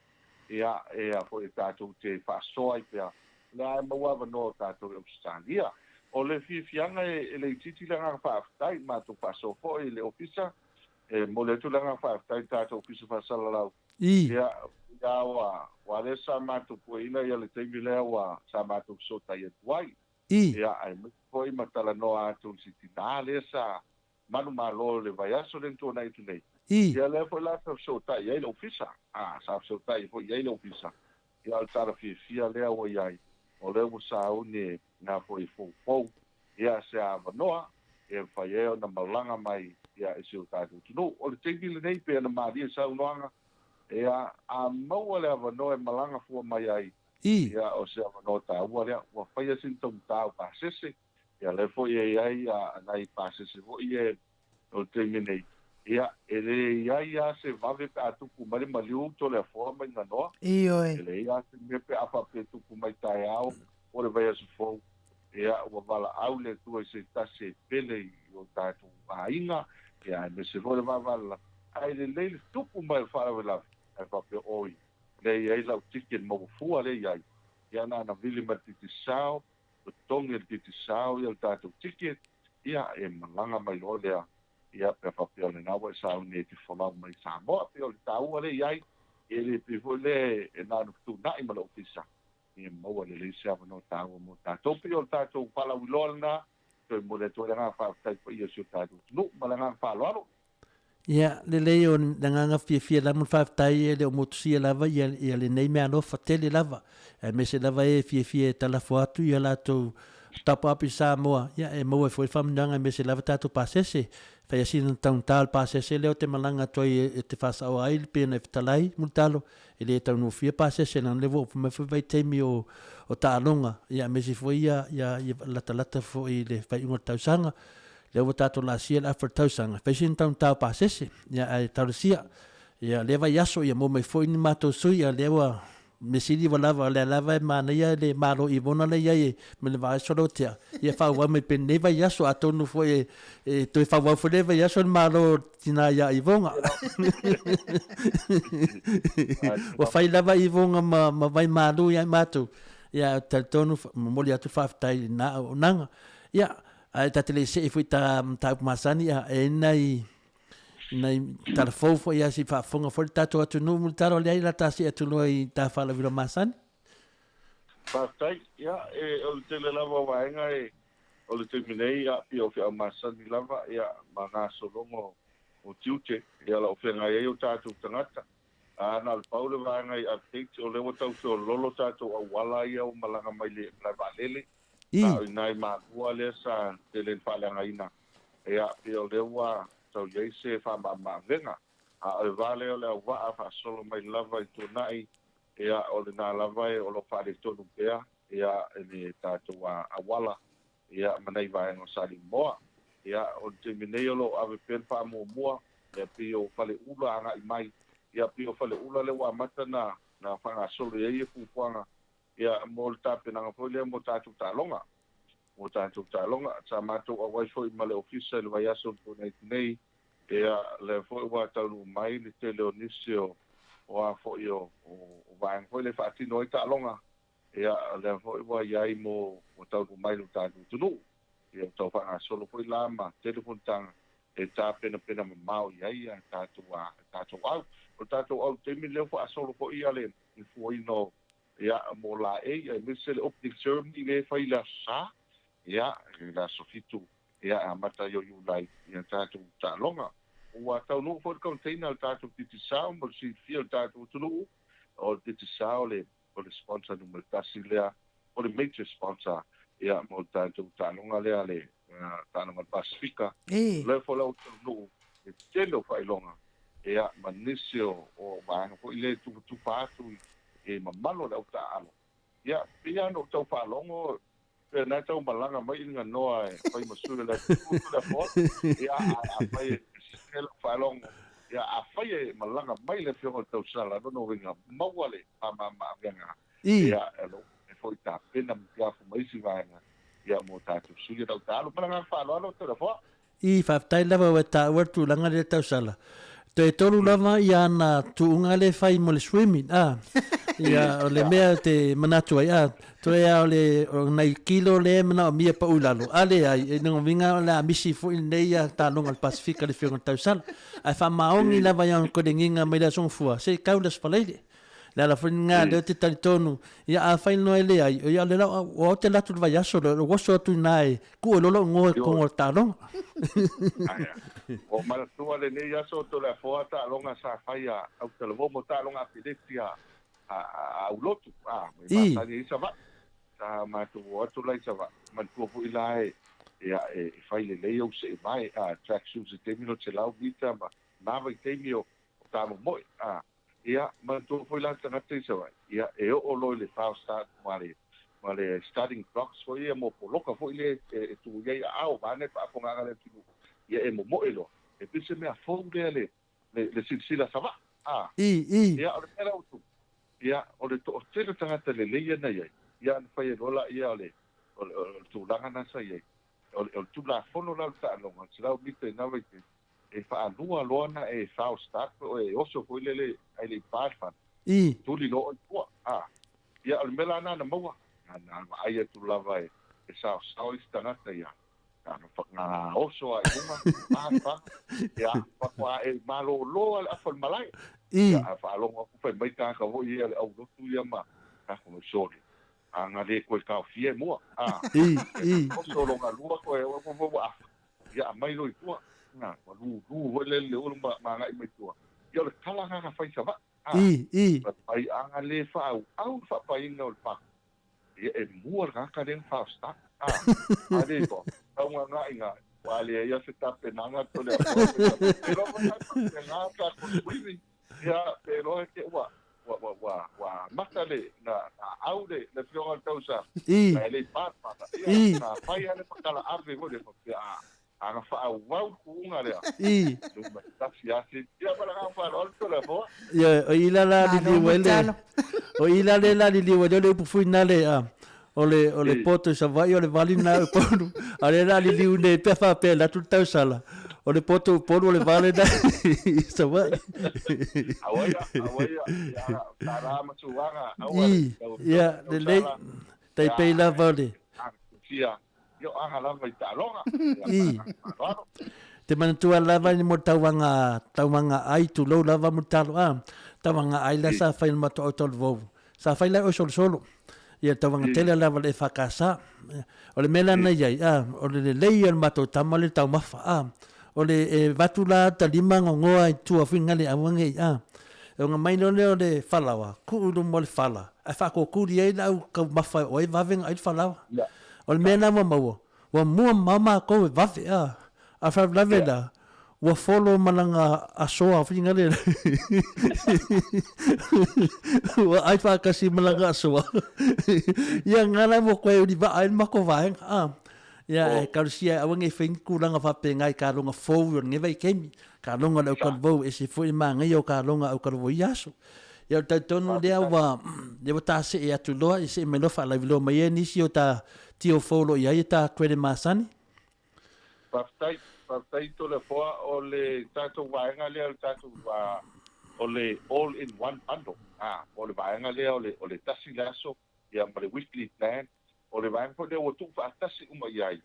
ia, e a foi e tatou te faasoa ai pea, o lea e maua avanoa o tatou i Ausetalia. O le fiafiaga e le itiiti le agaga faafetai, matou faasoa foi i le Ofisa, e momoli atu le agaga faafetai i le tatou Ofisa Faasalalau. Ia, ia ua, ua lea sa matou pueina ia le taimi lea ua sa matou fesootai atu ai. Ia, aemaise foi ma talanoa atu i si tina lea sa manumalo i le vaiaso lea na tuanai atu nei. Ia lea foi la sa fesootai ai le Ofisa. A, sa fesootai foi i ai le Ofisa. Ia, o le tala fiafia lea ua i ai, o lea ua sauni e nā foi foufou ia se avanoa e mafai ai ona malaga mai ia i si o tatou atunuu. O le taimi lenei pei ona malie saunoaga, ia, a maua le avanoa e malaga fua mai ai, ia, o se avanoa taua lea. Ua faia sina taugata o pasese, ia lea foi e i ai nai pasese foi ia o le taimi nei. Ia, e le i ai lava se vave pe a tupu mai le maliu Toleafoa ma Iganoa. Ioe. E leai lava se mea pe a faapea e tupu mai taeao po o le vaiaso fou, ia, ua valaau le Atua i se tasi e pele i o tatou aiga, ia, aemaise foi le vaavaalala. Ae lelei le tupu mai o le faalavelave, ae faapea, Oi, lea e i ai lau ticket maua fua lea e i ai, ia na ona vili mai le Digicel, totogi e le Digicel ia le tatou ticket, ia, e malaga mai loa lea Ia, pe faapea o lena ua e sauni e te folau mai i Samoa, pei o le taua lea i ai, e le pei foi lea e na ona fetuunai ma le Ofisa, ia maua lelei se avanoa taua mo tatou. Pei o le tatou faalauiloa lena, toe momoli atu ai le agaga faafetai paia o si o tatou atunuu. Ma le agaga faaaloalo. Ia, lelei o le agaga fiafia lava ma le faafetai e le o motusia lava ia, ia lenei meaalofa tele lava, aemaise lava e fiafia e talafo atu ia latou Top up i Samoa, ia e maua ai foi le faamanuiaga aemaise lava tatou pasese. Fai lava sina taugata o le pasese lea ou te malaga atu ai e te faasaoa ai pei ona e fetalai Mulitalo, e le taugofie pasese leaga o lea ua oo mai foi vaitaimi o taaloga, ia aemaise foi ia latalata foi i le faaiuga o le tausaga. Lea ua tatou laasia le afa o le tausaga, fai sina taugata o pasese, ia ae talosia. Ia lea vaiaso ia maua mai foi ni matou sui, a o lea ua Mea sili ua lava, o lea lava e manaia le Malo Ivona lea e i ai ma le vaiaso lea ua tea, ia faaauau mai pea i lenei vaiaso, atonu foi e toe faaauau foi lea vaiaso le Malo o le tina ia Ivoga. Ua fai lava Ivoga ma vaimalu ia i matou, ia ou te talitonu, momoli atu le faafetai i lena auaunaga. Ia, ae ta te le i see foi i ta mataupu masani, ia, e i ai nai nai tala fou foi ia se i faafofoga foi le tatou atunuu Mulitalo leai la ta see atu loa i ta faalavelave masani. Faafetai. Ia, e, o le tele lava o vaega e, o le taimi nei, ia, pei o feau masani lava, ia, ma gasologa o, o tiute, ia, o lo o feagai ai o tatou tagata. A, na o le pau le vaega i update, o lea ua tau feololo tatou auala ia ua malaga mai le malae vaalele, na o i ina i Malua lea sa tele ina faaleagaina. Ia, pei o lea ua tau i ai se faamamaavega. A o le va lea o le auvaa faasolo mai lava i Tuanai, ia, o lena lava e o lo o faaletonu pea, ia, i le tatou auala, ia, ma nai vaega o Salimoa. Ia, o le taimi nei o lo o ave pea le faamuamua, ia, pei o Faleula agai mai, ia, pei o Faleula lea ua amata ona faagasolo i ai ia fuafuaga, ia, mo le tapenaga foi lea mo tatou taaloga. Mo tatou taaloga. Sa matou auai foi ma le Ofisa i le vaiaso na tuanai atu nei, ia, lea foi ua taunuu mai le tele o nisi o, o a foi o, o vaega foi lea e faatino ai taaloga, ia, lea foi ua i ai mo, ua taunuu mai i lo tatou atunuu. Ia, ua tau faagasolo foi la ma tele fonotaga e tapenapena mamao i ai a tatou, a tatou au. O le tatou au i le taimi lea ua faasolo foi ia le fuaina o Ia, mo laei, aemaise le opening ceremony lea e fai i le Aso Sa, ia, i le aso 7, ia, e amata ai o Iulai, ia, tatou taaloga. Ua taunuu foi le container a le tatou Digicel mo le silafia o le tatou atunuu, o le Digicel le, o le sponsor numera tasi lea, o le major sponsor, ia, mo le tatou taaloga lea, le taaloga a le Pasefika. O lea foi la ua taunuu le tele o faailoga, ia, ma nisi o, o vaega foi lea e tufatufa atu i e mamalu o le au taaalo. Ia, pei lava ona ou tau faalogo, pei o lena e tau malaga mai le ganoa e fai ma sui o le atunuu o Toleafoa. Ia, ae afai e sese lau faalogo, ia, afai e malaga mai le Afioga i le Tausala, lona uiga, maua le faamama-avega, ia, o lo o faapea foi tapena ma tiafu ma isi vaega, ia, mo tatou sui o le au taaalo. Ma le agaga faaaloalo, Toleafoa. I, faafetai lava ua e taua le tulaga lea tausala. Toe tolu lava ia ana tuuga lea e fai mo le swimming, a. Ia, o le mea te manatu ai, a, toe a o le, o nai kilo lea e manaomia pau i lalo, a leai, e lona uiga o le a misi foi lenei ia taaloga a le Pasefika i le Afioga i le Tausala. Ae faamaoni lava i ana kolegiga mai le Aso Gafua, se i kau le Aso Faraile. Le ala foi lena lea ou te talitonu, ia afai noa e leai, ia o le lau, o au te alu atu i le vaiaso lea, o oso atu i ina e tuu ai loa lou igoa i totonu o le taaloga. Aia. Ua manatua lenei aso Toleafoa taaloga sa fai a Autalavou mo taaloga afeleti a Aulotu, a, mai masani ai Savaii. Sa matou o atu la i Savaii, manatua foi la e, ia, e fai lelei ou seevae, a, track shoes i taimi no 100 mita ma na vaitaimi o tamomoe, a. Ia, manatua foi la tagata i Savaii, ia, e oo loa i le fast start ma le, ma le starting blocks foi ia mo poloka foi lea e, e tuu i ai aao vaeane faafofogaaga a le atunuu, ia e momoe loa. E pei se mea fou lea le, le, le silasila Savaii, a. I, i. Ia, o le mea la ua tupu, ia, o le toatele o tagata lelei ia na i ai, ia ona fai ai loa laia o le, o le, o le tulaga lena sa i ai. O le, o le Tulafono la o le taaloga, 100 mita i na vaitaimi, e faalua loa ona e foul start pe oe e oso foi lele ae le i pa le fana. I. Tuli loa oe i tua. A. Ia, o le mea la lena na maua, na, na vaai atu lava e, e saosao isi tagata ia, na, na oso lava i luga, pa le fana, ia, faatoa e malolo lava le afa o le malae. I. Ia, a faalogo atu fai mai tagata foi ia le aulotu ia ma tatou mai, sole, a na le toe taofia e mua. A. I, i. Oso lona lua toe, ua, ua, ua afa. Ia aumai loa i tua. Na, ua lulu foi le le ulu ma, ma agai mai tua. Ia o le tala lena na fai Savaii. A. I, i. Fai mai a na le faaauau le faapaina o le pa. Ia e mua le tagata lea na faaosita. A. A le iloa. Tau gaga'i na, ua leai lava se tapenaga to le asoa. Pe iloa foi na tapena tatou swimming. Ia, pe iloa te ua, ua, ua, ua, ua amata le, na, na au le, le afioga i le tausaga. I. Na e le i pa le papa. Ia, I. na fai lava le pakala ave foi lea faapea, a, a na faaauau le kuuga lea. I. Luma tasi asi. Ia, ma le agaga faaaloalo Toleafoa. Ia, o i la la Malo liliu ai le, matalo. o i la le la liliu ai le o le upu fui na le, a, o le, o le I. poto i Savaii o le vali na Upolu, a le la liliu nei pea faapea le atu le tausala, o le poto Upolu o le vale na i Savaii. Auaia, auaia, ia, tala ma tulaga, aua le, I, lau ia, afioga i le lelei, tausala, tai ia, pei lava o le, a, fia, ia o aga lava i taaloga, ia, I. ma faaaloalo. Te manatua lava ni mo tauaga, tauaga ai, tulou lava mo talo a, tauaga ai la I. sa fai le matou au talavou. Sa fai la oe solosolo. Ia tauaga I. tele lava le EFKS. O le mea la I. na i ai, a, o le lelei ia o le matou tama le taumafa, a. O le e vatu la ta lima gogoa i tua fui ngale aua ngei, a. E oga mai loa lea o le falaoa, tuu i luma o le fala, ae faakokuli ai le au taumafa o ai vave ona ai le falaoa. Ia. O le mea la ua maua, Ua mua mamao matou e vave a, a faalavelave Yeah. la, ua folo ma lana asoa finagale ua ai faatasi ma lana asoa. Ia na la ua koe ulivaa ai le matou vaega a. Ia Oh. e talosia e aua nei fai ni tulaga faapena i kaloga fou o lenei vaitaimi. Kaloga o le autalavou e ese foi le manaia o kaloga autalavou i ia aso. Ia o le talitonu lea ua lea ua ta see atu loa ia see mai loa faalauiloa mai ai nisi o ta tio fou o lo o i ai e ta credit masani. Faafetai, faafetai Toleafoa, o le tatou vaega lea o le tatou o le all in one bundle, a, o le vaega lea o le o le tasi le aso ia ma le weekly plan, o le vaega foi lea ua tuufaatasi uma i ai,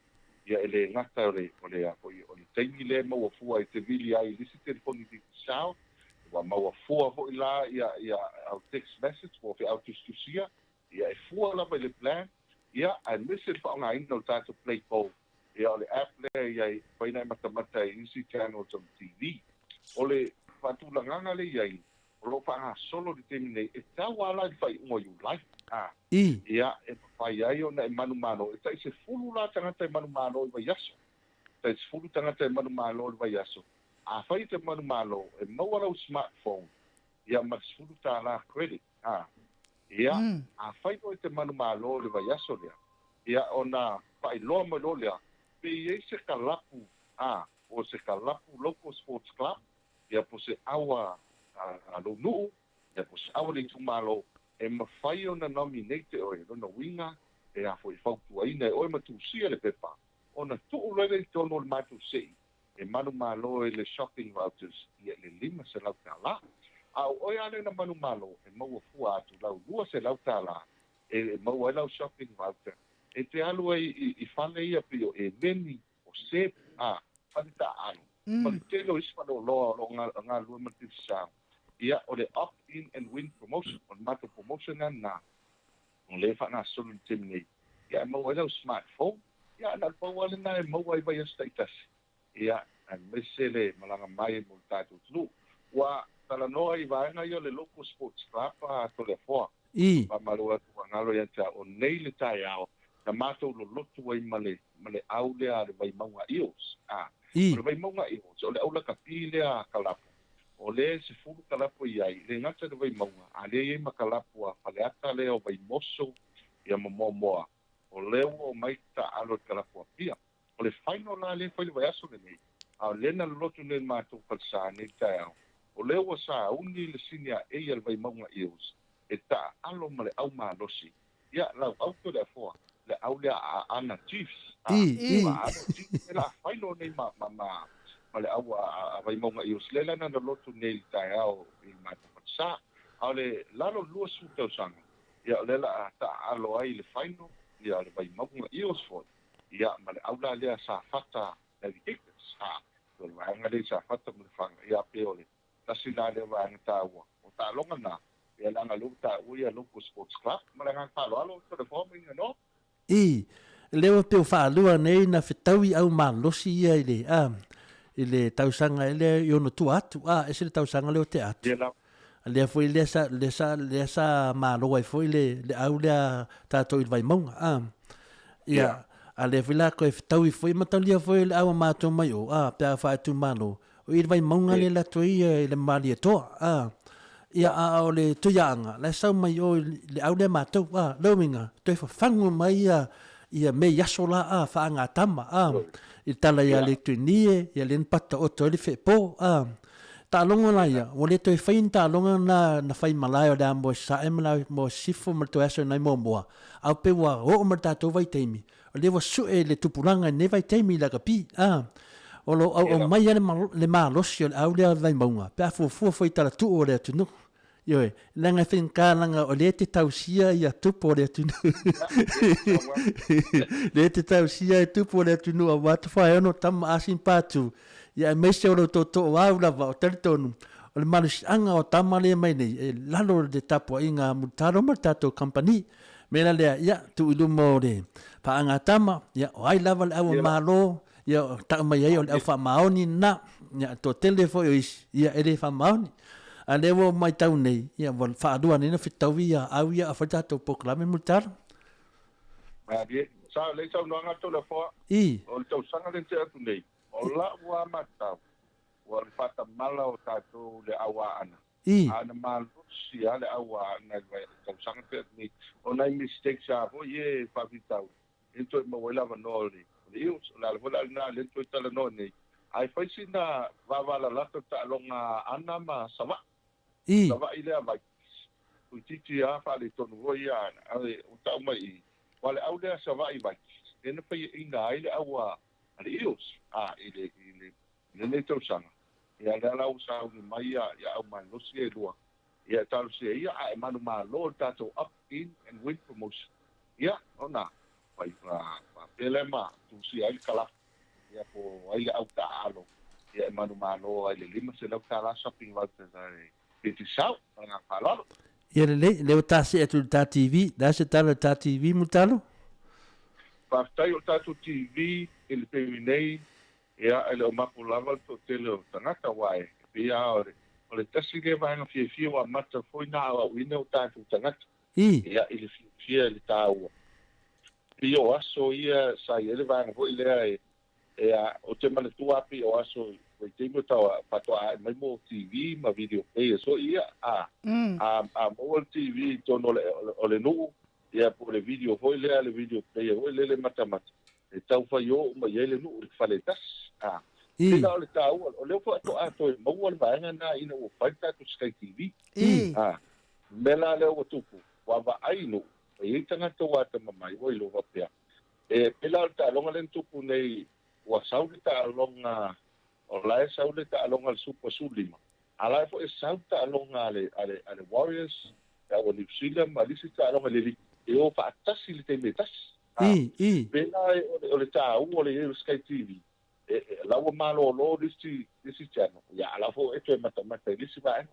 ia e le gata o le o le a foi o le taimi lea e maua fua ai te vili ai i le isi telefoni Digicel, ua maua fua foi la ia ia au text message po o feau tusitusia, ia e fua lava i le plan, ia aemaise le faaaogaina o le tatou Play Go, ia o le app lea e i ai e mafai ona e matamata i isi channels o le TV. O le faatulagaga lea e i ai, o lo o faagasolo i le taimi nei, e tau lava la i le faaiuga o Iulai, a, I. ia, e mafai ai ona e manumalo, e tai 10 la tagata e manumalo i vaiaso, tai 10 tagata e manumalo i le vaiaso. Afai e te manumalo, e maua lau smartphone, ia ma le $10 credit, a, ia, afai foi e te manumalo i le vaiaso lea, ia ona faailoa mai loa lea, pe i ai se kalapu, a, po o se kalapu local sports club, ia po o se awa a lou nuu, ia po o se awa a le itumalo, e mafai ona nominate oe, lona uiga, e a foi e fautuaina e oe ma tusia le pepa, ona tuu loa lea i totonu o le matou sei, e manumalo i le shopping vouchers, ia le $500. A o oe lava lea na manumalo, e maua fua atu lau $200 e maua ai lau shopping voucher, e te alu ai i fale ia pei o Emeni, o Sep, a, fale taaalo, ma le tele o isi faleoloa o lo o galulue ma le Digicel. Ia, o le Opt In and Win Promotion, o le matou promotion lea lena, o lea e faagasolo i le taimi nei, ia e maua ai lau smartphone, ia na o le pau lava lena e maua ai vaiaso taitasi, ia, aemaise le malaga mai mo le tatou atunuu. Ua talanoa i vaega ia o le Local Sports Club a Toleafoa. I. Faamalo atu ua galo ia te au, o nei le taeao na matou lolotu ai ma le, ma le au lea a le Vaimauga Eels. A, I. o le Vaimauga Eels, o le aulakapi lea a kalapu, o lea e 10 kalapu e i ai, e le gata i le Vaimauga, a lea e i ai ma kalapu a Faleata lea o Vaimoso, ia ma Moamoa, o lea ua omai taaalo i le kalapu Apia. O le final la lea e fai i le vaiaso lenei, A o lea na lolotu nei i le matou falesa nei taeao, o lea ua sauni le sini a a le Vaimauga Eels e taaalo ma le au malosi, ia lauau Toleafoa, le au lea a Aana Chiefs, a o Aana Chiefs o le a final nei ma ma ma ma le au a Vaimauga Eels, lea la na lolotu nei i le taeao i le matou falesa. A o le lalo o le 20 tausaga, ia o lea o le a taaalo ai i le final, ia le Vaimauga Eels foi, ia ma le au la lea Safata Navigators, a o le vaega lea i Safata ma Lefaga, ia pe o le tasi la lea vaega taua o taaloga na, ia leaga lea ua taua ia local sports club ma le agaga faaaloalo Toleafoa ma Iganoa. Ii, Lea ua pei ua faalua nei na fetaui au malosi ia i le, a, i le tausaga lea i ono tua atu, a, ese le tausaga lea o tea atu. Ia la. A lea foi lea sa, lea sa, lea sa malo ai foi le, le au lea tatou i le Vaimauga, a. Ia, a lea foi la toe fetaui foi mataulia foi le au a matou mai o, a, pe a faaitumalo, o i le Vaimauga lea latou ia i le Malietoa, a. Ia, a o le Tuiaana, la e sau mai o i le au lea matou, a, lou uiga, toe fafagu mai ia, ia mea i aso la, a, faagatama, a, i le tala ia Leituinie, ia lea na pataoto ai le feepo, a. Taaloga la ia, ua le toe fai ni taaloga na, na fai malae o le a moe sae ma le moe sifo ma le toe aso i nai muamua, a o pei ua oo mai le tatou vaitaimi, o lea ua sue le tupulaga i lenei vaitaimi i lakapi, a. O lo o auau mai lava le malosi o le au lea o le Vaimauga pe a fuafua foi i talatuu o le atunuu. Ioe, leaga e faigata leaga o lea e te tausia ia tupu o le atunuu. Lea e te tausia e tupu o le atunuu aua Tofaeono, Tama, Asi ma Patu, ia aemaise o lou tootooau lava o talitonu o le malosiaga o tama lea mai nei e lalo i le tapuaiga a Mulitalo ma le tatou kamupani. Mea la lea, ia, tuu i luma o le faagatama, ia, o ai lava le au a Malo, ia, tau mai ai o le au faamaoni lena, ia, toatele foi o isi, ia, e le faamaoni. A lea ua matau nei, ia, ua faalua nei ona fetaui ia au ia a fai le tatou polokalame Mulitalo. Malie. Sa lelei saunoaga Toleafoa. I. O le tausaga lea na tea atu nei, o lau lava matau, ua le faatamala o tatou le au Aana. I. A na malosi lava le au Aana i le tausaga tea atu nei. O nai mistakes lava foi ia e faafitauli, lea na toe maua ai le avanoa o le Eels. O le ala foi la lena lea na toe talanoa nei, ae fai sina vavalalata o taaloga Aana ma Savaii. I. Savaii lea Vikings. Toeitiiti lava faaletonu foi ia Aana, ae ua tau mai i i, aua le au lea Savaii Vikings, lea na faiaina ai le au a le Eels, a, i le, i le, i lenei tausaga. Ia lea la ua sauni mai ia, ia au malosi e lua, ia e talosia ia a e manumalo le tatou up in and win promotion. Ia, ona, fai, faapea lea ma tusia ai le kalapu, ia po ai le au taaalo, ia e manumalo ai le $500 shopping vouchers a le Digicel. Ma le agaga faaaloalo. Ia lelei, lea ua ta see atu i le ta TV, le a se tala i le ta TV Mulitalo? Faafetai o le tatou TV i le taimi nei, ia, e le o mapu lava le toatele o tagata, aua e pei lava o le, o le tasi lea vaega fiafia ua amata foi ona aoaoina o tatou tagata, I. ia, i le fiafia i le taua. Pei o aso ia sa i ai le vaega foi lea e, e a, ou te manatua lava pei o aso i vaitaimi o tau faatoa ae mai mo TV ma video players foi ia, a, a, a maua le TV i totonu o le, o le nuu, Ia po o le video foi lea, le video player foi lele matamata, e tau fai o uma i ai le nuu i le fale e tasi. A, I. pei la o le taua, o lea faatoa toe maua le vaega lena ina ua fai le tatou Sky TV. I. A, mea la lea ua tupu, ua vaai nuu, e i ai tagata ua atamamai, ua iloa faapea. E pei la o le taaloga lea na tupu nei, ua sau le taaloga, o la e sau le taaloga a le Super 15, A la e foi e sau le taaloga a le, a le, a le Warriors, le au a New Zealand ma le isi taaloga i le ligi, e o faatasi i le taimi e tasi. A, I, i. pēlā e, o le, o le tāua o le i ai o le Sky TV, e, e, la ua malōlō le isi, le isi channel, ia, a la foi e toe matamata i le isi vaega.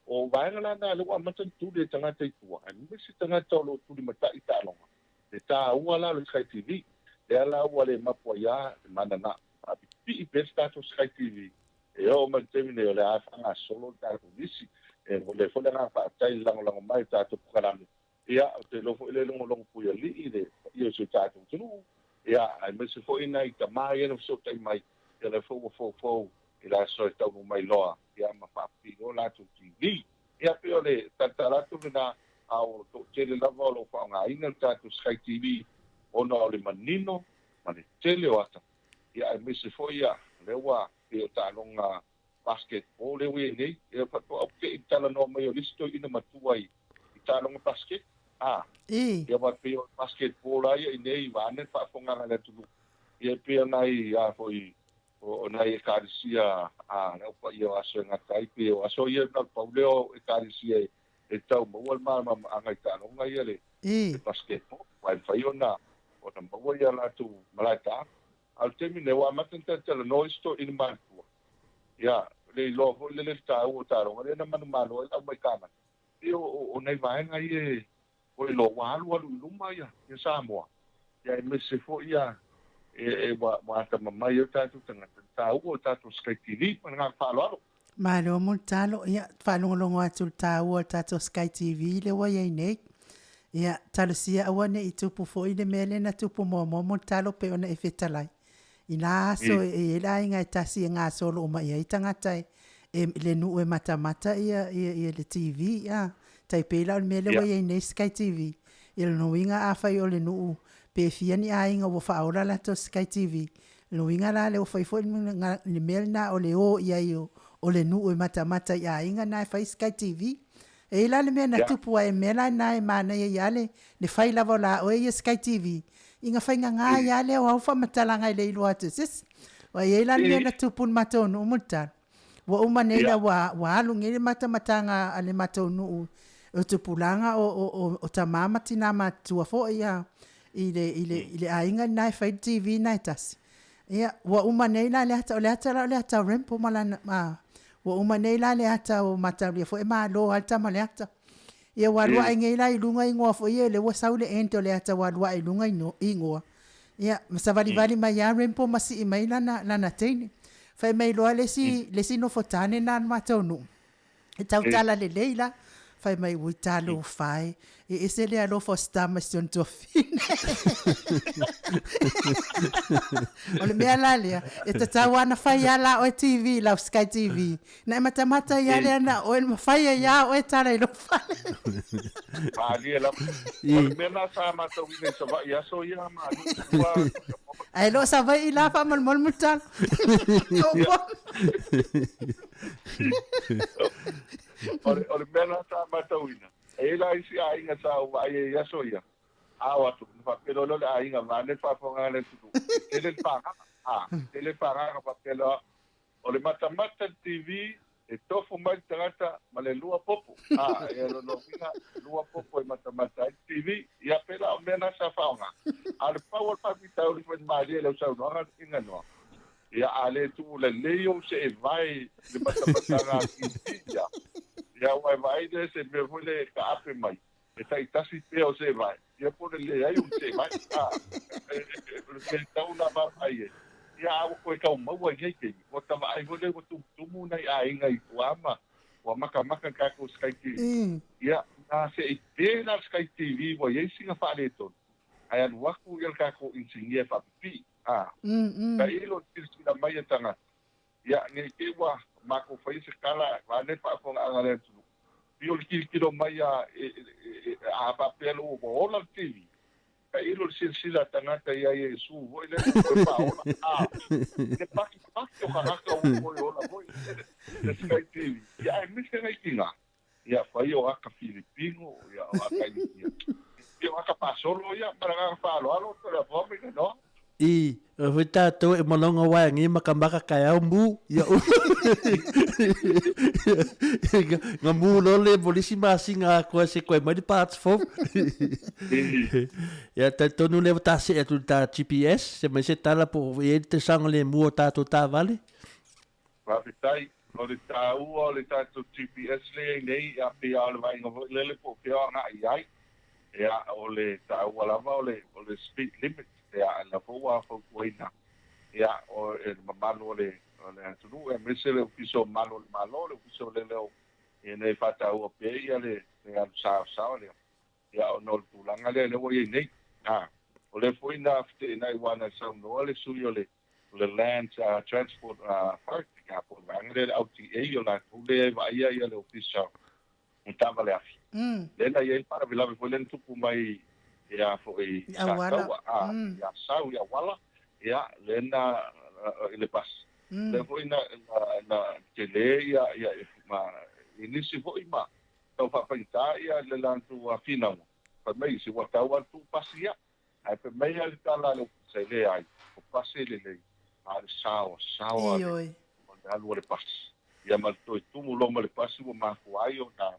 O vaega la na, lea ua amata ona tuli e tagata i tua, aemaise tagata o lo o tulimatai i taaloga. Le tāua la o le Sky TV, lea la ua le mapu ai lava le manana. Faapipii pea se tatou Sky TV e oo mai le taimi nei o lea lava e faagasolo le tatou lisi. E momoli ai foi le agaga faafetai i le lagolago mai o tatou polokalame. Ia, ou te iloa foi le logologo puialii le paia o si o tatou atunuu, ia, aemaise foi nai tama ia na fesootai mai, ia lea foi ua foufou i le aso e taunuu mai loa, ia ma faapipii loa latou TV. Ia, pei o le talatala atu lena, a o toatele lava o lo o faaaogaina le tatou Sky TV ona o le manino ma le tele o ata, ia aemaise foi ia Lea ua pei o taaloga basketball lea ua i ai nei, ia faatoa ou te i talanoa mai o le isi toeaina matua i taaloga basket, a. Ia aua pei o le basketball lava ia i inei vaeane le faafofogaga a le atunuu, ia e pei o nai a foi o nai ekalesia a le Au Paia o Aso e Gata ai, pei o aso ia na o le pau lea o ekalesia e tau maua le malamalamaaga i taaloga ia le basketball, aua e mafai ona maua ia latou malaetaalo. A o le taimi lenei, ua amata ona talatalanoa isi toeaina matutua, ia, le iloa foi lele le taua o taaloga lea na manumalo ai le aumai kamata. Pei o nai vaega ia ua iloa ua alualu i luma ia Samoa, ia aemaise foi ia e ua atamamai ai o tatou tagata i le taua o tatou Sky TV. Ma le agaga faaaloalo. Malo mo le talo. Ia, faalogologo atu i le taua o le tatou Sky TV lea ua i ai nei. Ia, talosia aua ne i tupu foi le mea lea na tupu muamua mo le talo pei ona e fetalai. I na aso e i ai le aiga e tasi e gasolo uma i ai tagata e, e, le nuu e matamata ia, ia, ia le TV, a. Tai pei la o le mea lea ua i ai nei Sky TV. I lona uiga afai o le nuu pe fia ni aiga ua faaola latou Sky TV, Lona uiga la lea ua fai foi le mea lena o le o i ai o le nuu e matamata i aiga na e fai Sky TV. E i ai la le mea na tupu ai, mea la lena e manaia ai lava le fai lava o la oe ia Sky TV, ina faigagā ai lava lea o au faamatalaga e le iloa atu e se isi. Aua e i ai la le mea na tupu i le matou nuu Mulitalo. Ua uma nei la ua alu nei le matamataga a le matou nuu o tupulaga o tama ma tina matutua foi a i le, i le, i le aiga lena e fai le TV lena e tasi. Ia, ua uma nei la le ata, o le ata la o le ata o Rempo ma lana, ma, ua uma nei la le ata o Mataulia foi e malo lava le tama o le ata. Ia ua alu ae nei la i luga igoa foi ia, lea ua sau le end o le ata ua alu ae i luga igoa. Ia, ma savalivali mai lava Rempo ma sii mai lana, lana teine. Fai mai loa le isi, le isi nofotane lena o le matou nuu, E tautala lelei la. Fai mai, ui talofa e, e ese le alofa o si tama i si ona tuafine. O le mea la lea, e tatau lava ona fai lava la oe TV i lau Sky TV. Na e matamata ai lava lea na oe, ma fai ai lava oe tala i lou fale. Malie lava. O le mea lena sa matauina i Savaii i aso ia, malu ua. Ae le o Savaii la faamolemole Mulitalo. O le mea lena sa matauina, e i ai la isi aiga sa ou vaai ai i aso ia, a o atu, ona faapea loa lea o le aiga vaeane le faafofoga a le atunuu, e tele le pagaga, a, e tele le pagaga faapea loa, o le matamata i le TV, e tofu mai le tagata ma le lua popo, a, e lona uiga, e lua popo e matamata ai le TV, ia pēlā o mea na sa faaaoga. A o le pau o le faafitauli foi malie i lau saunoaga i Noa, Ia, a le tuu lelei ou seevae i le matamataga a TV, ia, ia aua e vaai lea se mea foi lea e taape mai, e taitasi pea o seevae, ia po o le leai o ni seevae. A, o le mea e tatau ona vaavaai ai, ia a ua toe tau maua i nei taimi, ua ta vaai foi lea ua tumutumu nai aiga i tua ma ua makamaka i le tatou Sky TV. Ia, na se i pe la le Sky TV ua i ai sina faaletonu, ae alu atu ia le tatou inisinia e faapipii. A, tailo i le silasila mai a tagata, ia, ne i te i ua matou faia se tala vaeane le faafofogaaga a le atunuu, pei o le tilotilo mai a, a faapea loa ua ola le TV, tailo i le silasila a tagata ia Iesu foi lea ua toe faaola, a, le patipati o tagata ua toe ola foi le Sky TV, ia aemaise nai tina, ia fai o aka Filipino, ia o aka Initia, ia o aka pasolo ia, ma le agaga faaaloalo, Toleafoa ma Inanoa. I, o foi tatou e manaoga wae ngi makamaka kaeao mu, ia u. Nga mu lo le mo lisi masina atoa se koe mai le parts fou. Ia talitonu lea ua ta see atu i le ta GPS, se mai se tala po o i ai le saogalemu o tatou taavale. Faafetai. O le taua o le tatou GPS lea i nei, a pei lava o le vaaiga foi lele po o fea o agai i ai. Ia, o le taua lava o le, o le speed limit, ia, lea foi ua fautuaina, ia, o e le mamalu o le, o le atunuu, aemaise le Ofisa o Malu o le Malo, le Ofisa o Leoleo, ina ia faataua pea ia le, le alu saosaoa lea. Ia, ona o le tulaga lea, lea ua i ai nei. A, o lea foi na feteenai aua na saunoa le sui o le le Land Transport Authority, po o le vaega lea le LTA, o latou lea e vaaia ia le Ofisa o Taavale Afi. Lea na i ai le faalavelave foi lea na tupu mai ia foi i Sataua, i Asau, i Auala, ia, lea na i le bus. Lea foi na na tele ia ia ma i nisi foi ma tau faafaigata ia le latou finauga, fai mai se ua tau lava le tuu pasi ia. Ae fai mai lava le tala a le Ofisa e leai, o pasi e lelei, a o le saoasaoa Ioe. o le alu o le pasi. Ia ma le toe tumu loa ma le pasi ua mafua ai ona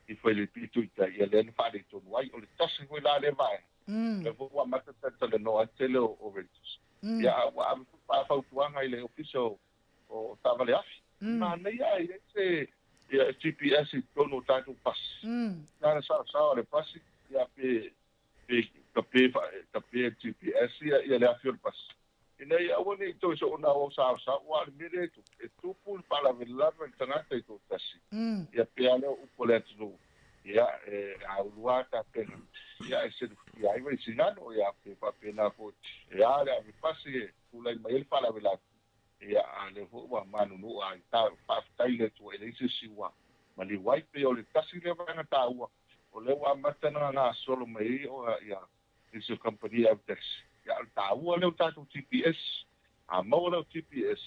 ifo i le pito i tai, ia lea na faaletonu ai. O le tasi foi la lea vaega, lea foi ua amata talatalanoa ai le tele o renters. Ia a ua ave foi faafautuaga i le Ofisa o taavale afi. Manaia ae i ai se ia, GPS i totonu o tatou pasi. Na ona saosaoa o le pasi, ia pe pe tape tape e le GPS ia ia le afi o le pasi ina ia aua ne i toe soona o saosao aua o le mea lea e tupu, e tupu le faalavelave o le tagata i toatasi ia pe a lea o upu a le atunuu ia e aulu lava tapena ia ae selufutia ai Vaisigano ia pe faapena foi e a le ave pasi e tulai mai ai le faalavelave ia a lea foi ua manunu ai ta faafetai i le Atua e leai se isi ua maliu ai pei o le tasi lea vaega taua O lea ua amata ona gasolo mai ai o ia nisi o kamupani ave taxi. Ia o le taua lea o tatou GPS. A maua lau GPS,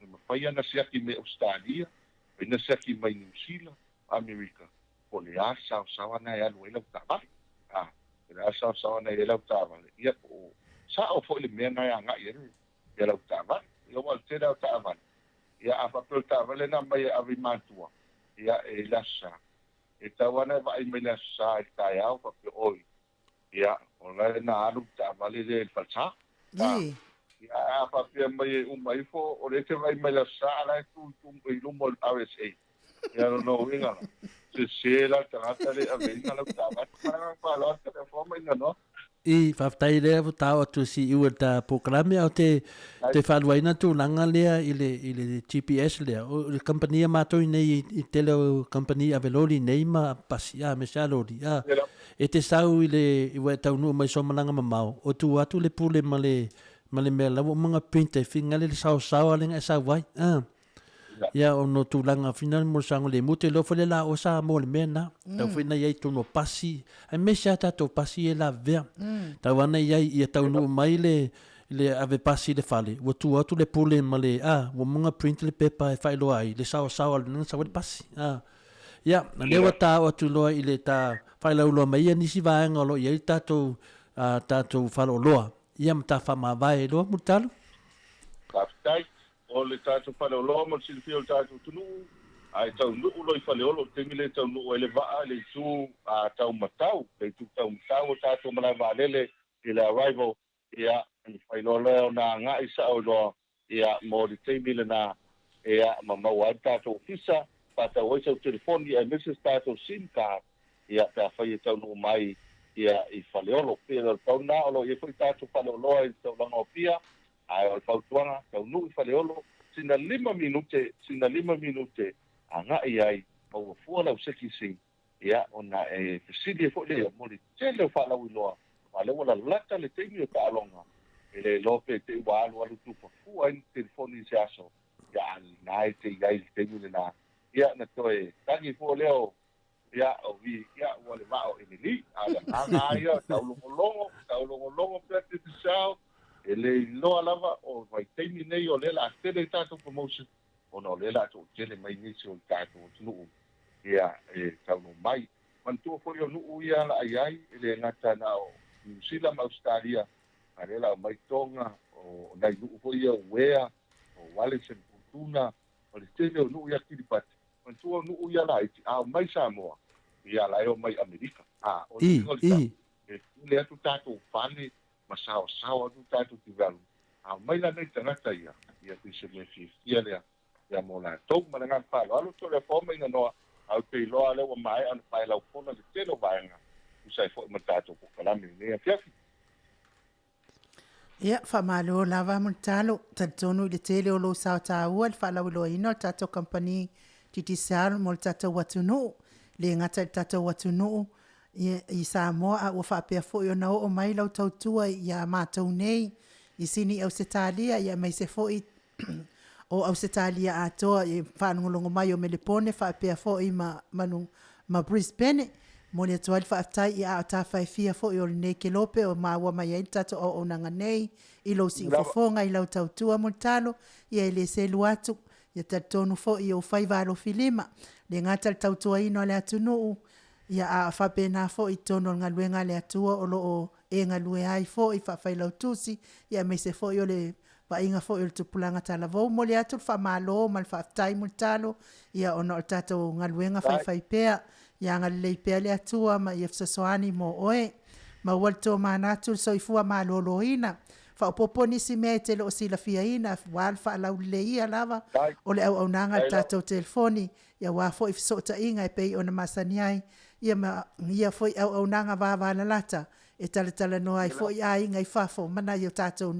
e mafai ona siaki mai Ausetalia, mafai ona siaki mai Niu Sila, Amerika, po o le a le saosaoa na e alu ai lau taavale. A, po o le a le saosaoa na e i ai lau taavale, ia po o sao foi le mea na e agai i ai lau taavale. Ia aua o le tele lava o taavale, ia a faapea o le taavale na aumai e ave i matua, ia e i le Aso Sa, E tau ana e vaai mai le Aso Sa i le taeao faapea, Oi, ia, o la e na alu le taavale lea i le falesa. A, ia, ae a faapea mai e uma ifo, o lea e te vaai mai i le Aso Sa, a la e tu i luma o le RSA. Ia, lona uiga la, sese la le tagata lea e aveina lau taavale. Ma le agaga faaaloalo, Taliafoa ma Inanoa. I, faafetai lea ua tao atu e CU e le ta polokalame a o te te faaluaina tulaga lea i le i le GPS lea. O le kamupani a matou i nei i tele o kamupani ave loli nei ma pasi a me se a loli a e te sau i le ua e taunuu mai so malaga mamao o tu atu le pule ma le ma le mea la ua uma ona print e finagale le saosao a le na e sau ai a. Ia ona o tulaga fina mo le saogalemu, te iloa foi le la oe Samoa i le mea lena. Tau foi na i ai i totonu o pasi, aemaise lava tatou pasi ia e lavevea. Tau lava na i ai ia taunuu mai le le ave pasi i le fale, ua tua atu le pule ma le, a, ua uma ona print le pepa e faailoa ai le saoasao a le na sau ai le pasi. A. Ia, o lea ua ta oo atu loa i le ta failauloa mai ia nisi vaega o lo o i ai le tatou, a tatou faleoloa, ia ma ta faamavae ai loa Mulitalo. Faafetai. O le tatou faleoloa mo le silafia o le tatou atunuu, a e taunuu loa i Faleolo, o le taimi lea e taunuu ai le vaa i le itu taumatau, le itu taumatau o tatou malae vaalele i le arrival, ia, e mafai loa lea ona agai sao loa, ia, mo le taimi lena, ia, ma maua ai le tatou ofisa, faatau ai sau telefoni aemaise se tatou sim card, ia, pe afai e taunuu mai, ia, i Faleolo. Pei o le pau lena, o lo o i ai foi tatou faleoloa i le taulaga o Apia, Ae o le fautuaga, taunuu i Faleolo, sina lima minute, sina lima minute agai ai, maua fua lau sekisi, ia, ona e fesili ai foi lea mo le tele o faalauiloa, aua o lea ua lalata le taimi o taaloga, e le iloa pe te i ua alualu tufa fua ai ni telefoni i se aso, ia, a lena e te i ai i le taimi lena, ia, ona toe tagi fua lea o Ia, o vi, ia, ua le vaa o Emily, a o le agaga lava ia, taulogologo, taulogologo pea Digicel, e le iloa lava o vaitaimi nei o lea o le a tele ai tatou promotion, ona o lea o le a toatele mai nisi o le tatou atunuu, ia, e taunuu mai. Manatua foi o nuu ia o le a i ai, e le gata na o Niu Sila ma Ausetalia, a o lea o le a omai Tonga, o nai nuu foi ia o Uea, o Wallis and Futuna, o le tele o nuu ia Kiribati, Manatua o nuu ia laiti, a omai Samoa, ia la e omai Amerika. A, o le uiga o le tala, e pule atu tatou fale ma saoasao atu tatou development, a omai la nai tagata ia, ia pei se mea fiafia lea, ia mo latou. Ma le agaga faaaloalo, Toleafoa ma Inanoa, a ou te iloa lea ua maea ona paelaufola le tele o vaega, tusa ai foi ma le tatou polokalame i lenei afiafi. Ia, faamalo lava Mulitalo. Talitonu i le tele o lou sao taua i le faalauiloaina o le tatou kamupani Digicel mo le tatou atunuu, le gata i le tatou atunuu i Samoa a ua faapea foi ona oo mai lau tautua ia matou nei i Sini Ausetalia aemaise foi o Ausetalia atoa i faalogologo mai o Melepone faapea foi ma Brisbane. Momoli atu ai le faafetai i aa o tafa e fia foi o lenei kelope o maua mai ai le tatou auaunaga nei i lou siufofoga i lau tautua Mulitalo, ia e le selu atu, ia talitonu foi i ou faiva alofilima, le gata i le tautuaina o le atunuu, ia a faapena foi i totonu o le galuega a le Atua o lo o e galue ai foi faa-Failautusi, ia aemaise foi o le vaaiga foi o le tupulaga talavou. Momoli atu le faamalo ma le faafetai Mulitalo, ia ona o le tatou galuega faifaipea. Ia agalelei pea le Atua ma ia fesoasoani mo oe. Maua le tomanatu le soifua maloloina. Faaopoopo nisi mea e te le o silafiaina aua le faalauleleia lava o le auaunaga a le tatou telefoni, ia aua foi fesootaiga e pei ona masani ai, ia ma ia foi auaunaga vavalalata e talatalanoa ai foi aiga i fafo ma nai o tatou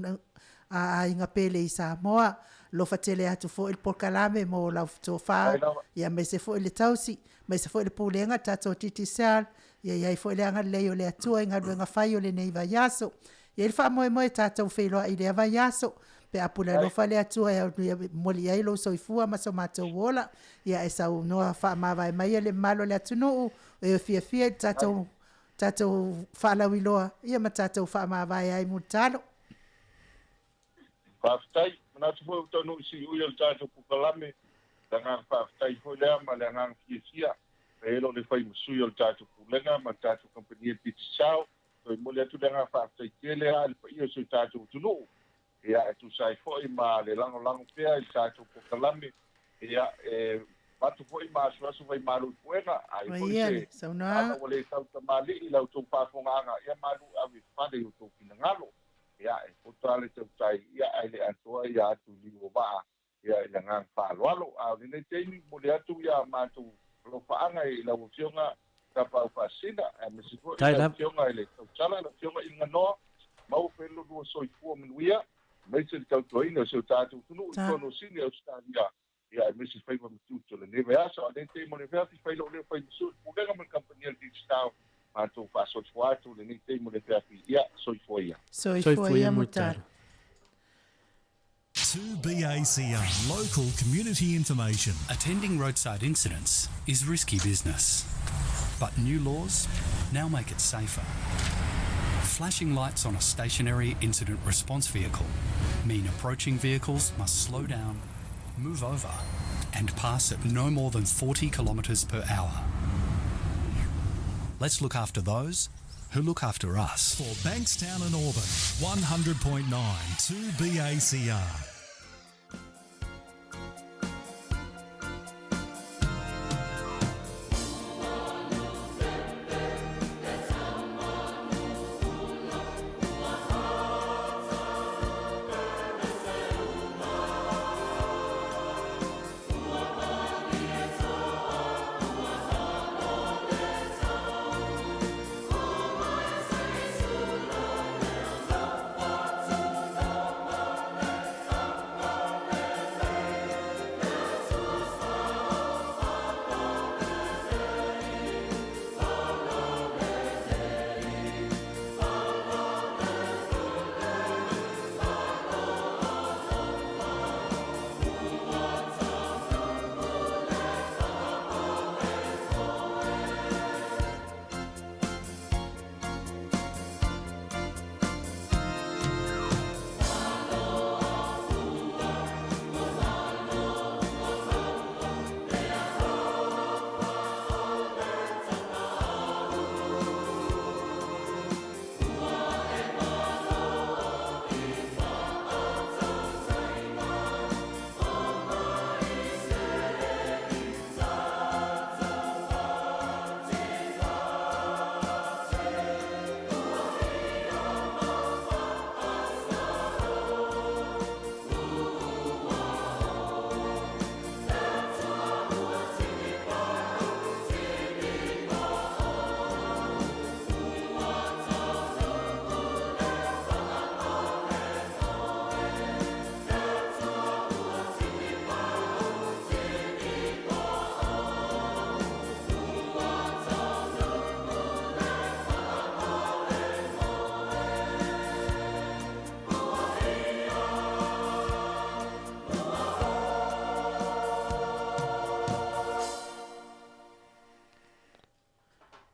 aiga pele i Samoa. Alofa tele atu foi le polokalame mo lau tofa, ia aemaise foi le tausi, aemaise foi le pulega a le tatou Digicel, ia i ai foi le agalelei o le Atua i galuega fai o lenei vaiaso. E i ai le faamoemoe tatou feiloai i lea vaiaso, pe a pule alofa le Atua e momoli i ai lou soifua ma so matou ola, ia e saunoa faamavae maia le mamalu o le atunuu, o e fiafia i le tatou tatou faalauiloa ia ma tatou faamavae ai Mulitalo. Faafetai. Manatu foi ua taunuu i siui o le tatou polokalame. Le agaga faafetai foi lea ma le agaga fiafia e lo le fai ma sui o le tatou Pulega ma le tatou Kamupani e Digicel. Toe momoli atu le agaga faafetai tele lava i le paia o si o tatou atunuu ia e tusa ai foi ma le lagolago pea i le tatou polokalame, ia e avatu foi ma asuasu vaimalu i puega, a i ai foi se ala ua le tautamalii i la outou faafofogaaga, ia malu ave i fale i outou finagalo. Ia e poto lava le tautai, ia ae le atoa ia atu i liu o vaa, ia i le agaga faaaloalo. A o lenei taimi, momoli atu ia matou alofaaga i lau Afioga Tapaau Faasina, aemaise foi lau Afioga i le Tautala, lau Afioga i Ganoa, maua pea lo lua soifua manuia, aemaise le tautuaina o si o tatou atunuu i totonu o Sini, Ausetalia, ia aemaise faiva ma tiute o lenei vaiaso. A o lenei taimi o le afiafi, fai lou leo fai ma sui o le Pulega ma le Kamupani a le Digicel, matou faasoifua atu i lenei taimi o le afiafi. Ia, soifua ia. Soifua ia Mulitalo. 2BACR, local community information. Attending roadside incidents is risky business. But new laws now make it safer. Flashing lights on a stationary incident response vehicle mean approaching vehicles must slow down, move over, and pass at no more than 40 kilometres per hour. Let's look after those who look after us. For Bankstown and Auburn, 100.9 2BACR.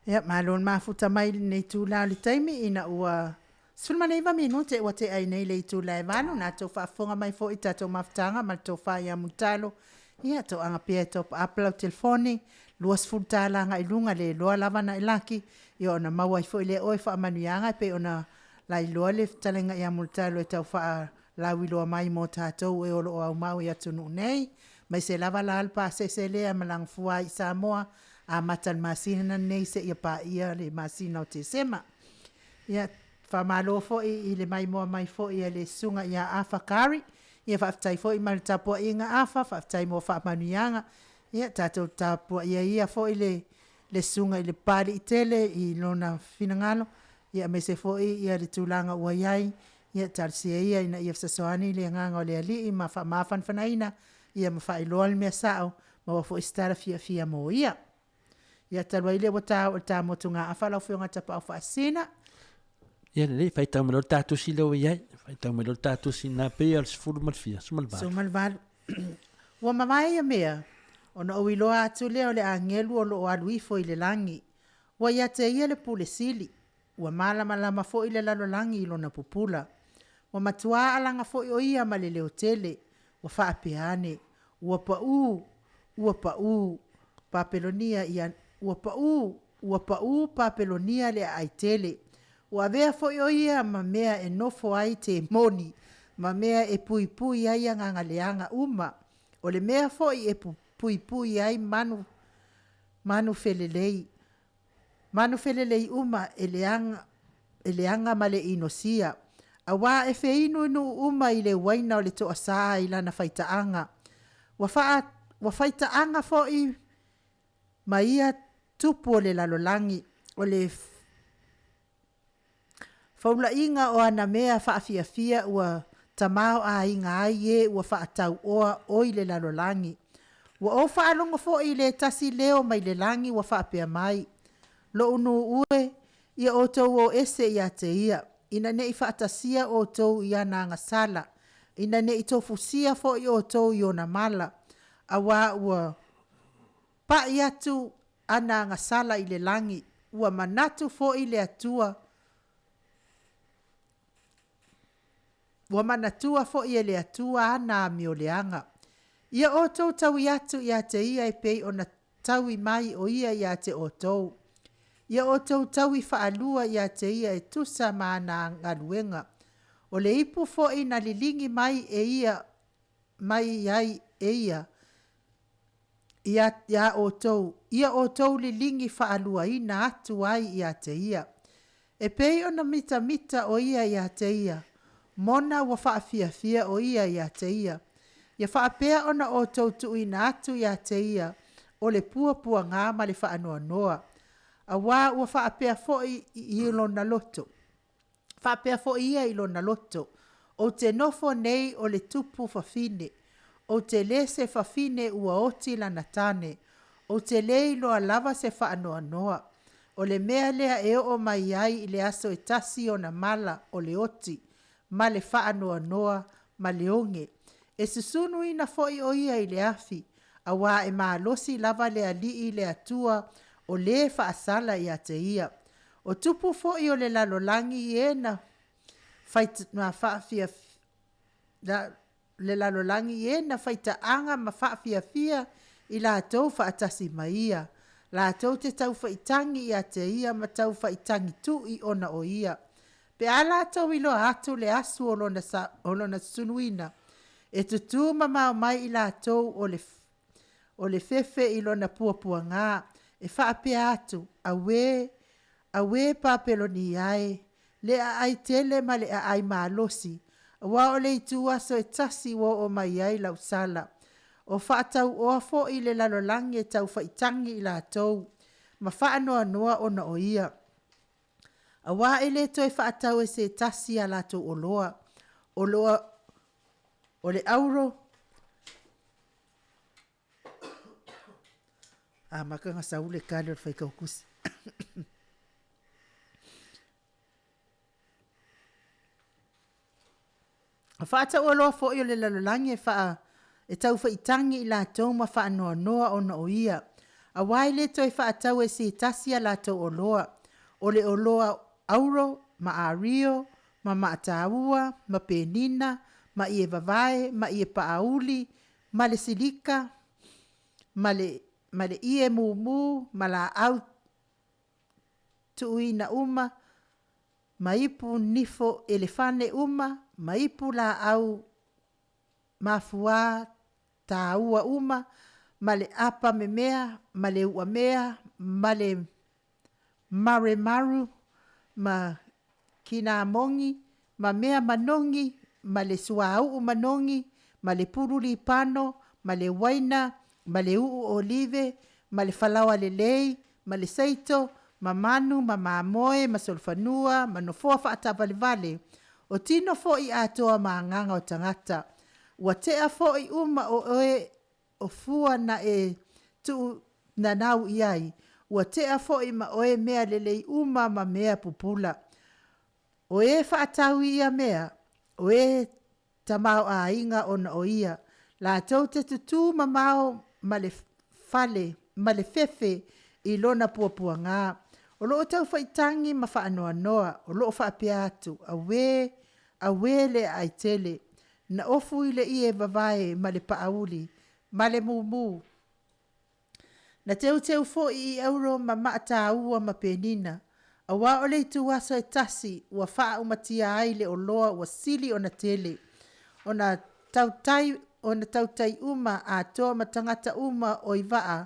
Ia, malo le mafuta mai i lenei itula o le taimi ina ua 19 minute ua tea ai nei le itula e 8, na tou faafofoga mai foi i tatou mafutaga ma le tofa ia Mulitalo. Ia, toaga pea e top up lau telefoni, $20 agai i luga, le iloa lava ona e laki, ia ona maua ai foi lea o oe faamanuiaga e pei ona lailoa le fetalaiga ia Mulitalo e tau faalauiloa mai mo tatou e o lo o aumau i atunuu nei, aemaise lava la le pasese lea e malaga fua ai i Samoa, amata i le masina lenei seia paia le masina o Tesema. Ia, faamalo foi i le maimoa mai foi a le Susuga ia Afa Kari. Ia faafetai foi ma le tapuaiga Afa, faafetai mo faamanuiaga. Ia tatou tapuaia ia foi le le susuga i le Papaliitele i lona finagalo, ia aemaise foi ia le tulaga ua i ai. Ia talosia ia ina ia fesoasoani le agaga o le Alii ma faamafanafanaina ia ma faailoa le mea sao, maua foi se tala fiafia mo ia. Ia talu ai lea ua ta oo i le ta motugaafa lau Afioga Tapaau Faasisina. Ia lelei, faitau mai loa le ta tusi lea ua i ai. Faitau mai loa le ta tusi na pei o le 10 ma le fia, 18. 18. Ua mavae ia mea, ona ou iloa atu lea o le agelu o lo o alu ifo i le lagi. Ua ia te ia le pule sili, ua malamalama foi le lalolagi i lona pupula. Ua matuā alaga foi o ia ma le leotele, ua faapea ane, Ua paʻū, ua paʻū, Papelonia ia, ua paʻū, ua paʻū Papelonia le aai tele. Ua avea foi ʻo ia ma mea e nofo ai temoni, ma mea e puipui ai agaga leaga uma, o le mea foi e puipui ai manu, manu felelei, manu felelei uma e leaga, e leaga ma le inosia, auā e feinu i nuu uma i le uaina o le toasā i lana faitaaga. Ua faa, ua faitaaga foi ma ia tupu o le lalolagi, o le Foulaʻiga o ana mea faafiafia ua tamaoaiga ai e ua faatauoa oi le lalolagi. Ua ou faalogo foi i le tasi leo mai le lagi ua faapea mai, Loʻu nuu e, ia outou o ese ia te ia, ina ne i faatasia outou i ana agasala, ina ne i tofusia foi outou i ona mala, auā ua paʻi atu ana agasala i le lagi, ua manatu foi le Atua, ua manatua foi e le Atua ana amioleaga. Ia outou taui atu ia te ia e pei ona taui mai o ia ia te outou. Ia outou taui faalua ia te ia e tusa ma ana galuega. O le ipu foi na liligi mai e ia mai ai e ia ia, iā outou, ia outou liligi faaluaina atu ai ia te ia. E pei ona mitamita o ia ia te ia, mona ua faafiafia o ia ia te ia. Ia faapea ona outou tuuina atu ia te ia o le puapuagā ma le faanoanoa, auā ua faapea foi i lona loto. Faapea foi ia i lona loto, Ou te nofo nei o le tupu fafine, ou te le se fafine ua oti lana tane, ou te le iloa lava se faanoanoa. O le mea lea e oo mai ai i le aso e tasi ona mala o le oti, ma le faanoanoa, ma le oge. E susunuina foi o ia i le afi, auā e malosi lava le Alii le Atua o lē faasala ia te ia. O tupu foi o le lalolagi i e na na faafia le lalolagi i e na faitaaga ma faafiafia i latou faatasi ma ia, latou te taufaitagi ia te ia ma taufaitagi tui ona o ia. Pe a latou iloa atu le asu o lona, o lona susunuina, e tutū mamao mai i latou o le, o le fefe i lona puapuagā, e faapea atu, Auē, auē Papelonia e, le aai tele ma le aai malosi, auā o le itu aso e tasi ua oo mai ai lau sala. O faatauoa foi le lalolagi e taufaitagi i latou, ma faanoanoa ona o ia. Auā e le toe faatau e se tasi a latou oloa, oloa o le auro, amata ona sau le tali o le faitautusi. O faataualoa foi o le lalolagi e, faa, e taufaitagi i latou ma faanoanoa ona o ia. Auā e le toe faatau e se tasi a latou oloa, o le oloa auro, ma ario, ma maataua, ma penina, ma ie vavae, ma ie paauli, ma le silika, ma le, ma le ie mumu, ma laau tuuina uma, ma ipu nifo elefane uma, ma ipu laau mafuā tāua uma, ma le apa memea, ma le uamea, ma le maremaru, ma kinamogi, ma mea manogi, ma le suauu manogi, ma le pulu lipano, ma le uaina, ma le uu olive, ma le falaoa lelei, ma le seito, ma manu, ma mamoe, ma solofanua, ma nofoa faataavalevale, o tino foi atoa ma agaga o tagata. Ua tea foi uma o oe o fua na e tuu nanau i ai, ua tea foi ma oe mea lelei uma ma mea pupula. O e faatau i ia mea, o e tamaoaiga ona o ia, latou te tutū mamao ma le fale ma le fefe i lona puapuagā. O loo taufaitagi ma faanoanoa, o loo faapea atu, Auē, auē le aai tele, na ofu i le ie vavae ma le paauli ma le mumu. Na teuteu foi i auro ma maataua ma penina, auā o le ituaso e tasi ua faaumatia ai le oloa ua sili ona tele. Ona tautai, ona tautai uma atoa ma tagata uma o i vaa,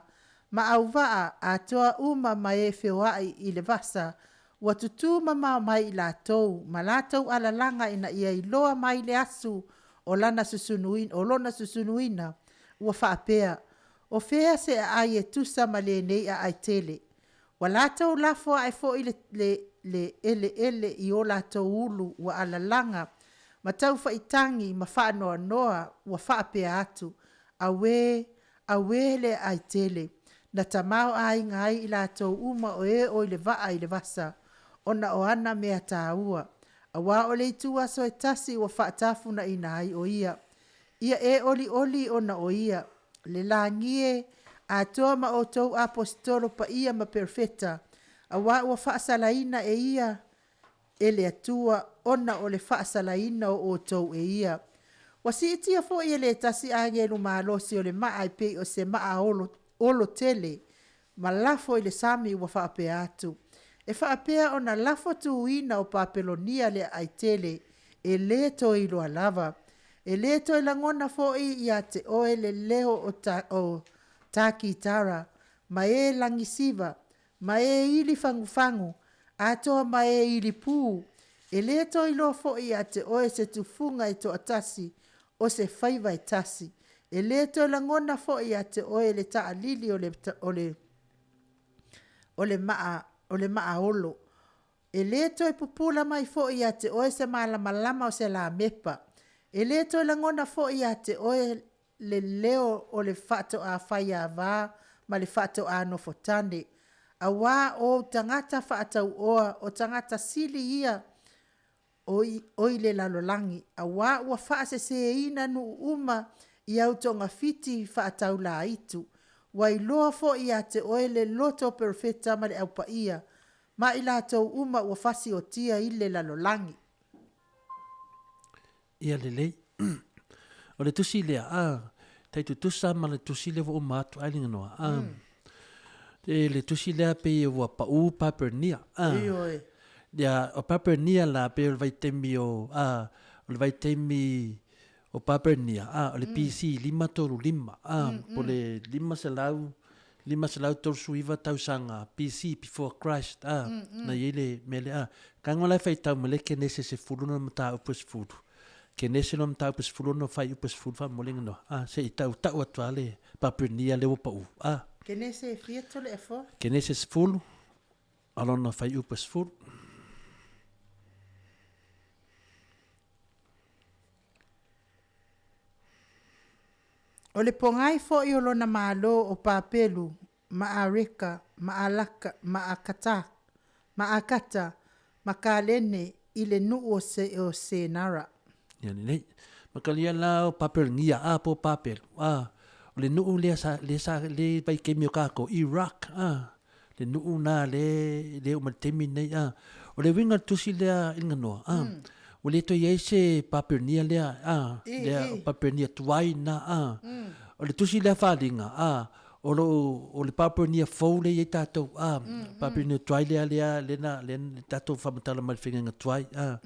ma auvaa atoa uma ma e feoai i le vasa, ua tutū mamao mai i latou, ma latou alalaga ina ia iloa mai le asu o lana susunuina, o lona susunuina, ua faapea, O fea se aai e tusa ma lenei aai tele? Ua latou lafo ae foi le, le, le eleele i o latou ulu ua alalaga, ma taufaitagi ma faanoanoa, ua faapea atu, Auē, auē le aai tele, na tamaoaiga ai i latou uma o e o i le vaa i le vasa, ona o ana mea tāua, auā o le ituaso e tasi ua faatafunaina ai o ia. Ia e olioli ona o ia, le lagi e, atoa ma outou aposetolo paia ma perofeta, auā ua faasalaina e ia e le Atua ona o le faasalaina o outou e ia. Ua siitia foi e le tasi agelu malosi o le maa e pei o se maa olo, olo tele, ma lafo i le sami ua faapea atu, E faapea ona lafo tuina o Papelonia le aai tele, e lē toe iloa lava. E lē toe lagona foi ia te oe le leo o ta, o tā kitara, ma e lagisiva, ma e ili fagufagu, atoa ma e ili pū. E lē toe iloa foi ia te oe se tufuga e toatasi, o se faiva e tasi. E lē toe lagona foi ia te oe le taalili o le, o le, o le maa, o le maaolo. E lē toe pupula mai foi ia te oe se malamalama o se lamepa. E lē toe lagona foi ia te oe le leo o le faatoā faiāvā ma le faatoā nofotane, auā o ou tagata faatauoa, o tagata sili ia o i, o i le lalolagi, auā ua faasesēina nuu uma i au togafiti faataulāitu. Ua iloa foi ia te oe le loto o perofeta ma le Au Paia, ma i latou uma ua fasiotia i le lalolagi. Ia lelei. O le tusi lea, a, tai tutusa ma le tusi lea ua uma atu ai le ganoa, a. E le tusi lea pei ua pau Papernia, a. Ioe. Ia, o Papernia la pei o le vaitaimi o, a, o le vaitaimi o Papernia, a, o le BC 535, a, po o le 500, 539 tausaga BC, before Christ, a, na i ai le mea lea, a. Kaingo la e faitau mai le Kenese 10 lona mataupu e 10. Kenese lona mataupu e 16 fuaiupu e 10 faamolemole ganoa, a, se i tautau atu lava le Papernia lea ua pau, a. Kenese e fia tole e fo? Kenese 10, a lona fuaiupu e 10. O le pogai foi o lona malo o Papelu ma Areka ma Alaka ma Akata ma Akata ma Kalene i le nuu o se o Senara. Ia lelei. Makalia la o Papelgia, a po Papelu, a. O le nuu lea sa, lea sa, le vaitaimi o kākou, Iraq, a. Le nuu na le, le oo mai le taimi lenei, a. O le uiga o le tusi lea i le ganoa, a. Ua le toe i ai se Papelonia lea, a, lea Papelonia tuai lena, a. O le tusi lea faaaliga, a, o lo o, o le Papelonia fou lea e i ai tatou, a, Papelonia tuai lea, lea, lea na, lea na tatou faamatala mai le faiga tuai, a,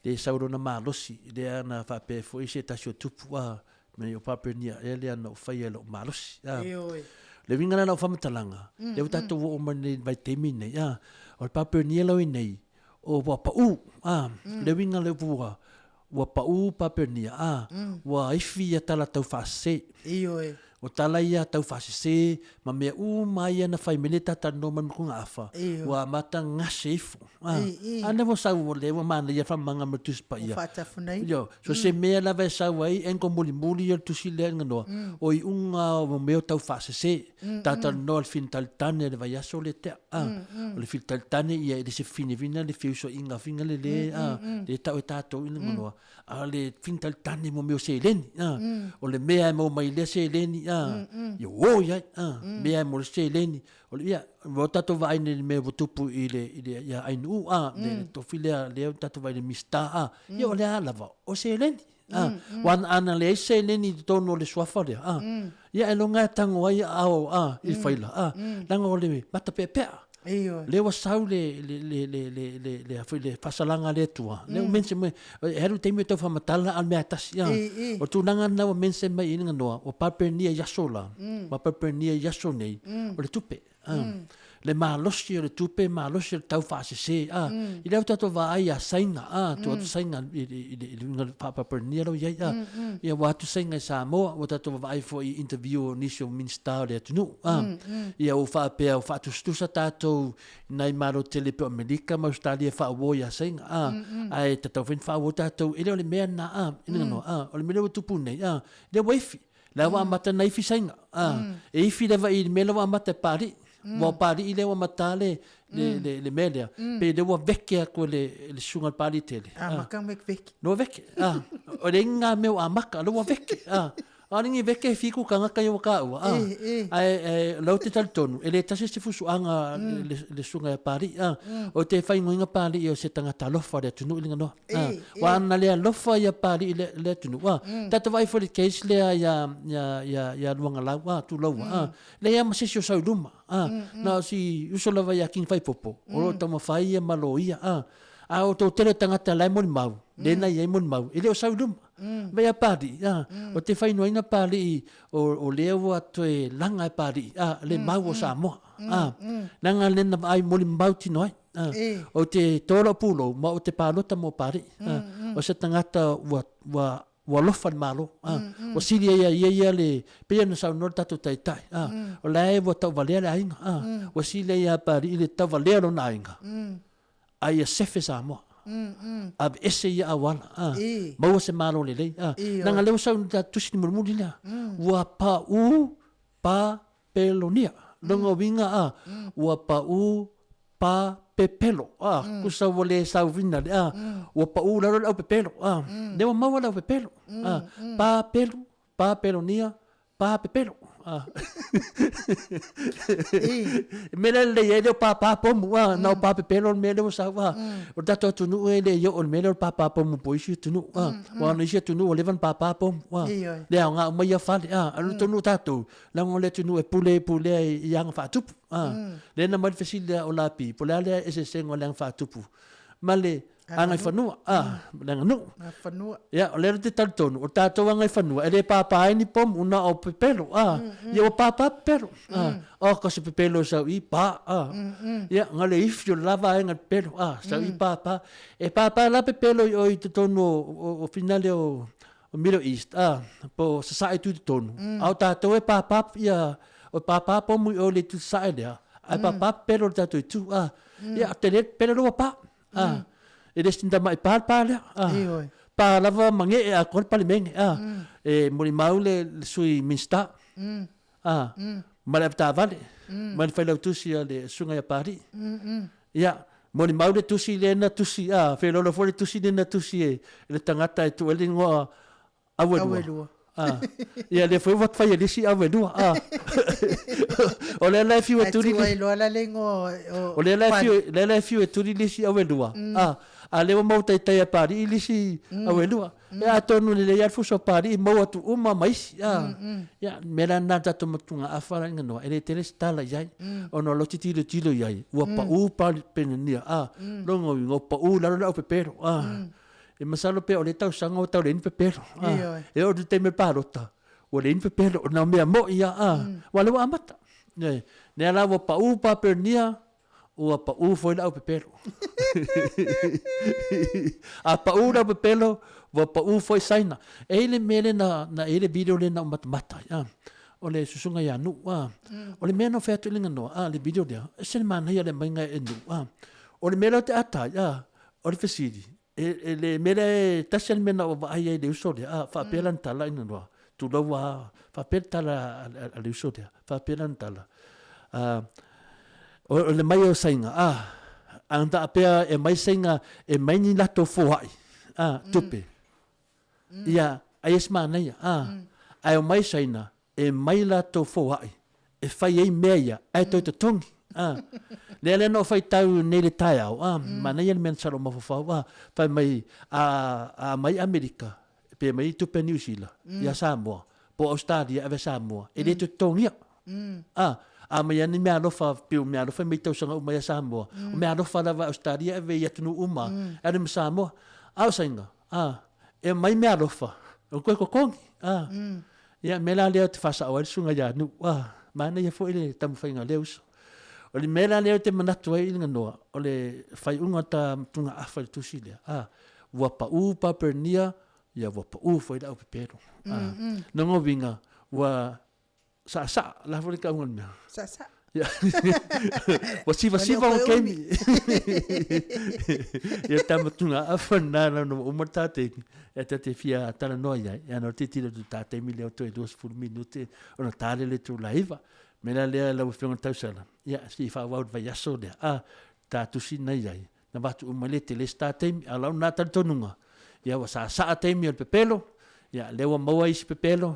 lea e sau lona malosi, lea na faapea ai foi se tasi o tupu, a, Me o Papelonia ea lea na ou faia i lou malosi. A. Ioe. Le uiga la o lau faamatalaga, lea ua tatou oo mai nei i le vaitaimi lenei, a, o le Papelonia la ua i nei, o ua pau, a, le uiga lea ua, ua pau Papelonia, a, ua ifi ia tala taufaasese. Ioe. O tala ia taufaasese ma mea uma ia na fai mai le talanoa mai le Matugaafa, Ioe. ua amata gase ifo. A, I, i. a lea ua sau, o lea ua manaia faamamaga ma le Tusi Paia. Ua faatafunaina. Ioe. So se mea lava e sau ai, enko mulimuli ia le tusi lea i le ganoa, o iuga o mea o taufaasese. Talatalanoa le finitalitane i le vaiaso lea tea, a. O le finitalitane ia e le se finivina le feusoiga finga le le, a, le tau e tatou i le ganoa. A o le finitalitane mo mea o seleni, a. O le mea e maua mai lea seleni, a, ia o i ai, a. Mea e mo le seleni. O le, ia, ua tatou vaai nei i le mea ua tupu i le, i le, ia Ainuu, a, le tofi lea, lea ua tatou vaai i le Minisita, a, ia o le a lava, o seleni, a, aua ana leai se seleni i totonu o le suafa lea, a, ia ailoga e tago ai aao, a, i le faila, a, leaga o le matapeapea. Ioe. Lea ua sau le, le, le, le, le, le, le, a foi, le faasalaga a le Atua, lea ua mention mai, e alu i taimi o tau faamatala a o le mea lava e tasi, a. O le tulaga lena ua mention mai i le ganoa, ua Papelonia i aso la, ua Papelonia i aso nei, o le tupe, a. Le malosi o le tupe, malosi o le taufaasese, a. I lea ua tatou vaai ia Saina, a, tuu atu Saina i le, i le, i le uiga o le faa-Papelonia la ua i ai, a. Ia ua atu Saina i Samoa, ua tatou vaavaai foi i interview o nisi o Minisita o le atunuu, a. Ia ua faapea ua faatusatusa tatou i nai Malo tele e pei o Amerika ma Ausetalia e faauo ia Saina, a. Ae tatau foi ona faauo tatou, e le o le mea lena, a, i le ganoa, a. O le mea lea ua tupu nei, a, lea ua ifi. Lea ua amata ona ifi Saina, a. E ifi lava i le mea lea ua amata e Papalii. Aua o Papalii lea ua amata le, le, le, le mea lea. Pei lea ua veke atu e le, e le susuga i le Papalii tele. A maka me veke. Lea ua veke, a. O le inga mea ua amaka, lea ua veke, a. A o le ni veke e fiku tagata ia ua taua, a. Ae, ae lau te talitonu, e le tasi se fusuaga le, le susuga ia Papalii, a. O te faaigoaina Papalii o se tagata alofa o le atunuu i le ganoa, a. Ua ana le alofa ia Papalii i le, le atunuu, a. Tatou vaai foi i le case lea ia, ia, ia, ia Luagalau, a, Tuloua, a. Leai lava ma se isi o sau i luma, a. Na o si uso lava ia King Faipopo, o lo o taumafai ia ma loia, a. A o tou tele o tagata la e molimau, lea na i ai molimau, e le o sau i luma. Vaai a Papalii, a, o te faaigoaina Papalii o, o lea ua toe laga e Papalii, a, le mau o Samoa, a. Leaga lea na vaai molimau tino ai, a. Ou te to lou pulou ma ou te palota mo Papalii, a. O se tagata ua, ua, ua alofa i le Malo, a. Ua sili ai ia ia ia le, pei ona saunoa le tatou Taitai, a. O la e ua tauvalea le aiga, a. Ua sili ai ia Papalii le tauvalea o lona aiga. A ia sefe Samoa. Aveese ia auala, a. Maua se Malo lelei, a. Leaga lea ua sau i le tusi mulimuli lea, ua pau Papelonia. Lona uiga, a, ua pau papepelo, a. Tusa ua le sauina le, a. Ua pau i lalo le aupepelo, a. Lea ua maua le aupepelo, a. Papelu, Papelonia, Pa pepelo. Ah. E mea lea lelei ai lea o pāpā pomu, ah, na o pā pepelo le mea lea ua sau, ah. O le tatou atunuu e le i oo i le mea lea o le pāpā pomu po o isi atunuu, ah. Aua o isi atunuu ua leva ona pāpā pomu, ah. Ioe. Le aoga uma ia fale, ah. A o le atunuu o tatou, leaga o le atunuu e pule pulea i aga faatupu, ah. Lea na aumai le fesili lea o Lapi, po o le a lea eseesega o le aga faatupu ma le Agaifanua, a, le aganuu. Agaifanua. Ia, o lea ou te talitonu, o tatou agaifanua, e le pāpā ai ni pomu, na o pepelo, a. Ia, ua pāpā pepelo, a. O, ka se pepelo sau i, pā, a. Ia, na le ifi o le la vaega pepelo, a, sau i pāpā. E pāpā la pepelo i o i totonu o, o finale o, o Middle East, a, po o Sasae tu i totonu. A o tatou e pāpā, ia, o pāpā pomu i o le itu Sasae lea, ae pāpā pepelo i le tatou itu, a. Ia, tele pepelo ua pā. A, e le sinda mai pa pa lea. A, Ioe. pa lava ma nge e a kore pale menge. A, e molimau le, le sui Minista. A, ma le avetaavale, ma le failautusi a le susuga ia Papalii. Ia, molimau le tusi lea na tusi, a, feoloolo foi le tusi lea na tusi e, e le tagata e tuu ai le igoa Auelua. Auelua. A, ia lea foi ua fai e le isi ave lua. A, o lea la e fiu e tuli. Ae loa la le igoa o O lea la e fiu, lea la e fiu e tuli le isi ave lua. A, a lea ua maua taitai e Papalii le isi ave lua. Ia atonu lelei lava le fusu a Papalii maua atu uma ma isi. A, ia mea la lena tatou matugaafa la ina noa, e le tele se tala i ai. Ona o lau tilotilo i ai, ua pau Peretania, a, lona uiga ua pau i lalo le aupepelo. A, E masalo pea o lea tausaga ua tau leai ni pepelo. Ioe. E oo i le taimi o le palota, ua leai ni pepelo, na o mea moi lava, a, aua o lea ua amata. Ioe. Lea la ua pau Papelonia, ua pau foi le aupepelo. A pau le aupepelo, ua pau foi Saina. E i ai le mea lea na, na e i ai le video lea na ou matamata ai, a, o le susuga ia Nu'u, a. O le mea na ou fai atu i le ganoa, a, le video lea, e ese le manaia o le aumaiga e Nu'u, a. O le mea lea ou te ata ai, a, O le fesili, e, e le mea lea e tasi lava le mea na ou vaai ai i le uso lea, a, faapea lana tala ina noa, tulou lava, faapea le tala a, a, a le uso lea, faapea lana tala, a, o, o le mai o Saina, a, a na faapea e mai Saina e mai ni latou foai, a, tupe, ia, ai e se manaia, a, ae omai Saina e mai latou foai e fai ai mea ia ae toe totogi. A. Lea lea na ou faitau nei le taeao, a, manaia le mea na salo mafaufau, a, fai mai, a, a mai Amerika, pe mai tupe a Niu Sila ia Samoa, po o Ausetalia e ave Samoa, e le toe totogia. A, a mai lava ni meaalofa, pei o meaalofa e mai tausaga uma ia Samoa, o meaalofa lava a Ausetalia e ave i atunuu uma, e alu ma Samoa. A o Saina, a, e aumai meaalofa, o toe totogi. A. Ia, mea la lea ou te faasao ai le susuga ia Nu'u, a, manaia foi le taumafaiga o lea uso. O le mea la lea ou te manatu ai i le ganoa, o le faaiuga o ta tugaafa i le tusi lea, a, ua pau Papelonia, ia ua pau foi le aupepelo. A, lona uiga, ua saasaa, o le a foi le tauga o le mea? Saasaa. Ia, ua sivasiva Ua le o taimi. Ia ta matugaafa lena leaga ua uma le ta taimi. E ta te fia talanoa i ai, ana o tilotilo atu i ta taimi lea o toe 20 minute ona ta lea i le itula e 9. O le mea la lea lau Afioga i le Tausala, ia se i faaauau i le vaiaso lea, a, ta tusi na i ai, na avatu uma le tele se ta taimi, a o lau lena talitonuga, ia ua saasaa taimi o le pepelo, ia lea ua maua isi pepelo,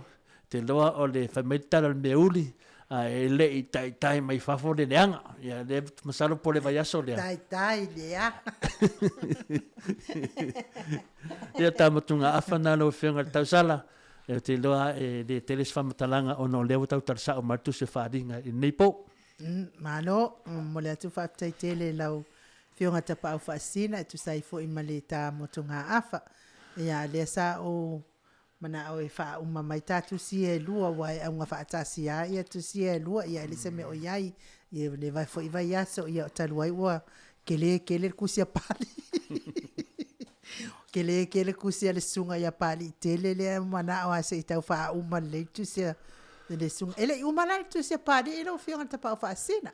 te iloa o le fai mai le tala o le meauli, a e le i taitai mai fafo le leaga. Ia lea masalo po o le vaiaso lea. Taitai leaga. Ia ta matugaafa na lau Afioga i le Tausala, ou te iloa e le tele se faamatalaga ona o lea ua tau tala sao mai le tusi o faaaliga i lenei po. Malo, momoli atu faafetai tele i lau Afioga Tapaau Faasisina e tusa ai foi ma le ta motugaafa. Ia lea sa ou Manao e faauma mai ta tusi ia e lua aua e auga faatasi lava ia tusi ia e lua, ia e leai se mea o i ai. Ia le vai foi vaiaso, ia talu ai ua tele tele le kusi a Papalii. Tele tele le kusi a le susuga ia Papaliitele lea e manao lava se i tau faauma lelei le tusi a le susuga. E le i uma la le tusi a Papalii lau Afioga i le Tapaau Faasisina.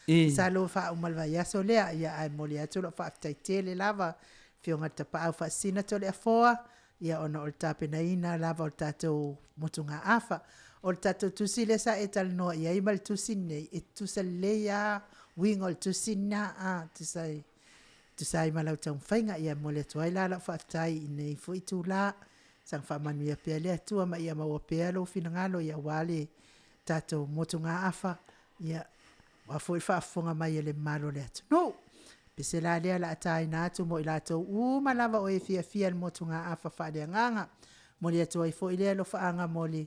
Masalo ua faauma i le vaiaso lea, ia ae momoli atu lau faafetai tele lava Afioga i le Tapaau Faasisina Toleafoa, ia ona o le tapenaina lava o le tatou motugaafa. O le tatou tusi lea sa e talanoa i ai ma le tusi lenei, e tutusa lelei lava uiga o le tusi lena, a, tusa ai, tusa ai ma lau taumafaiga. Ia e momoli atu ai la lau faafetai i lenei foi itula, saga faamanuia pea le Atua ma ia maua pea lou finagalo aua le tatou motugaafa, ia, Aua foi le faafofoga mai a le mamalu o le atunuu. Pese la lea o le a taina atu mo i latou uma lava o e fiafia i le motugaafa faaleagaga. Momoli atu ai foi le alofaaga mo le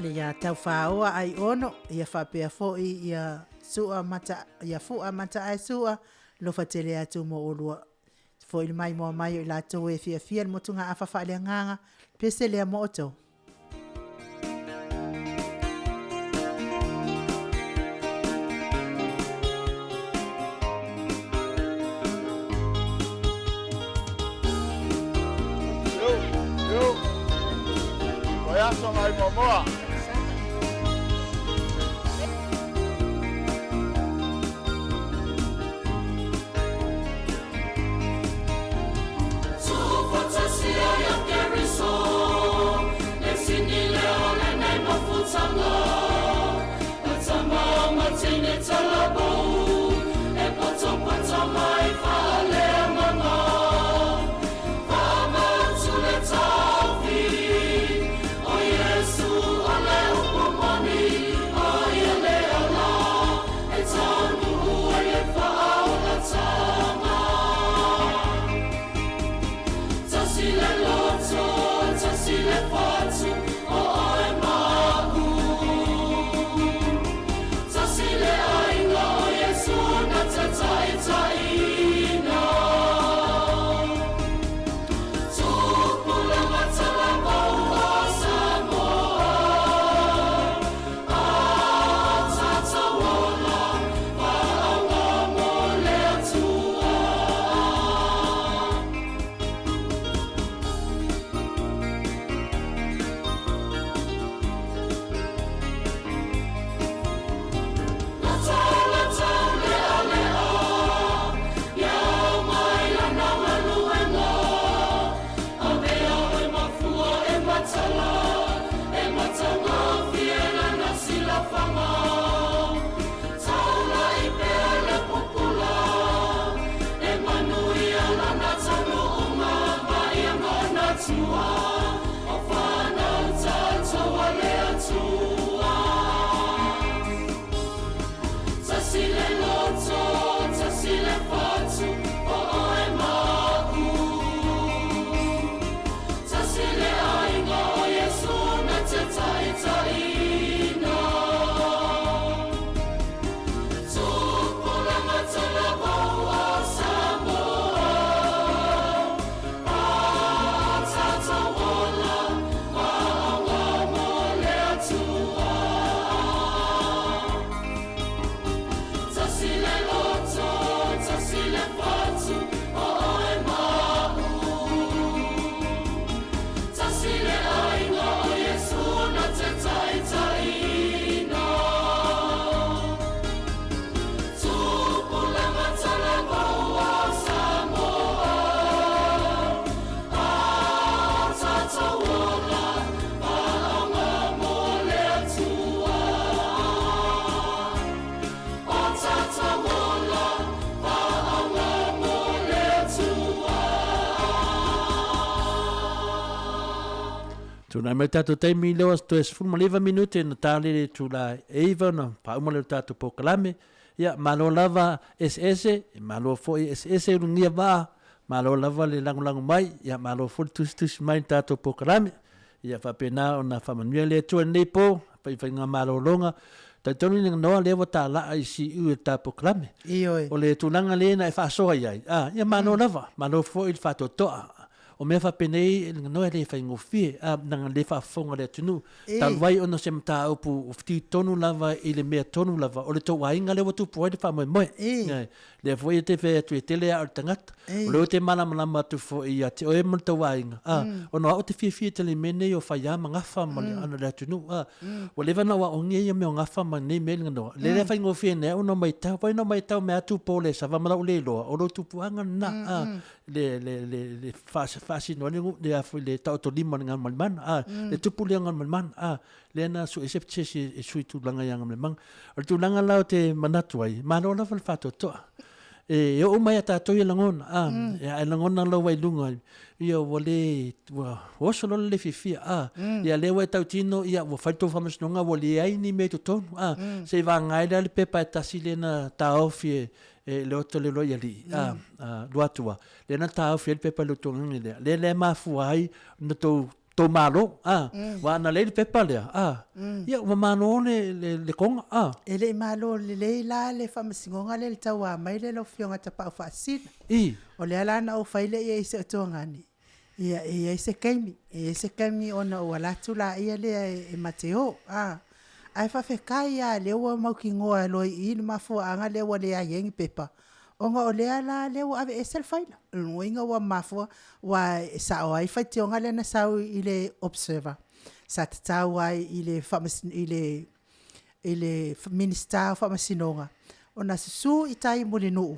le ia Taufāoa Aiono, ia faapea foi ia Sua Mata, ia Fua Mataaesua, alofa tele atu mo olua. Foi le maimoa mai o i latou e fiafia i le motugaafa faaleagaga. Pese lea mo outou. Vaiaso ngai Moamoa. Tūnai mai tātou taimi leo toe 19 minute na tālere tūlā e iwa na whāuma leo tātou pōkalame. Ia, malo lava ese, malo foi ese urungia vaa, malo lava le langolango mai, ia malo foi tusitusi mai tātou pōkalame. Ia whapena o na whamanuia le atua nei pō, whai ngā malolonga, Talitonu i noa lea ua tālaa i siu e tā pōkalame. Ioe. O le tūlanga le na e whaasoa i ai. Ah, ia malo lava, malo foi le whaatotoa. O mea faapenei, e noa e le faigofie, a na le faafofoga le atunuu. Talu ai ona o se mataupu ua fiti tonu lava i le mea tonu lava, o le tou aiga lea ua tupu ai le faamoemoe. Lea foi e te fai atu e tele aa o le tagata. O lea ou te malamalama atu foi ia te oe ma le tou aiga, a, ona o au ou te fiafia tele i mea nei o faia ma gafa ma le ana o le atunuu, a. Ua leva ona ou aogia ia mea o gafa ma nei mea i le le faigofie nei au ona maitau, wai ona maitau mea atu po le sava ma lau le iloa, o lou tupuaga lena, a. Le, le, le, le faasino ai le, a foi le taotolima o le Galumalemana, a, le tupu lea o Galumalemana, a, lea na sue se se e sui tulaga ia Galumalemana. O le tulaga la o te manatu ai, malo lava le faatoatoa. E oo mai a tātou ia lagona, a, e a e lagona lau ai luga, ia ua le, ua oso loa le fiafia, a, ia lea ua e tautino, ia ua fai le tou faamasinoga, ua leai ni mea i totonu, a, se i vagaina ai lea le pepa e tasi lea na taofi e, e le oto le loa alii, a, a, Luatua, lea na taofi ai le pepa i le tulaga lea, lea lea e mafua ai na tou, tou malo, a, wa na lei le pepa lea, a, ia, ua malo le, le, le koga, a. E le i malo lelei la le faamasinoga lea i le tauā mai lea lau Afioga Tapaau Faasisina. I. O lea la na ou fai lea i ai i si ou tuagane, ia, e i ai se taimi, e i ai se taimi ona ou alu atu laia lea e ma te o, a. Ae faafetai lava lea ua mautinoa loa i i le mafuaaga lea ua leai ai ni pepa, ona o lea la lea ua aveese le faila. O lona uiga ua mafua, aua e sao ai le faitioga lea na sau i le Observer, sa tatau ai i le i le i le Minisita o Faamasinoga ona susu i tai i Mulinuu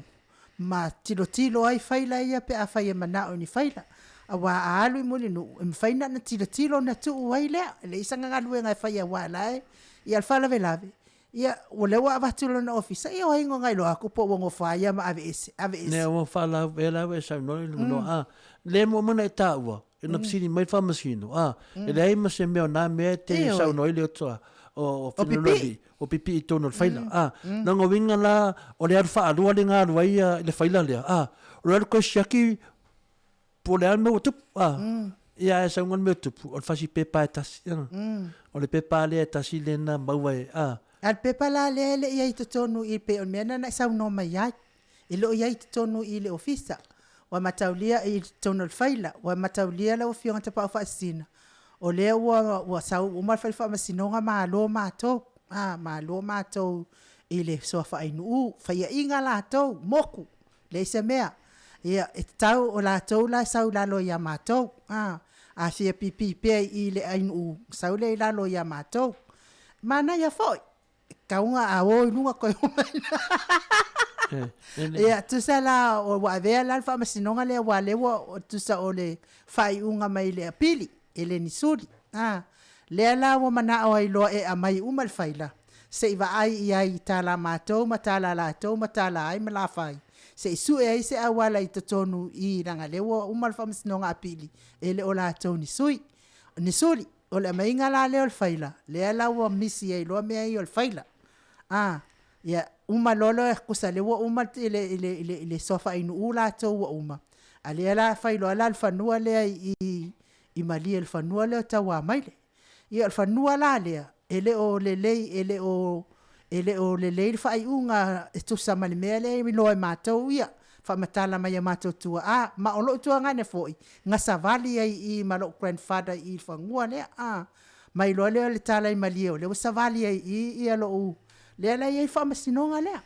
ma tilotilo ai faila ia pe afai e manao i ni faila. Aua a alu i Mulinuu, e mafai na ona tilotilo ona tuu ai lea, e leai sana galuega e faia aua o la e… Ia o le faalavelave, ia o lea ua avatu i lona ofisa, ia o ai na iloa atu po ua nofo lava ia ma aveese, aveese. Lea ua faalauea la ua e saunoa i le a le mo mana e taua e na fesili mai le faamasino a e leai ma se mea o na mea e te saunoa ai le oto o pipii o pipii i totonu o le faila a lona uiga la o le alu faalua le na alu ai le faila lea a o le alu toe siaki po o le a le mea ua tupu a ia ae saunoa le mea ua tupu o le fasi pepa e tasi a o le pepa lea e tasi lea na maua e a A o le pepa la lea e le i i ai i totonu i pei o le mea lena na e saunoa mai ai. E le o i ai i totonu i le ofisa. Ua mataulia i totonu o le faila, ua mataulia lau Afioga Tapaau Faasisina, o lea ua ua sau uma le fale faamasinoga malo matou, a, malo matou i le soafainuu, faiaina latou, motu, leai se mea. Ia, e tatau o latou la e sau i lalo ia matou, a, a fia pipi pea i le ainuu, sau lea i lalo ia matou. Manaia foi, Tauga a o i luga toe o mai Ia, tusa la, ua avea la le faamasinoga lea, aua o lea ua, tusa o le faaiuga mai le apili, e le ni suli. A, lea la ua manao ai loa e aumai uma le faila, se i vaai i ai i tala a matou ma tala a latou ma tala a ai ma la fai, se i sue ai se auala i totonu i, leaga o lea ua uma le faamasinoga apili, e le o latou ni sui, ni suli. O le aumaiga la lea o le faila, lea la ua misi ai loa mea ia o le faila. A, ia, uma loa le, tusa o lea ua uma le, le, le, le soafainuu latou ua uma, a o lea la fai loa la le fanua lea i i i Malie i le fanua lea o Tauamaile. Ia o le fanua la lea, e le o lelei, e le o, e le o lelei le faaiuga e tusa ma le mea lea e iloa e matou ia, faamatala mai e matou tuaa, ma o lou tuagane foi, na savali ai i i ma lou grandfather i i le fanua lea, a. Mai loa lea o le tala i Malie o lea ua savali ai i i ia lou, lea la e i ai le faamasinoga lea.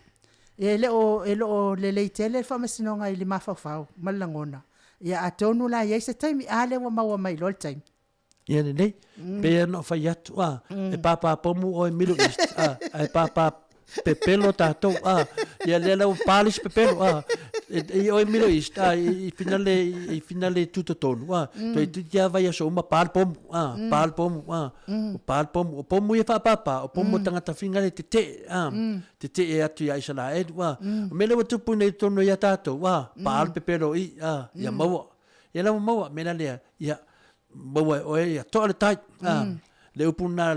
E le o, e le o lelei tele le faamasinoga i le mafaufau ma le lagona, ia atonu la e i ai se taimi, a lea ua maua mai loa le taimi. Ia lelei, pei ona ou fai atu, a, e pāpā pomu oe Middle East, a, ae pāpā pepelo tātou, a, ia lea la ua pā le isi pepelo, a, e, i oe Middle East, a, i, i finale, i finale tutotonu, a, mm. toi titi a vai aso uma pā le pomu, a, mm. pā le pomu, a, mm. o pā le pomu, o pomu ia whaapāpā, o pomu mm. tangata fingale te te, a, mm. te te e atu ia Isaraelu, a, mm. o mele ua tupu nei tonu ia tātou, a, pā le pepelo i, a, ia maua, ia la ua maua, mea la lea, ia, maua e oe ia toa le tai. Le upu lena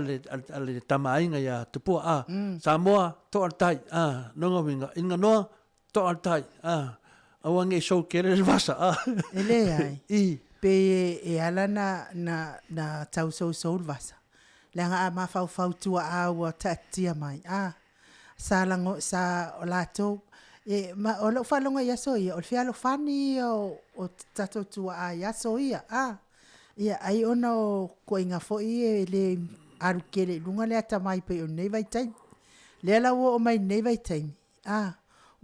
a le Tama a Aiga ia Tupua, a, Samoa, toa le tai, a, lona uiga, i Ganoa, toa le tai, a, aua ne i sou tele le vasa, a. E leai. I. Pei e ala na, na, na tau sousou le vasa, leaga a mafaufau tuaa ua taatia mai, a, sa lago, sa, o latou, e, ma, o lau faalogo i aso ia, o le fealofani ia o, o tatou tuaa i aso ia, a. Ia, ai ona o ituaiga foi ia e le alu tele i luga le atamai pei o lenei vaitaimi. Lea la ua oo mai i lenei vaitaimi, a,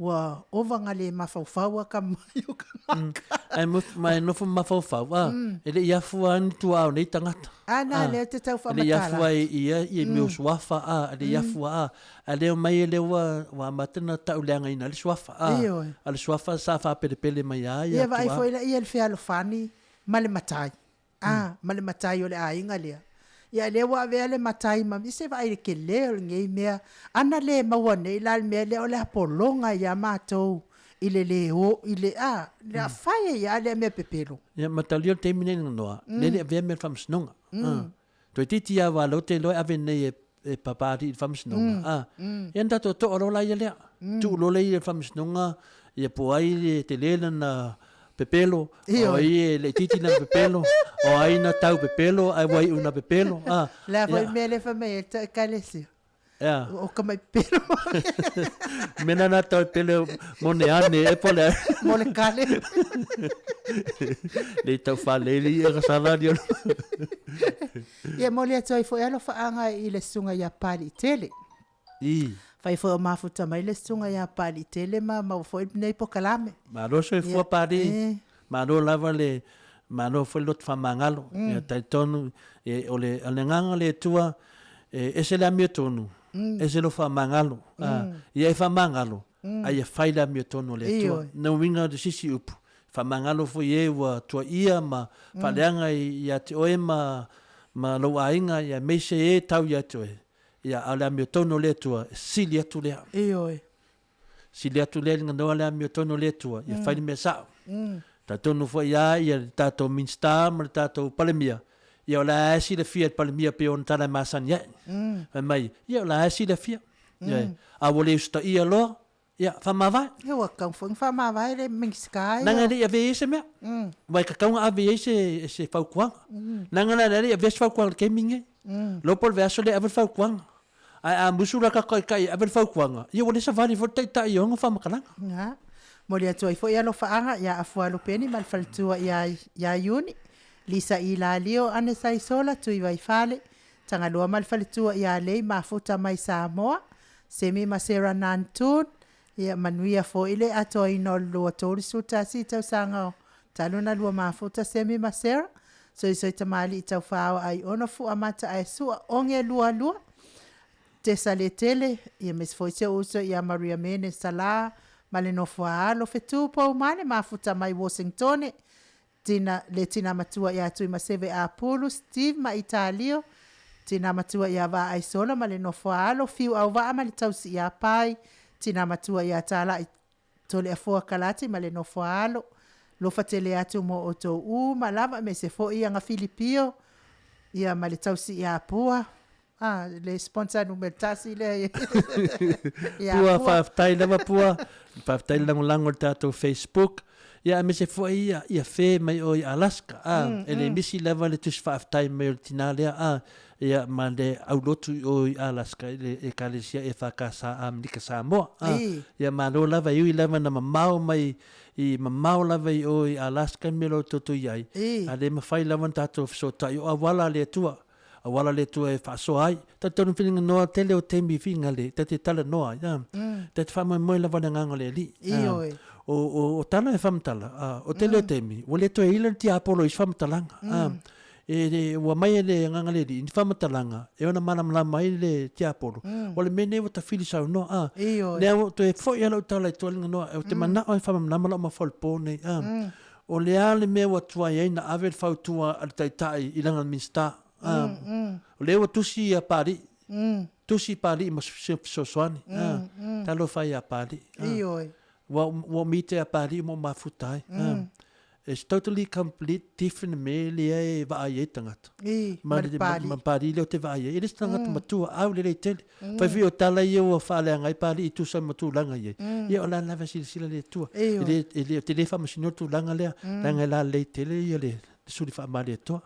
ua ova na le mafaufau atamai o tagata. Ae ma e nofo mafaufau, a, e le i afua lava ni tuaa o nei tagata. A na, lea ou te tau E le i faamatala afua atu. i ia i mea o suafa, a, e le i afua, a, ae lea omai lea ua amata ona tauleagaina ai le suafa, a, Ioe. a o le suafa sa faapelepele mai lava Ia ia vaai tuaa. foi laia i le fealofani ma le matai. A, ma le matai o le aiga lea. Ia, lea ua avea le matai ma, se vaai i le tele o lenei mea. Ana le maua nei la le mea lea o le apologa ia matou i le le o, i le, a, le a fai ai lava lea mea pepelo. Ia, ma tau lia le taimi nei Ganoa, lea e le avea mea i le faamasinoga. Toeitiiti lava o lea ou te iloa e ave nei e e Papalii i le faamasinoga, a, ia ona tatou to'a loa laia lea. Tuu loa lea i le faamasinoga, ia po o ai e tele lana pepelo, o ai e laitiiti lana pepelo, o ai na tau pepelo ae ua iu ina pepelo, a. O le a foi le mea lea e fai mai ai le Ekalesia? Ea. O ka mai pepelo. Mea na na tau pele mo ne ane e po le. Mo le kale. Le tau whaleili ia ka sala ni ono. Ia moli atu ai foi alofaaga i le susuga ia Paliitele. I. Fai foi o mafuta mai le susuga ia Paliitele ma maua foi lenei pokalame. Malo soifua Pali. Eh. Malo lava le malo foi le loto faamagalo. Ia talitonu e, o le o le agaga o le Atua e ese le amiotonu, ese lou faamagalo. Ia e faamagalo, a ia fai le amiotonu a le Atua. Na uiga o le sisi upu, faamagalo foi e ua tuaia ma faaleaga ia te oe ma ma lou aiga, ia aemaise e tau ia te oe, ia a o le amiotonu o le Atua, e sili atu lea. Ioe. Sili atu lea i le ganoa le amiotonu o le Atua, ia fai le mea sao. Talitonu foi lava ia le tatou Minisita ma le tatou Palemia, ia o la e silafia e le Palemia pei ona tala e masani ai. Fai mai, ia o la e silafia. Ioe. A ua le usitaia loa, ia faamavae. Ia ua tatau foi ona faamavae le Minisita ia. Leaga e le i avea i ai se mea. Aua e tatau ona ave i ai se, se fautuaga. Leaga la e le i avea se fautuaga i le taimi lenei. Loa po o le vaiaso lea e ave le fautuaga. Ae a musu la tatou taitai e ave le fautuaga, ia ua le savali foi le taitai e ona faamatalaga. Ina. Momoli atu ai foi alofaaga ia Afualo Peni ma le faletua ia ia Iuni, Lisa Ilalio, Anesa Isola, Tui Vaifale, Tagaloa ma le faletua ia Lei Mafuta mai Samoa, Semi ma Sarah Nantoon, ia manuia foi le atoaina o le 2031 tausaga o talu ona lua mafuta Semi ma Sarah, Soisoi tamalii taufaao ai ono fua mata ae sua oge lualua Tesa le tele, ia aemaise foi si ou uso ia Maria Mene Sala ma le nofo a alo Fetu Pou ma le mafuta mai Washingtone, Tina, le tina matua ia Tuimaseve Apulu, Steve ma Italio, tina matua ia Vaaisola ma le nofo a alo Fiu Auvaa ma le tausi ia Pai, tina matua ia Talai Toleafoa Kalati ma le nofo a alo, lofa tele atu mo outou uma lava aemaise foi ia Gafilipio ia ma le tausi ia Pua, a le sponsor numera tasi lea ia Pua. Faafetai lava Pua, faafetai le lagolago i le tatou Facebook, ia aemaise foi ia ia fe mai oe i Alaska, a, e le misi lava le tusi faafetai mai o le tina lea, a, ia ma le aulotu i o i Alaska i le Ekalesia EFKS Amerika Samoa. A, ia malo lava e ui lava na mamao mai i mamao lava i o i Alaska le mea o lo o outou i ai, a le mafai lava ona tatou fesootai, o auala a le Atua, auala a le Atua e faasoa ai. Talitonu finaganoa tele o taimi figale ta te talanoa ai, a, ta te faamoemoe lava i le agaga o le Alii. A, o, o, o tala e faamatala, a, o tele o taimi, ua le toe ila le tiapolo i se faamatalaga. A, E le, ua mai e le Agaga le Alii ni faamatalaga e ona malamalama ai le tiapolo, o le mea nei ua tafili saunoa, a. Ioe. Lea ua ou toe foi lava lau tala i tua noa, ou te manao e faamalamalama lau mafaufau nei, a. O le a le mea ua tuai ai na ave le fautua a le Taitai i lana Minisita, a. O lea ua tusi ia Papalii, tusi Papalii ma se fesoasoani, a. Talofa ia Papalii, a. Ioe. Ua, ua mite a Papalii ma ou mafuta ai, a. It's totally complete different mea lea e vaai ai tagata. I, ma le Papalii. Ma Papalii lea ou te vaai ai. E le se tagata matua, au lelei tele. Fai foi o tala ia ua faaleaga ai Papalii e tusa ma tulaga i ai. Ia o la lava e silasila le Atua. E le, e le, ou te le faamasinoa le tulaga lea, leaga e lalelei tele ia le suli faamalietoa.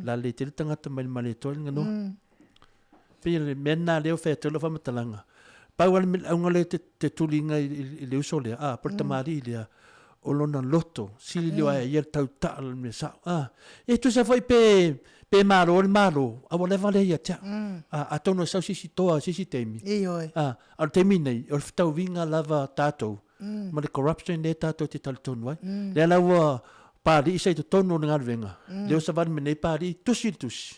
Lalelei tele tagata mai le Malietoa i le ganoa. Pei o le mea lena lea ua fai atu ai lau faamatalaga. Pau lava le auga lea te, te tuliga i, i, i le uso lea, a, po o le tamalii lea, o lona loto, sili leo ae ia le tautaa le mea sao. A, e tusa foi pe, pe malo le malo, a ua leva lea ia te au. A, atonu e sau se isi toa se isi taimi. Ioe. A, a o le taimi nei, o le fetauiga lava tatou, ma le corruption lea tatou te talitonu ai. Lea la ua Papalii sa i totonu o le galuega, lea ua savali mai nei Papalii, tusi i le tusi,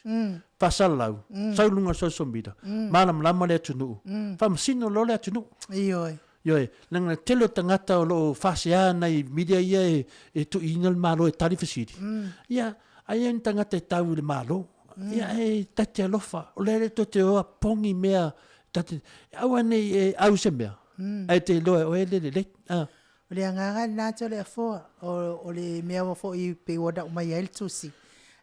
faasalalau, sau i luga o le social media, malamalama le atunuu, faamasino loa le atunuu. Ioe. Ioe, leaga le tele o tagata o lo o faasea nai media ia e tuuina le Malo e tali fesili, ia, aia ni tagata e tau i le Malo, ia e ta te alofa, o lea le tou te o a pogi mea, ta te, aua ne i e au se mea, ae te iloa e oe le lelei. A. O le agaga lena Toleafoa, o, o le mea ua foi pei ua na'u mai ai le tusi.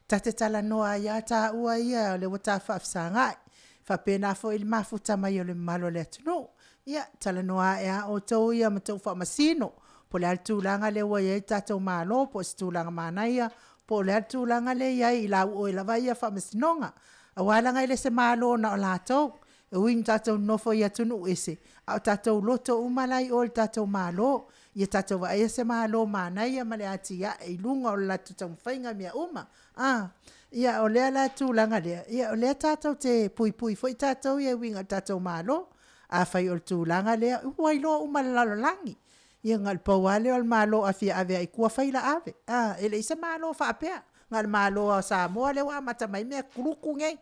Ta te talanoa ai lava taua ia o lea ua ta faafesaga'i, faapena foi le mafuta mai o le mamalu o le atunuu. Ia, talanoa ae lava outou ia ma tou faamasino, po o le a le tulaga lea ua i ai le tatou Malo, po o se tulaga manaia, po o le a le tulaga lea e i ai i lauoe lava ia faamasinoga. Aua leaga e le se Malo na o latou, E ui ina tatou nonofo i atunuu ese, a o tatou loto uma la i o i le tatou Malo. Ia tatou vaaia se Malo manaia ma le atiae i luga o le latou taumafaiga i mea uma. A, ia o lea la tulaga lea, ia o lea tatou te puipui foi tatou ia e uiga i le tatou Malo. Afai o le tulaga lea, ua iloa uma e le lalolagi. Ia na o le pau lava lea o le Malo a fia ave lava i tua fai la ave. A, e leai se Malo faapea, na o le Malo lava o Samoa lea ua amata mai ai mea kuluku nei,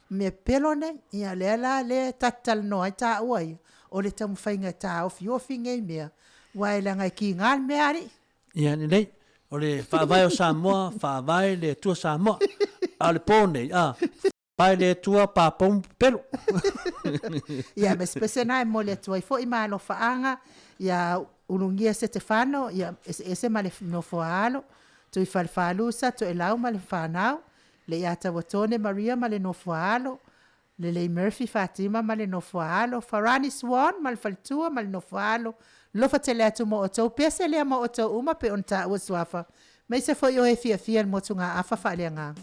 mea pepelo nei. Ia o lea la lea ta te talanoa ai taua ia, o le taumafaiga e taofiofi nei mea, aua e leaga e tiga le mea alii. Ia lelei, o le Faavae o Samoa, Faavae le Atua Samoa. A o le po nei, a, Faavae le Atua papou ma pepelo. Ia, ma se pese na e momoli atu ai foi ma alofaaga ia Ulugia Setefano, ia eseese ma le nofo a alo, Tuifalefalusa Toelau ma le fanau, Leiatauatone Maria ma le nofo a alo, Lelei Murphy Fatima ma le nofo a alo, Farani Swan ma le faletua ma le nofo a alo, Alofa tele atu mo outou, pese lea mo outou uma pei ona taua suafa, maise foi o e fiafia i le motugaafa faaleagaga.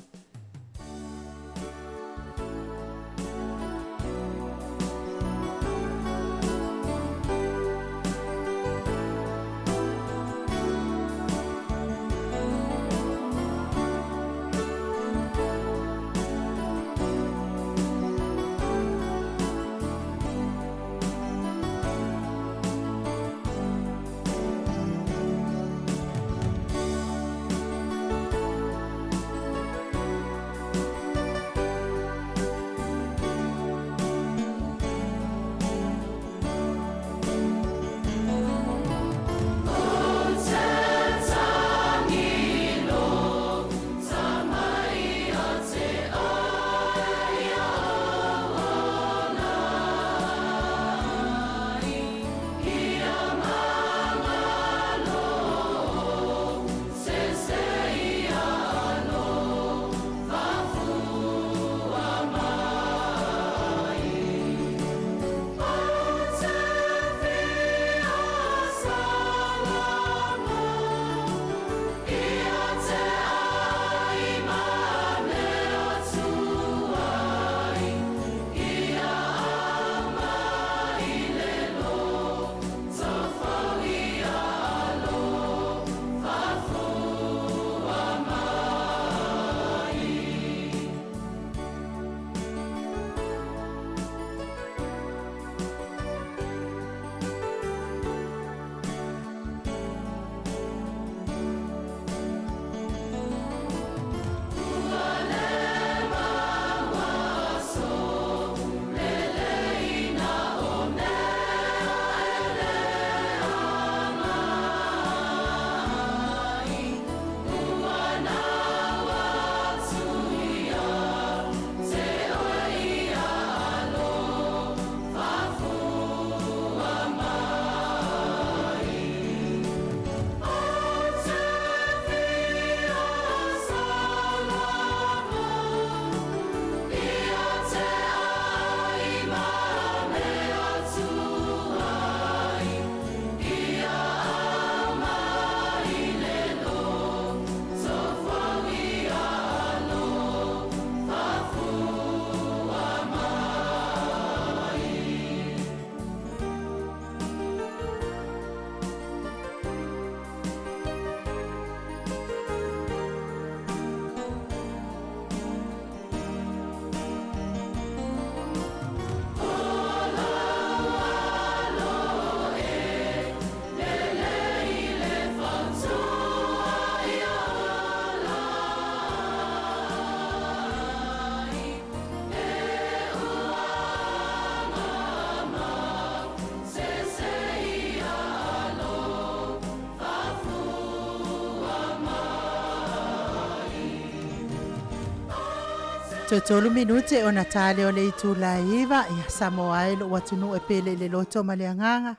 Toe tolu minute ona ta lea o le itula e 9, ia Samoa e lou atunuu e pele i le loto ma le agaga.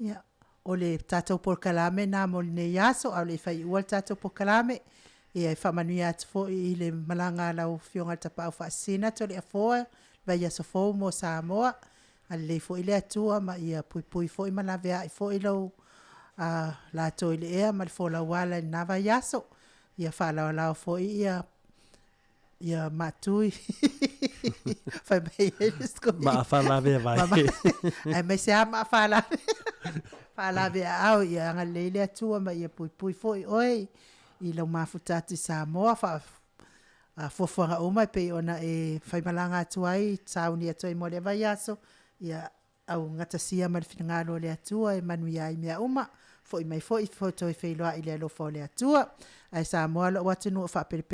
Ia, o le tatou polokalame lena mo lenei aso, a o le i faaiua le tatou polokalame, ia e faamanuia atu foi i le malaga a lau Afioga i le Tapaau Faasisina Toleafoa i le vaiaso fou mo Samoa. Agalelei foi le Atua ma ia puipui foi ma laveai foi lou lato i le ea ma le folau ala i lena vaiaso. Ia faalaolao foi maatui fai mai ai le Maa faalaveavae. Aemaise lava maa faalaveaau. Ia agalelei le Atua ma ia puipui foi oe i lou mafuta atu i Samoa. Fuafuaga uma e pei ona e faimalaga atu ai, sauni atu ai mo lea vaiaso, ia augatasia ma le finagalo o le Atua e manuia ai mea uma. Foi mai foi toe feiloai i le alofa o le Atua. Ae Samoa lou atunuu e faapelepele.